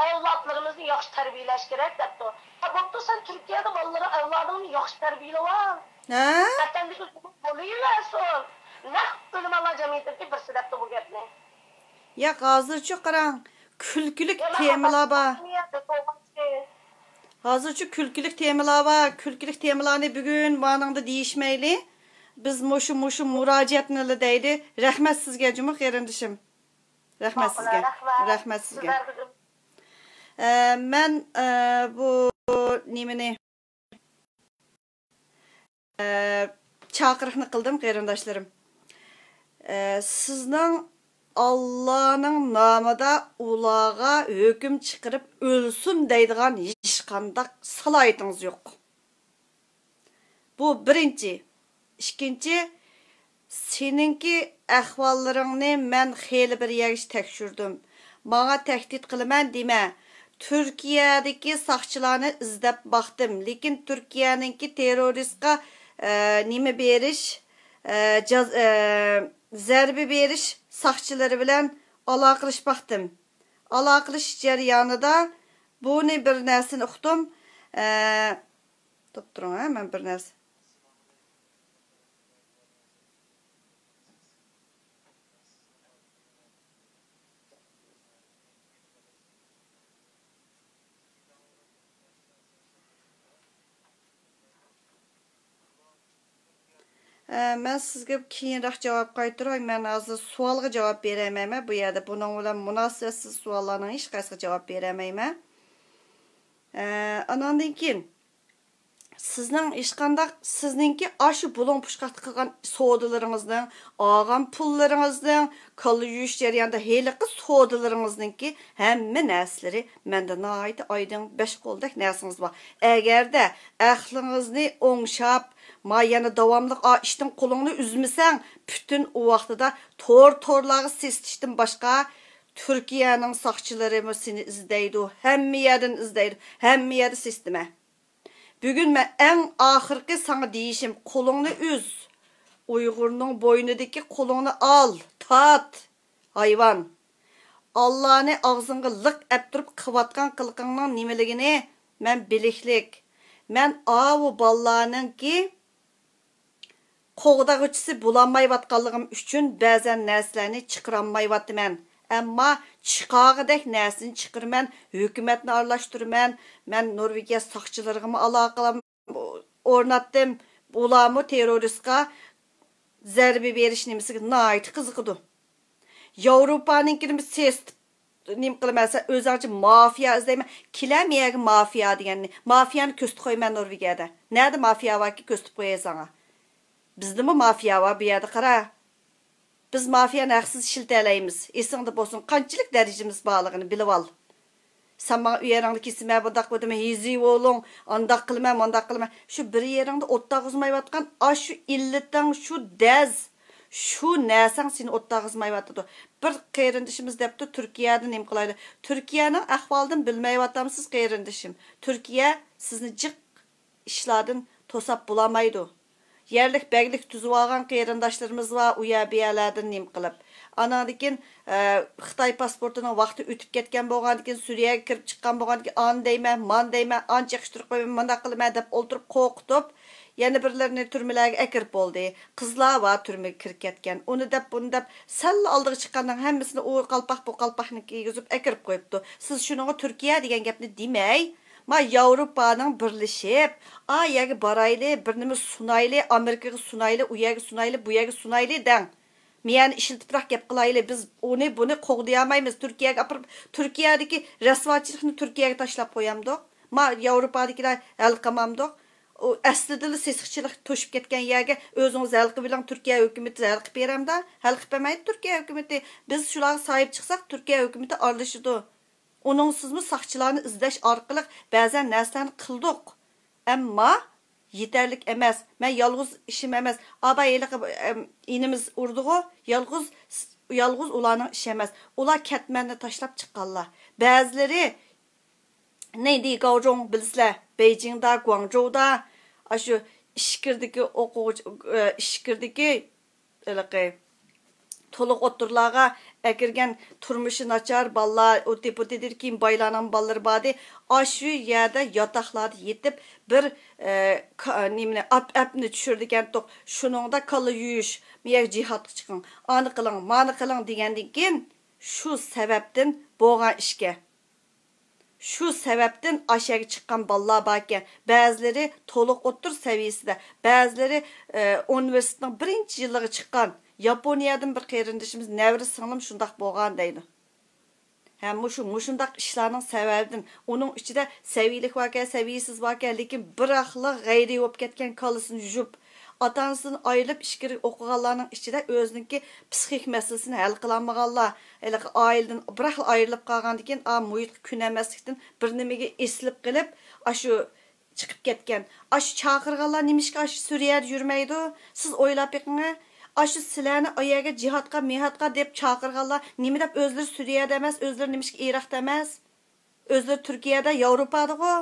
ئەۋلادلىرىمىزنى ياخشى تەربىيەلەش كېرەك، دەپتۇ. ھە، بوپتۇ، سەن تۈركىيەدە بالىلىرىڭ، ئەۋلادىڭنى ياخشى تەربىيەلىۋال. ھە؟ ۋەتەندىكى زۇلۇم بولۇۋەرسۇن. نەق ئۆلىمالار جەمئىيىتىدىكى بىرسى دەپتۇ بۇ گەپنى. ياق، ھازىرچۇ قاراڭ، كۈلكىلىك تېمىلار بار. ھازىرچۇ كۈلكىلىك تېمىلار بار. كۈلكىلىك تېمىلارنى بۈگۈن مانىڭدا دېيىشمەيلى. بىز مۇشۇ، مۇشۇ مۇراجىئەتنىلا دەيلى. رەھمەت سىزگە جۇمۇ قېرىندىشىم. رەھمەت سىزگە. رەھمەت سىزگە. ئە، مەن، ئە، بۇ نېمىنى، ئە، چاقىرىقنى قىلدىم، قېرىنداشلىرىم. ئە، سىزنىڭ ئاللانىڭ نامىدا ئۇلارغا ھۆكۈم چىقىرىپ ئۆلسۇن دەيدىغان ھېچقانداق سالاھىيىتىڭىز يوق. بۇ بىرىنچى. ئىككىنچى، سېنىڭكى ئەھۋاللىرىڭنى مەن خېلى بىر يەرگىچە تەكشۈردۈم. ماڭا تەھدىت قىلىمەن دېمە. تۈركىيەدىكى ساقچىلارنى ئىزدەپ باقتىم، لېكىن تۈركىيەنىڭكى تېررورىستقا، ئە، نېمە بېرىش، ئە، جاز-، ئە، زەربە بېرىش ساقچىلىرى بىلەن ئالاقىلىشىپ باقتىم. ئالاقىلىشىش جەريانىدا بۇنى بىر نەرسىنى ئۇقتۇم. ئە، توپ تۇرۇڭ، ھە، مەن بىر نەرسە. ئە، مەن سىزگە كېيىنرەك جاۋاب قايتۇراي. مەن ھازىر سوئالغا جاۋاب بېرەلمەيمەن بۇ يەردە. بۇنىڭ بىلەن مۇناسىۋەتسىز سوئاللارنىڭ ھېچقايسىغا جاۋاب بېرەلمەيمەن. ئە، ئاناندىن كېيىن سىزنىڭ ھېچقانداق، سىزنىڭكى ئاشۇ بۇلۇڭ پۇچقاقتا قىلغان سودىلىرىڭىزنىڭ، ئالغان پۇللىرىڭىزنىڭ، كاللا يۇيۇش جەريانىدا ھېلىقى سودىلىرىڭىزنىڭكى ھەممە نەرسىلىرى مەندە ناھايىتى ئايدىڭ، بەش قولدەك نەرسىڭىز بار. ئەگەردە ئەقلىڭىزنى ئوڭشاپ، ما يەنە داۋاملىق ئا ئىشتىن قولۇڭنى ئۈزمىسەڭ، پۈتۈن ئۇ ۋاقتىدا تور-تورلارغا سېسىتىشتىن باشقا تۈركىيەنىڭ ساقچىلىرىمۇ سېنى ئىزدەيدۇ، ھەممە يەردىن ئىزدەيدۇ، ھەممە يەردە سېسىتىمەن. بۈگۈن مەن ئەڭ ئاخىرقى ساڭا دېيىشىم، قولۇڭنى ئۈز. ئۇيغۇرنىڭ بوينىدىكى قولۇڭنى ئال، تارت، ھايۋان. ئاللانى ئاغزىڭغا لىق ئەپتۈرۈپ قىلىۋاتقان قىلىقىڭنىڭ نېمىلىكىنى مەن بىلىكلىك. مەن ئاۋۇ بالىلارنىڭكى قوغدىغۇچىسى بولالمايۋاتقانلىقىم ئۈچۈن بەزەن نەرسىلەرنى چىقىرالمايۋاتىمەن. ئەمما چىقارغۇدەك نەرسىنى چىقىرىمەن، ھۆكۈمەتنى ئارىلاشتۇرىمەن. مەن نورۋېگىيە ساقچىلىرىغىمۇ ئالاقە ئورناتتىم. ئۇلارمۇ تېررورىستقا زەربە بېرىش نېمىسىگە ناھايىتى قىزىقىدۇ. ياۋروپانىڭكىنى سېسىتىپ نېمە قىلىمەن، سەن ئۆزۈڭچە مافىيا ئىزدەيمەن. كېلە مېيەگە مافىيا دېگەننى. مافىيانى كۆرسىتىپ قويىمەن نورۋېگىيەدە. نەدە مافىيا باركى، كۆرسىتىپ قوياي ساڭا. بىزدىمۇ مافىيا بار بۇ يەردە، قارا. بىز مافىيانى ھەقسىز ئىشلىتەلەيمىز. ئېسىڭدە بولسۇن، قانچىلىك دەرىجىمىز بارلىقىنى بىلىۋال. سەن ماڭا ئۇ يېرىڭنى كېسىمە، بۇنداق بولدىمۇ، ھېزى بولۇڭ، ئانداق قىلىمەن، مانداق قىلىمەن. شۇ بىر يېرىڭدە ئوتتا قىزمايۋاتقان ئاشۇ ئىللىتىڭ، شۇ دەز، شۇ نەرسەڭ سېنى ئوتتا قىزمايۋاتىدۇ. بىر قېرىندىشىمىز دەپتۇ، تۈركىيەدە نېمە قىلايلى؟ تۈركىيەنىڭ ئەھۋالىدىن بىلمەيۋاتامسىز، قېرىندىشىم؟ تۈركىيە سىزنى جىق ئىشلاردىن توساپ بولالمايدۇ. يەرلىك بەگلىك تۈزۈۋالغان قېرىنداشلىرىمىز بار، ئۇ يەر بۇ يەرلەردىن نېمە قىلىپ. ئاناندىن كېيىن، ئە، خىتاي پاسپورتىنىڭ ۋاقتى ئۆتۈپ كەتكەن بولغاندىن كېيىن، سۈرىيەگە كىرىپ چىققان بولغاندىن كېيىن، ئان دەيمەن، مان دەيمەن، ئان چېقىشتۇرۇپ قويىمەن، مانداق قىلىمەن دەپ ئولتۇرۇپ قورقۇتۇپ، يەنە بىرلىرىنى تۈرمىلەرگە ئەكىرىپ بولدى. قىزلار بار تۈرمىگە كىرىپ كەتكەن. ئۇنى دەپ، بۇنى دەپ، سەللا ئالدىغا چىققاننىڭ ھەممىسىنى ئۇ قالپاق، بۇ قالپاقنى كىيگۈزۈپ ئەكىرىپ قويۇپتۇ. سىز شۇنىڭغا تۈركىيە دېگەن گەپنى دېمەي، ما ياۋروپانىڭ بىرلىشىپ، ئا يەرگە بارايلى، بىر نېمە سۇنايلى، ئامېرىكىغا سۇنايلى، ئۇ يەرگە سۇنايلى، بۇ يەرگە سۇنايلى دەڭ. مېيەنى ئىشلىتىپراق گەپ قىلايلى، بىز ئۇنى، بۇنى قوغدىيالمايمىز. تۈركىيەگە ئاپىرىپ، تۈركىيەدىكى رەسۋاچىلىقنى تۈركىيەگە تاشلاپ قويامدۇق؟ ما ياۋروپادىكىلەر ھەل قىلمامدۇق؟ ئۇ ئەسلىدىلا سېسىقچىلىق توشۇپ كەتكەن يەرگە ئۆزىڭىز ھەل قىلىۋېلىڭ، تۈركىيە ھۆكۈمىتى ھەل قىلىپ بېرەمدا؟ ھەل قىلىپ بەرمەيدۇ تۈركىيە ھۆكۈمىتى. بىز شۇلارغا ساھىب چىقساق، تۈركىيە ھۆكۈمىتى ئارىلىشىدۇ. ئۇنىڭسىزمۇ ساقچىلارنى ئىزدەش ئارقىلىق بەزەن نەرسىلەرنى قىلدۇق. ئەمما يېتەرلىك ئەمەس. مەن يالغۇز ئىشىم ئەمەس. ئابا ھېلىقى، ئەم، ئىنىمىز ئۇردىغۇ، يالغۇز، يالغۇز ئۇلارنىڭ ئىشى ئەمەس. ئۇلار كەتمەننى تاشلاپ چىققانلار. بەزىلىرى نېيدى گاۋجۇڭ بىلىسىلەر، بېيجىڭدا، گۇاڭجۇدا، ئاشۇ ئىچكىرىدىكى ئوقۇغۇچى، ئىچكىرىدىكى ھېلىقى تولۇق ئوتتۇرىلارغا ئەكىرگەن تۇرمۇشى ناچار بالىلار، ئۇتى پۇتى دېدى، كېيىن بايلارنىڭ بالىلىرى باردى. ئاشۇ يەردە ياتاقلاردا يېتىپ، بىر، ئە، كا-، نېمىنى، ئاپ-، ئەپنى چۈشۈرىدىكەنتۇق. شۇنىڭدا كاللا يۇيۇش، مېيەگە جىھادقا چىقىڭ، ئانى قىلىڭ، مانى قىلىڭ دېگەندىن كېيىن، شۇ سەۋەبتىن بولغان ئىشكەن. شۇ سەۋەبتىن ئاشەگە چىققان بالىلار باركەن. بەزىلىرى تولۇق ئوتتۇرا سەۋىيىسىدە، بەزىلىرى، ئە، ئۇنىۋېرسىتېتنىڭ بىرىنچى يىلىغا چىققان. ياپونىيەدىن بىر قېرىندىشىمىز نەۋرە سىڭلىم شۇنداق بولغان دەيدۇ. ھە، مۇشۇ، مۇشۇنداق ئىشلارنىڭ سەۋەبىدىن، ئۇنىڭ ئىچىدە سەۋىيلىك باركەن، سەۋىيسىز باركەن، لېكىن بىراقلا غەيرىي بولۇپ كەتكەن، كاللىسىنى يۇيۇپ، ئاتا-ئانىسىدىن ئايرىلىپ ئىچكىرى ئوقۇغانلارنىڭ ئىچىدە ئۆزىنىڭكى پسىخىك مەسىلىسىنى ھەل قىلالمىغانلار، ھېلىقى ئائىلىدىن بىراقلا ئايرىلىپ قالغاندىن كېيىن، ئا، مۇھىتقا كۆنەلمەسلىكتىن بىر نېمىگە ئېسىلىپ قېلىپ، ئاشۇ چىقىپ كەتكەن. ئاشۇ چاقىرغانلار نېمىشقا ئاشۇ سۈرىيەدە يۈرمەيدۇ؟ سىز ئويلاپ بېقىڭە. ئاشۇ سىلەرنى ئايەرگە جىھادقا، مىھادقا دەپ چاقىرغانلار نېمە دەپ ئۆزلىرى سۈرىيەدە ئەمەس، ئۆزلىرى نېمىشقا ئىراقتا ئەمەس؟ ئۆزلىرى تۈركىيەدە، ياۋروپادىغۇ.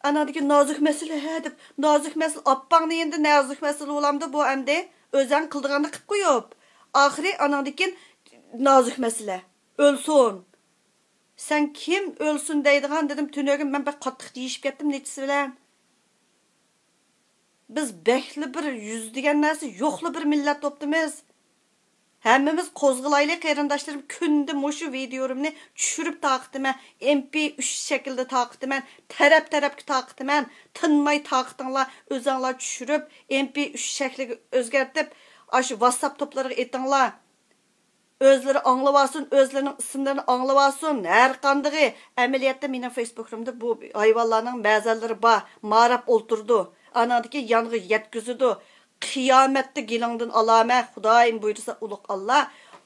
ئاناندىكى نازۇك مەسىلە ھە دەپ، نازۇك مەسىلە، ئاپپاڭنى يېنىدا نازۇك مەسىلە بولامدۇ بۇ ئەمدى؟ ئۆزەڭ قىلىدىغاننى قىپ قويۇپ. ئاخىرى ئاناندىكىن نازۇك مەسىلە. ئۆلسۇن. سەن كىم ئۆلسۇن دەيدىغان دېدىم، تۈنۈگۈن مەن بەك قاتتىق دېيىشىپ كەتتىم نېچىسى بىلەن. بىز بەكلا بىر يۈز دېگەن نەرسە يوقلا بىر مىللەت بوپتىمىز. ھەممىمىز قوزغىلايلى، قېرىنداشلىرىم. كۈندە مۇشۇ ۋىدىيولىرىمنى چۈشۈرۈپ تارقىتىمەن، ئېم پى ئۈچ شەكلىدە تارقىتىمەن، تەرەپ-تەرەپكە تارقىتىمەن. تىنماي تارقىتىڭلار، ئۆزەڭلار چۈشۈرۈپ، ئېم پى ئۈچ شەكلىگە ئۆزگەرتىپ، ئاشۇ ۋاتساپ توپلىرىغا ئېتىڭلار. ئۆزلىرى ئاڭلىۋالسۇن، ئۆزلىرىنىڭ ئىسىملىرىنى ئاڭلىۋالسۇن. ھەر قاندىقى ئەمەلىيەتتە مېنىڭ فېيسبۇكلىرىمدا بۇ ھايۋانلارنىڭ بەزەنلىرى بار، ماراپ ئولتۇرىدۇ. ئاناندىكى يانغا يەتكۈزىدۇ. قىيامەتتە گېلىڭدىن ئالامەن، خۇدايىم بۇيرۇسا، ئۇلۇغ ئاللا.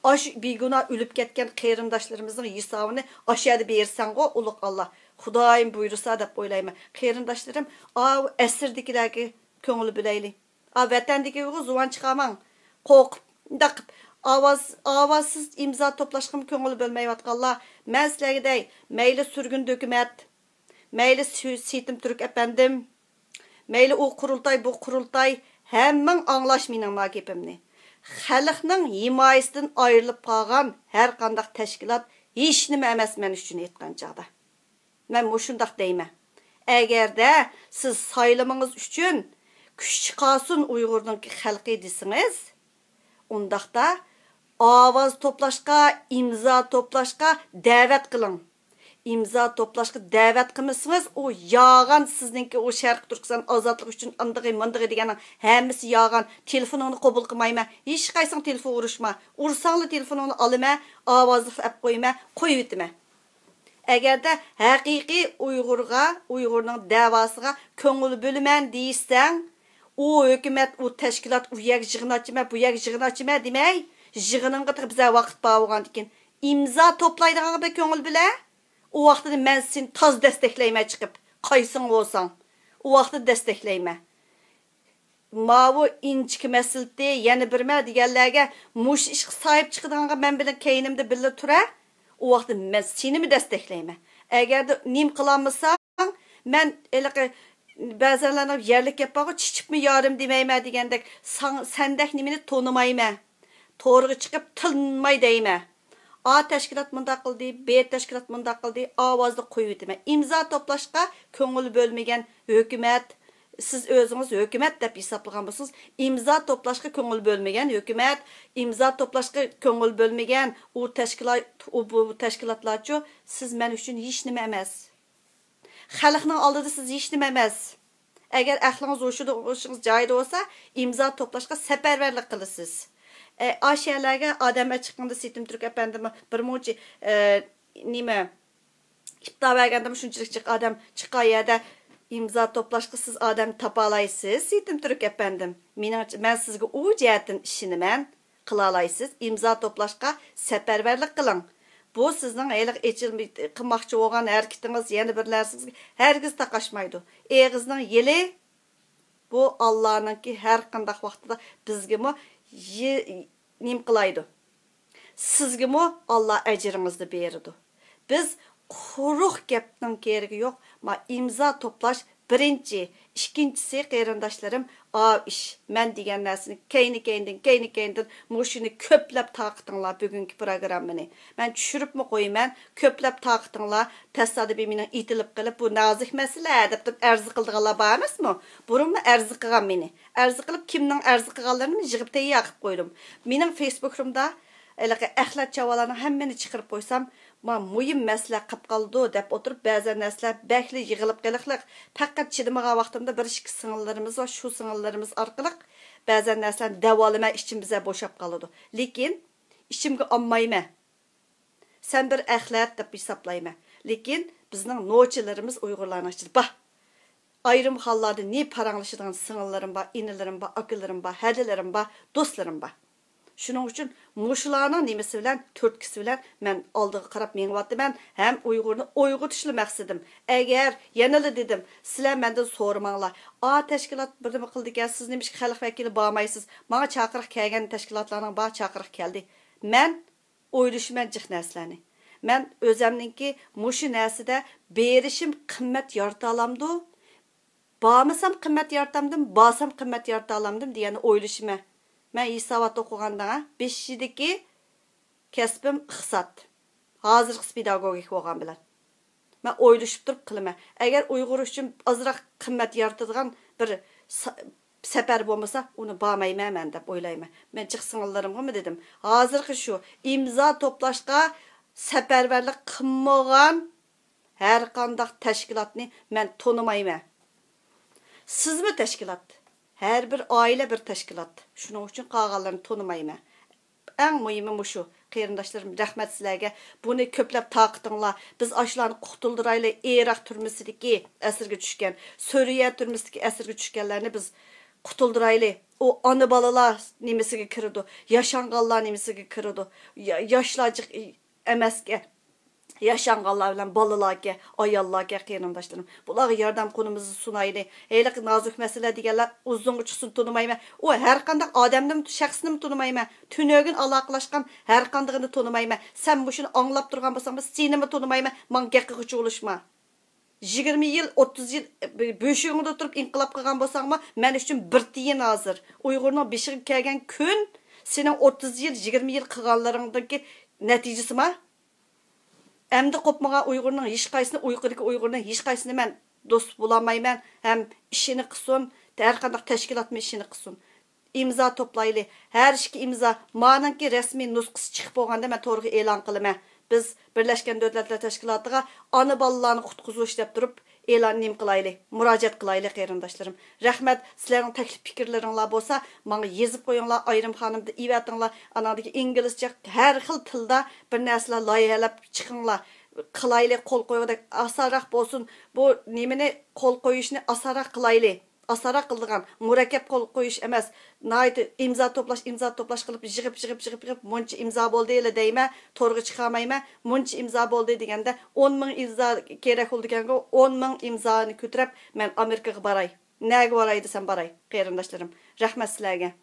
ئاشۇ بىگۇناھ ئۆلۈپ كەتكەن قېرىنداشلىرىمىزنىڭ ھېسابىنى ئاشۇ يەردە بېرىسەنغۇ، ئۇلۇغ ئاللا. خۇدايىم بۇيرۇسا دەپ ئويلايمەن. قېرىنداشلىرىم، ئاۋۇ ئەسىردىكىلەرگە كۆڭۈل بۆلەيلى. ئا، ۋەتەندىكىگە زۇۋان چىقارماڭ. قورقۇپ، مۇنداق قىپ، ئاۋاز، ئاۋازسىز ئىمزا توپلاشقىمۇ كۆڭۈل بۆلمەيۋاتقانلار، مەن سىلەرگە دەي، مەيلى سۈرگۈندە ھۆكۈمەت، مەيلى سۈ-، سېيىتىم تۈرك ئەپەندىم، مەيلى ئۇ قۇرۇلتاي، بۇ قۇرۇلتاي، ھەممىڭ ئاڭلاش مېنىڭ ما گېپىمنى. خەلقنىڭ ھىمايىسىدىن ئايرىلىپ قالغان ھەر قانداق تەشكىلات ھېچنېمە ئەمەس مەن ئۈچۈن ئېيتقان چاغدا. مەن مۇشۇنداق دەيمەن. ئەگەردە سىز سايلىمىڭىز ئۈچۈن كۈچ چىقارسۇن ئۇيغۇرنىڭ خەلقى دېسىڭىز، ئۇنداقتا ئاۋاز توپلاشقا، ئىمزا توپلاشقا دەۋەت قىلىڭ. ئىمزا توپلاشقا دەۋەت قىلمىسىڭىز، ئۇ يالغان سىزنىڭكى ئۇ شەرقىي تۈركىستان ئازادلىق ئۈچۈن ئاندىغى ماندىغى دېگەننىڭ ھەممىسى يالغان. تېلېفونۇڭنى قوبۇل قىلمايمەن. ھېچقايسىڭ تېلېفون ئۇرۇشما. ئۇرساڭلا تېلېفونۇڭنى ئالىمەن، ئاۋازلىق ئەپ قويىمەن، قويۇۋېتىمەن. ئەگەردە ھەقىقىي ئۇيغۇرغا، ئۇيغۇرنىڭ دەۋاسىغا كۆڭۈل بۆلىمەن دېيىشسەڭ، ئۇ ھۆكۈمەت، ئۇ تەشكىلات، ئۇ يەرگە يىغىن ئاچىمەن، بۇ يەرگە يىغىن ئاچىمەن دېمەي، يىغىنىڭغا تېخى بىزە ۋاقىت بار بولغاندىكىن، ئىمزا توپلايدىغانغا بىر كۆڭۈل بۆلە. ئۇ ۋاقتىدا مەن سېنى تاز دەستەكلەيمەن چىقىپ، قايسىڭ بولساڭ، ئۇ ۋاقتىدا دەستەكلەيمەن. ماۋۇ ئىنچىكە مەسلىتى، يەنە بىرمە دېگەنلەرگە مۇشۇ ئىشقا ساھىب چىقىدىغانغا مەن بىلەن كەينىمدە بىللە تۇرە، ئۇ ۋاقىتتا مەن سېنىمۇ دەستەكلەيمەن. ئەگەردە نېمە قىلالمىساڭ، مەن ھېلىقى بەزەنلەرنىڭ يەرلىك گەپ بارغۇ، چىچىپمۇ يارىم دېمەيمەن دېگەندەك، ساڭ-، سەندەك نېمىنى تونۇمايمەن. تورغا چىقىپ تىلماي دەيمەن. ئا تەشكىلات مۇنداق قىلدى، بې تەشكىلات مۇنداق قىلدى، ئاۋازلىق قويۇۋېتىمەن. ئىمزا توپلاشقا كۆڭۈل بۆلمىگەن ھۆكۈمەت، سىز ئۆزىڭىز ھۆكۈمەت دەپ ھېسابلىغان بولسىڭىز، ئىمزا توپلاشقا كۆڭۈل بۆلمىگەن ھۆكۈمەت، ئىمزا توپلاشقا كۆڭۈل بۆلمىگەن ئۇ تەشكىلات، ئۇ بۇ تەشكىلاتلارچۇ، سىز مەن ئۈچۈن ھېچنېمە ئەمەس. خەلقنىڭ ئالدىدا سىز ھېچنېمە ئەمەس. ئەگەر ئەقلىڭىز ھوشىدا، ھوشىڭىز جايىدا بولسا، ئىمزا توپلاشقا سەپەرۋەرلىك قىلىسىز. ئە، ئاشۇ يەرلەرگە ئادەم چىققىندا سېيىتىم تۈرك ئەپەندىمۇ بىر مۇنچە، ئە، نېمە، ئىپتا بەرگەندىمۇ شۇنچىلىك جىق ئادەم چىققان يەردە ئىمزا توپلاشقا سىز ئادەم تاپالايسىز، سېيىتىم تۈرك ئەپەندىم. مېنىڭچە، مەن سىزگە ئۇ جەھەتتىن ئىشىنىمەن. قىلالايسىز، ئىمزا توپلاشقا سەپەرۋەرلىك قىلىڭ. بۇ سىزنىڭ ھېلىقى ئېچىل-، قىلماقچى بولغان ھەرىكىتىڭىز يەنە بىر نەرسىڭىزگە ھەرگىز تاقاشمايدۇ. ئېغىزنىڭ يېلى بۇ ئاللانىڭكى، ھەر قانداق ۋاقتىدا بىزگىمۇ يې-، نېمە قىلايدۇ؟ سىزگىمۇ ئاللا ئەجرىڭىزنى بېرىدۇ. بىز قۇرۇق گەپنىڭ كېرىكى يوق. ما ئىمزا توپلاش بىرىنچى، ئىككىنچىسى، قېرىنداشلىرىم، ئاۋۇ ئىش، مەن دېگەن نەرسىنى كەينى-كەينىدىن، كەينى-كەينىدىن مۇشۇنى كۆپلەپ تارقىتىڭلار بۈگۈنكى پروگراممىنى. مەن چۈشۈرۈپمۇ قويىمەن، كۆپلەپ تارقىتىڭلار. تاسادىپىي مېنىڭ ئېتىلىپ قېلىپ، بۇ نازۇك مەسىلە دەپ تۇرۇپ ئەرز قىلىدىغانلار بار ئەمەسمۇ؟ بۇرۇنمۇ ئەرز قىلغان مېنى. ئەرز قىلىپ، كىمنىڭ ئەرز قىلغانلىرىنى يىغىپ تەييار قىلىپ قويدۇم. مېنىڭ فېيسبۇكلىرىمدا ھېلىقى ئەخلەت چاۋالارنىڭ ھەممىنى چىقىرىپ قويسام، ما مۇھىم مەسىلە قېلىپ قالىدۇ دەپ ئولتۇرۇپ، بەزەن نەرسىلەر بەكلا يىغىلىپ قېلىقلىق. پەقەت چىدىمىغان ۋاقتىمدا بىر ئىككى سىڭىللىرىمىز بار، شۇ سىڭىللىرىمىز ئارقىلىق بەزەن نەرسىلەرنى دەۋالىمەن، ئىچىم بىزە بوشاپ قالىدۇ. لېكىن ئىچىمگە ئالمايمەن. سەن بىر ئەخلەت دەپ ھېسابلايمەن. لېكىن بىزنىڭ نوچىلىرىمىز ئۇيغۇرلارنىڭ ئىچىدە بار. ئايرىم ھاللاردا نى پاراڭلىشىدىغان سىڭىللىرىم بار، ئىنىلىرىم بار، ئاكىلىرىم بار، ھەدىلىرىم بار، دوستلىرىم بار. شۇنىڭ ئۈچۈن مۇشۇلارنىڭ نېمىسى بىلەن، تۈرتكىسى بىلەن مەن ئالدىغا قاراپ مېڭىۋاتىمەن ھەم ئۇيغۇرنى ئويغىتىشلا مەقسىتىم. ئەگەر، يەنىلا دېدىم، سىلەر مەندىن سورىماڭلار. ئا تەشكىلات بىر نېمە قىلىدىكەن، سىز نېمىشقا خەلق ۋەكىلى بارمايسىز؟ ماڭا چاقىرىق كەلگەن تەشكىلاتلارنىڭ بار چاقىرىق كەلدى. مەن ئويلىشىمەن جىق نەرسىلەرنى. مەن ئۆزەمنىڭكى مۇشۇ نەرسىدە بېرىشىم قىممەت يارىتالامدۇ؟ بارمىسام قىممەت يارىتامدىم، بارسام قىممەت يارىتالامدىم دېگەننى ئويلىشىمەن. مەن ھېسابات ئوقۇغاندا، بېشىدىكى كەسپىم ئىقتىساد. ھازىرقىسى پېداگوگىك بولغان بىلەن. مەن ئويلىشىپ تۇرۇپ قىلىمەن. ئەگەر ئۇيغۇر ئۈچۈن ئازراق قىممەت يارىتىدىغان بىر سا-، سەپەر بولمىسا، ئۇنى بارمايمەن مەن دەپ ئويلايمەن. مەن جىق سىڭىللىرىمغىمۇ دېدىم، ھازىرقى شۇ ئىمزا توپلاشقا سەپەرۋەرلىك قىلمىغان ھەرقانداق تەشكىلاتنى مەن تونۇمايمەن. سىزمۇ تەشكىلات، ھەر بىر ئائىلە بىر تەشكىلات. شۇنىڭ ئۈچۈن قالغانلىرىنى تونۇمايمەن. ئەڭ مۇھىمى مۇشۇ، قېرىنداشلىرىم، رەھمەت سىلەرگە. بۇنى كۆپلەپ تارقىتىڭلار. بىز ئاشۇلارنى قۇتۇلدۇرايلى. ئىراق تۈرمىسىدىكى ئەسىرگە چۈشكەن، سۈرىيە تۈرمىسىدىكى ئەسىرگە چۈشكەنلەرنى بىز قۇتۇلدۇرايلى. ئۇ ئانا بالىلار نېمىسىگە كىرىدۇ، ياشانغانلار نېمىسىگە كىرىدۇ، يا-، ياشلار جىق ئەمەسكەن. ياشانغانلار بىلەن بالىلاركەن، ئاياللاركەن، قېرىنداشلىرىم. بۇلارغا ياردەم قولىمىزنى سۇنايلى. ھېلىقى نازۇك مەسىلە دېگەنلەر ئۇزۇنغىچە سۇن تونۇمايمەن. ئۇ ھەر قانداق ئادەمنىمۇ، شەخسنىمۇ تونۇمايمەن. تۈنۈگۈن ئالاقىلەشكەن ھەر قاندىقىنى تونۇمايمەن. سەن مۇشۇنى ئاڭلاپ تۇرغان بولساڭمۇ، سېنىمۇ تونۇمايمەن. ماڭا گەپ قىلغۇچە بولۇشما. يىگىرمە يىل، ئوتتۇز يىل بۆشۈكۈڭدە تۇرۇپ ئىنقىلاب قىلغان بولساڭمۇ، مەن ئۈچۈن بىر تىيىن ھازىر. ئۇيغۇرنىڭ بېشىغا كەلگەن كۈن سېنىڭ ئوتتۇز يىل، يىگىرمە يىل قىلغانلىرىڭدىكى نەتىجىسىما؟ ئەمدى قوپمىغان ئۇيغۇرنىڭ ھېچقايسىنى، ئۇيغۇرىدىكى ئۇيغۇرنىڭ ھېچقايسىنى مەن دوست بولالمايمەن ھەم ئىشىنى قىلسۇن، ھەر قانداق تەشكىلاتمۇ ئىشىنى قىلسۇن. ئىمزا توپلايلى. ھەر ئىككى ئىمزا. مانىڭكى رەسمىي نۇسخىسى چىقىپ بولغاندا مەن تورغا ئېلان قىلىمەن. بىز بىرلەشكەن دۆلەتلەر تەشكىلاتىغا ئانا بالىلارنى قۇتقۇزۇش دەپ تۇرۇپ ئېلان نېمە قىلايلى، مۇراجىئەت قىلايلى، قېرىنداشلىرىم. رەھمەت، سىلەرنىڭ تەكلىپ پىكىرلىرىڭلار بولسا ماڭا يېزىپ قويۇڭلار، ئايرىم خانىمدا ئېۋەتىڭلار. ئاناندىكى ئىنگلىزچە ھەر خىل تىلدا بىر نەرسىلەر لايىھەلەپ چىقىڭلار. قىلايلى، قول قويغۇدەك ئاسانراق بولسۇن. بۇ نېمىنى، قول قويۇشنى ئاسانراق قىلايلى. ئاسانراق قىلىدىغان، مۇرەككەپ قول قويۇش ئەمەس. ناھايىتى ئىمزا توپلاش، ئىمزا توپلاش قىلىپ، يىغىپ، يىغىپ، يىغىپ، يىغىپ، مۇنچە ئىمزا بولدى دەيمەن، تورغا چىقارمايمەن. مۇنچە ئىمزا بولدى دېگەندە، ئون مىڭ ئىمزا كېرەك بولىدىكەنغۇ، ئون مىڭ ئىمزانى كۆتۈرۈپ، مەن ئامېرىكىغا باراي. نەگە باراي دېسەم باراي، قېرىنداشلىرىم. رەھمەت سىلەرگە.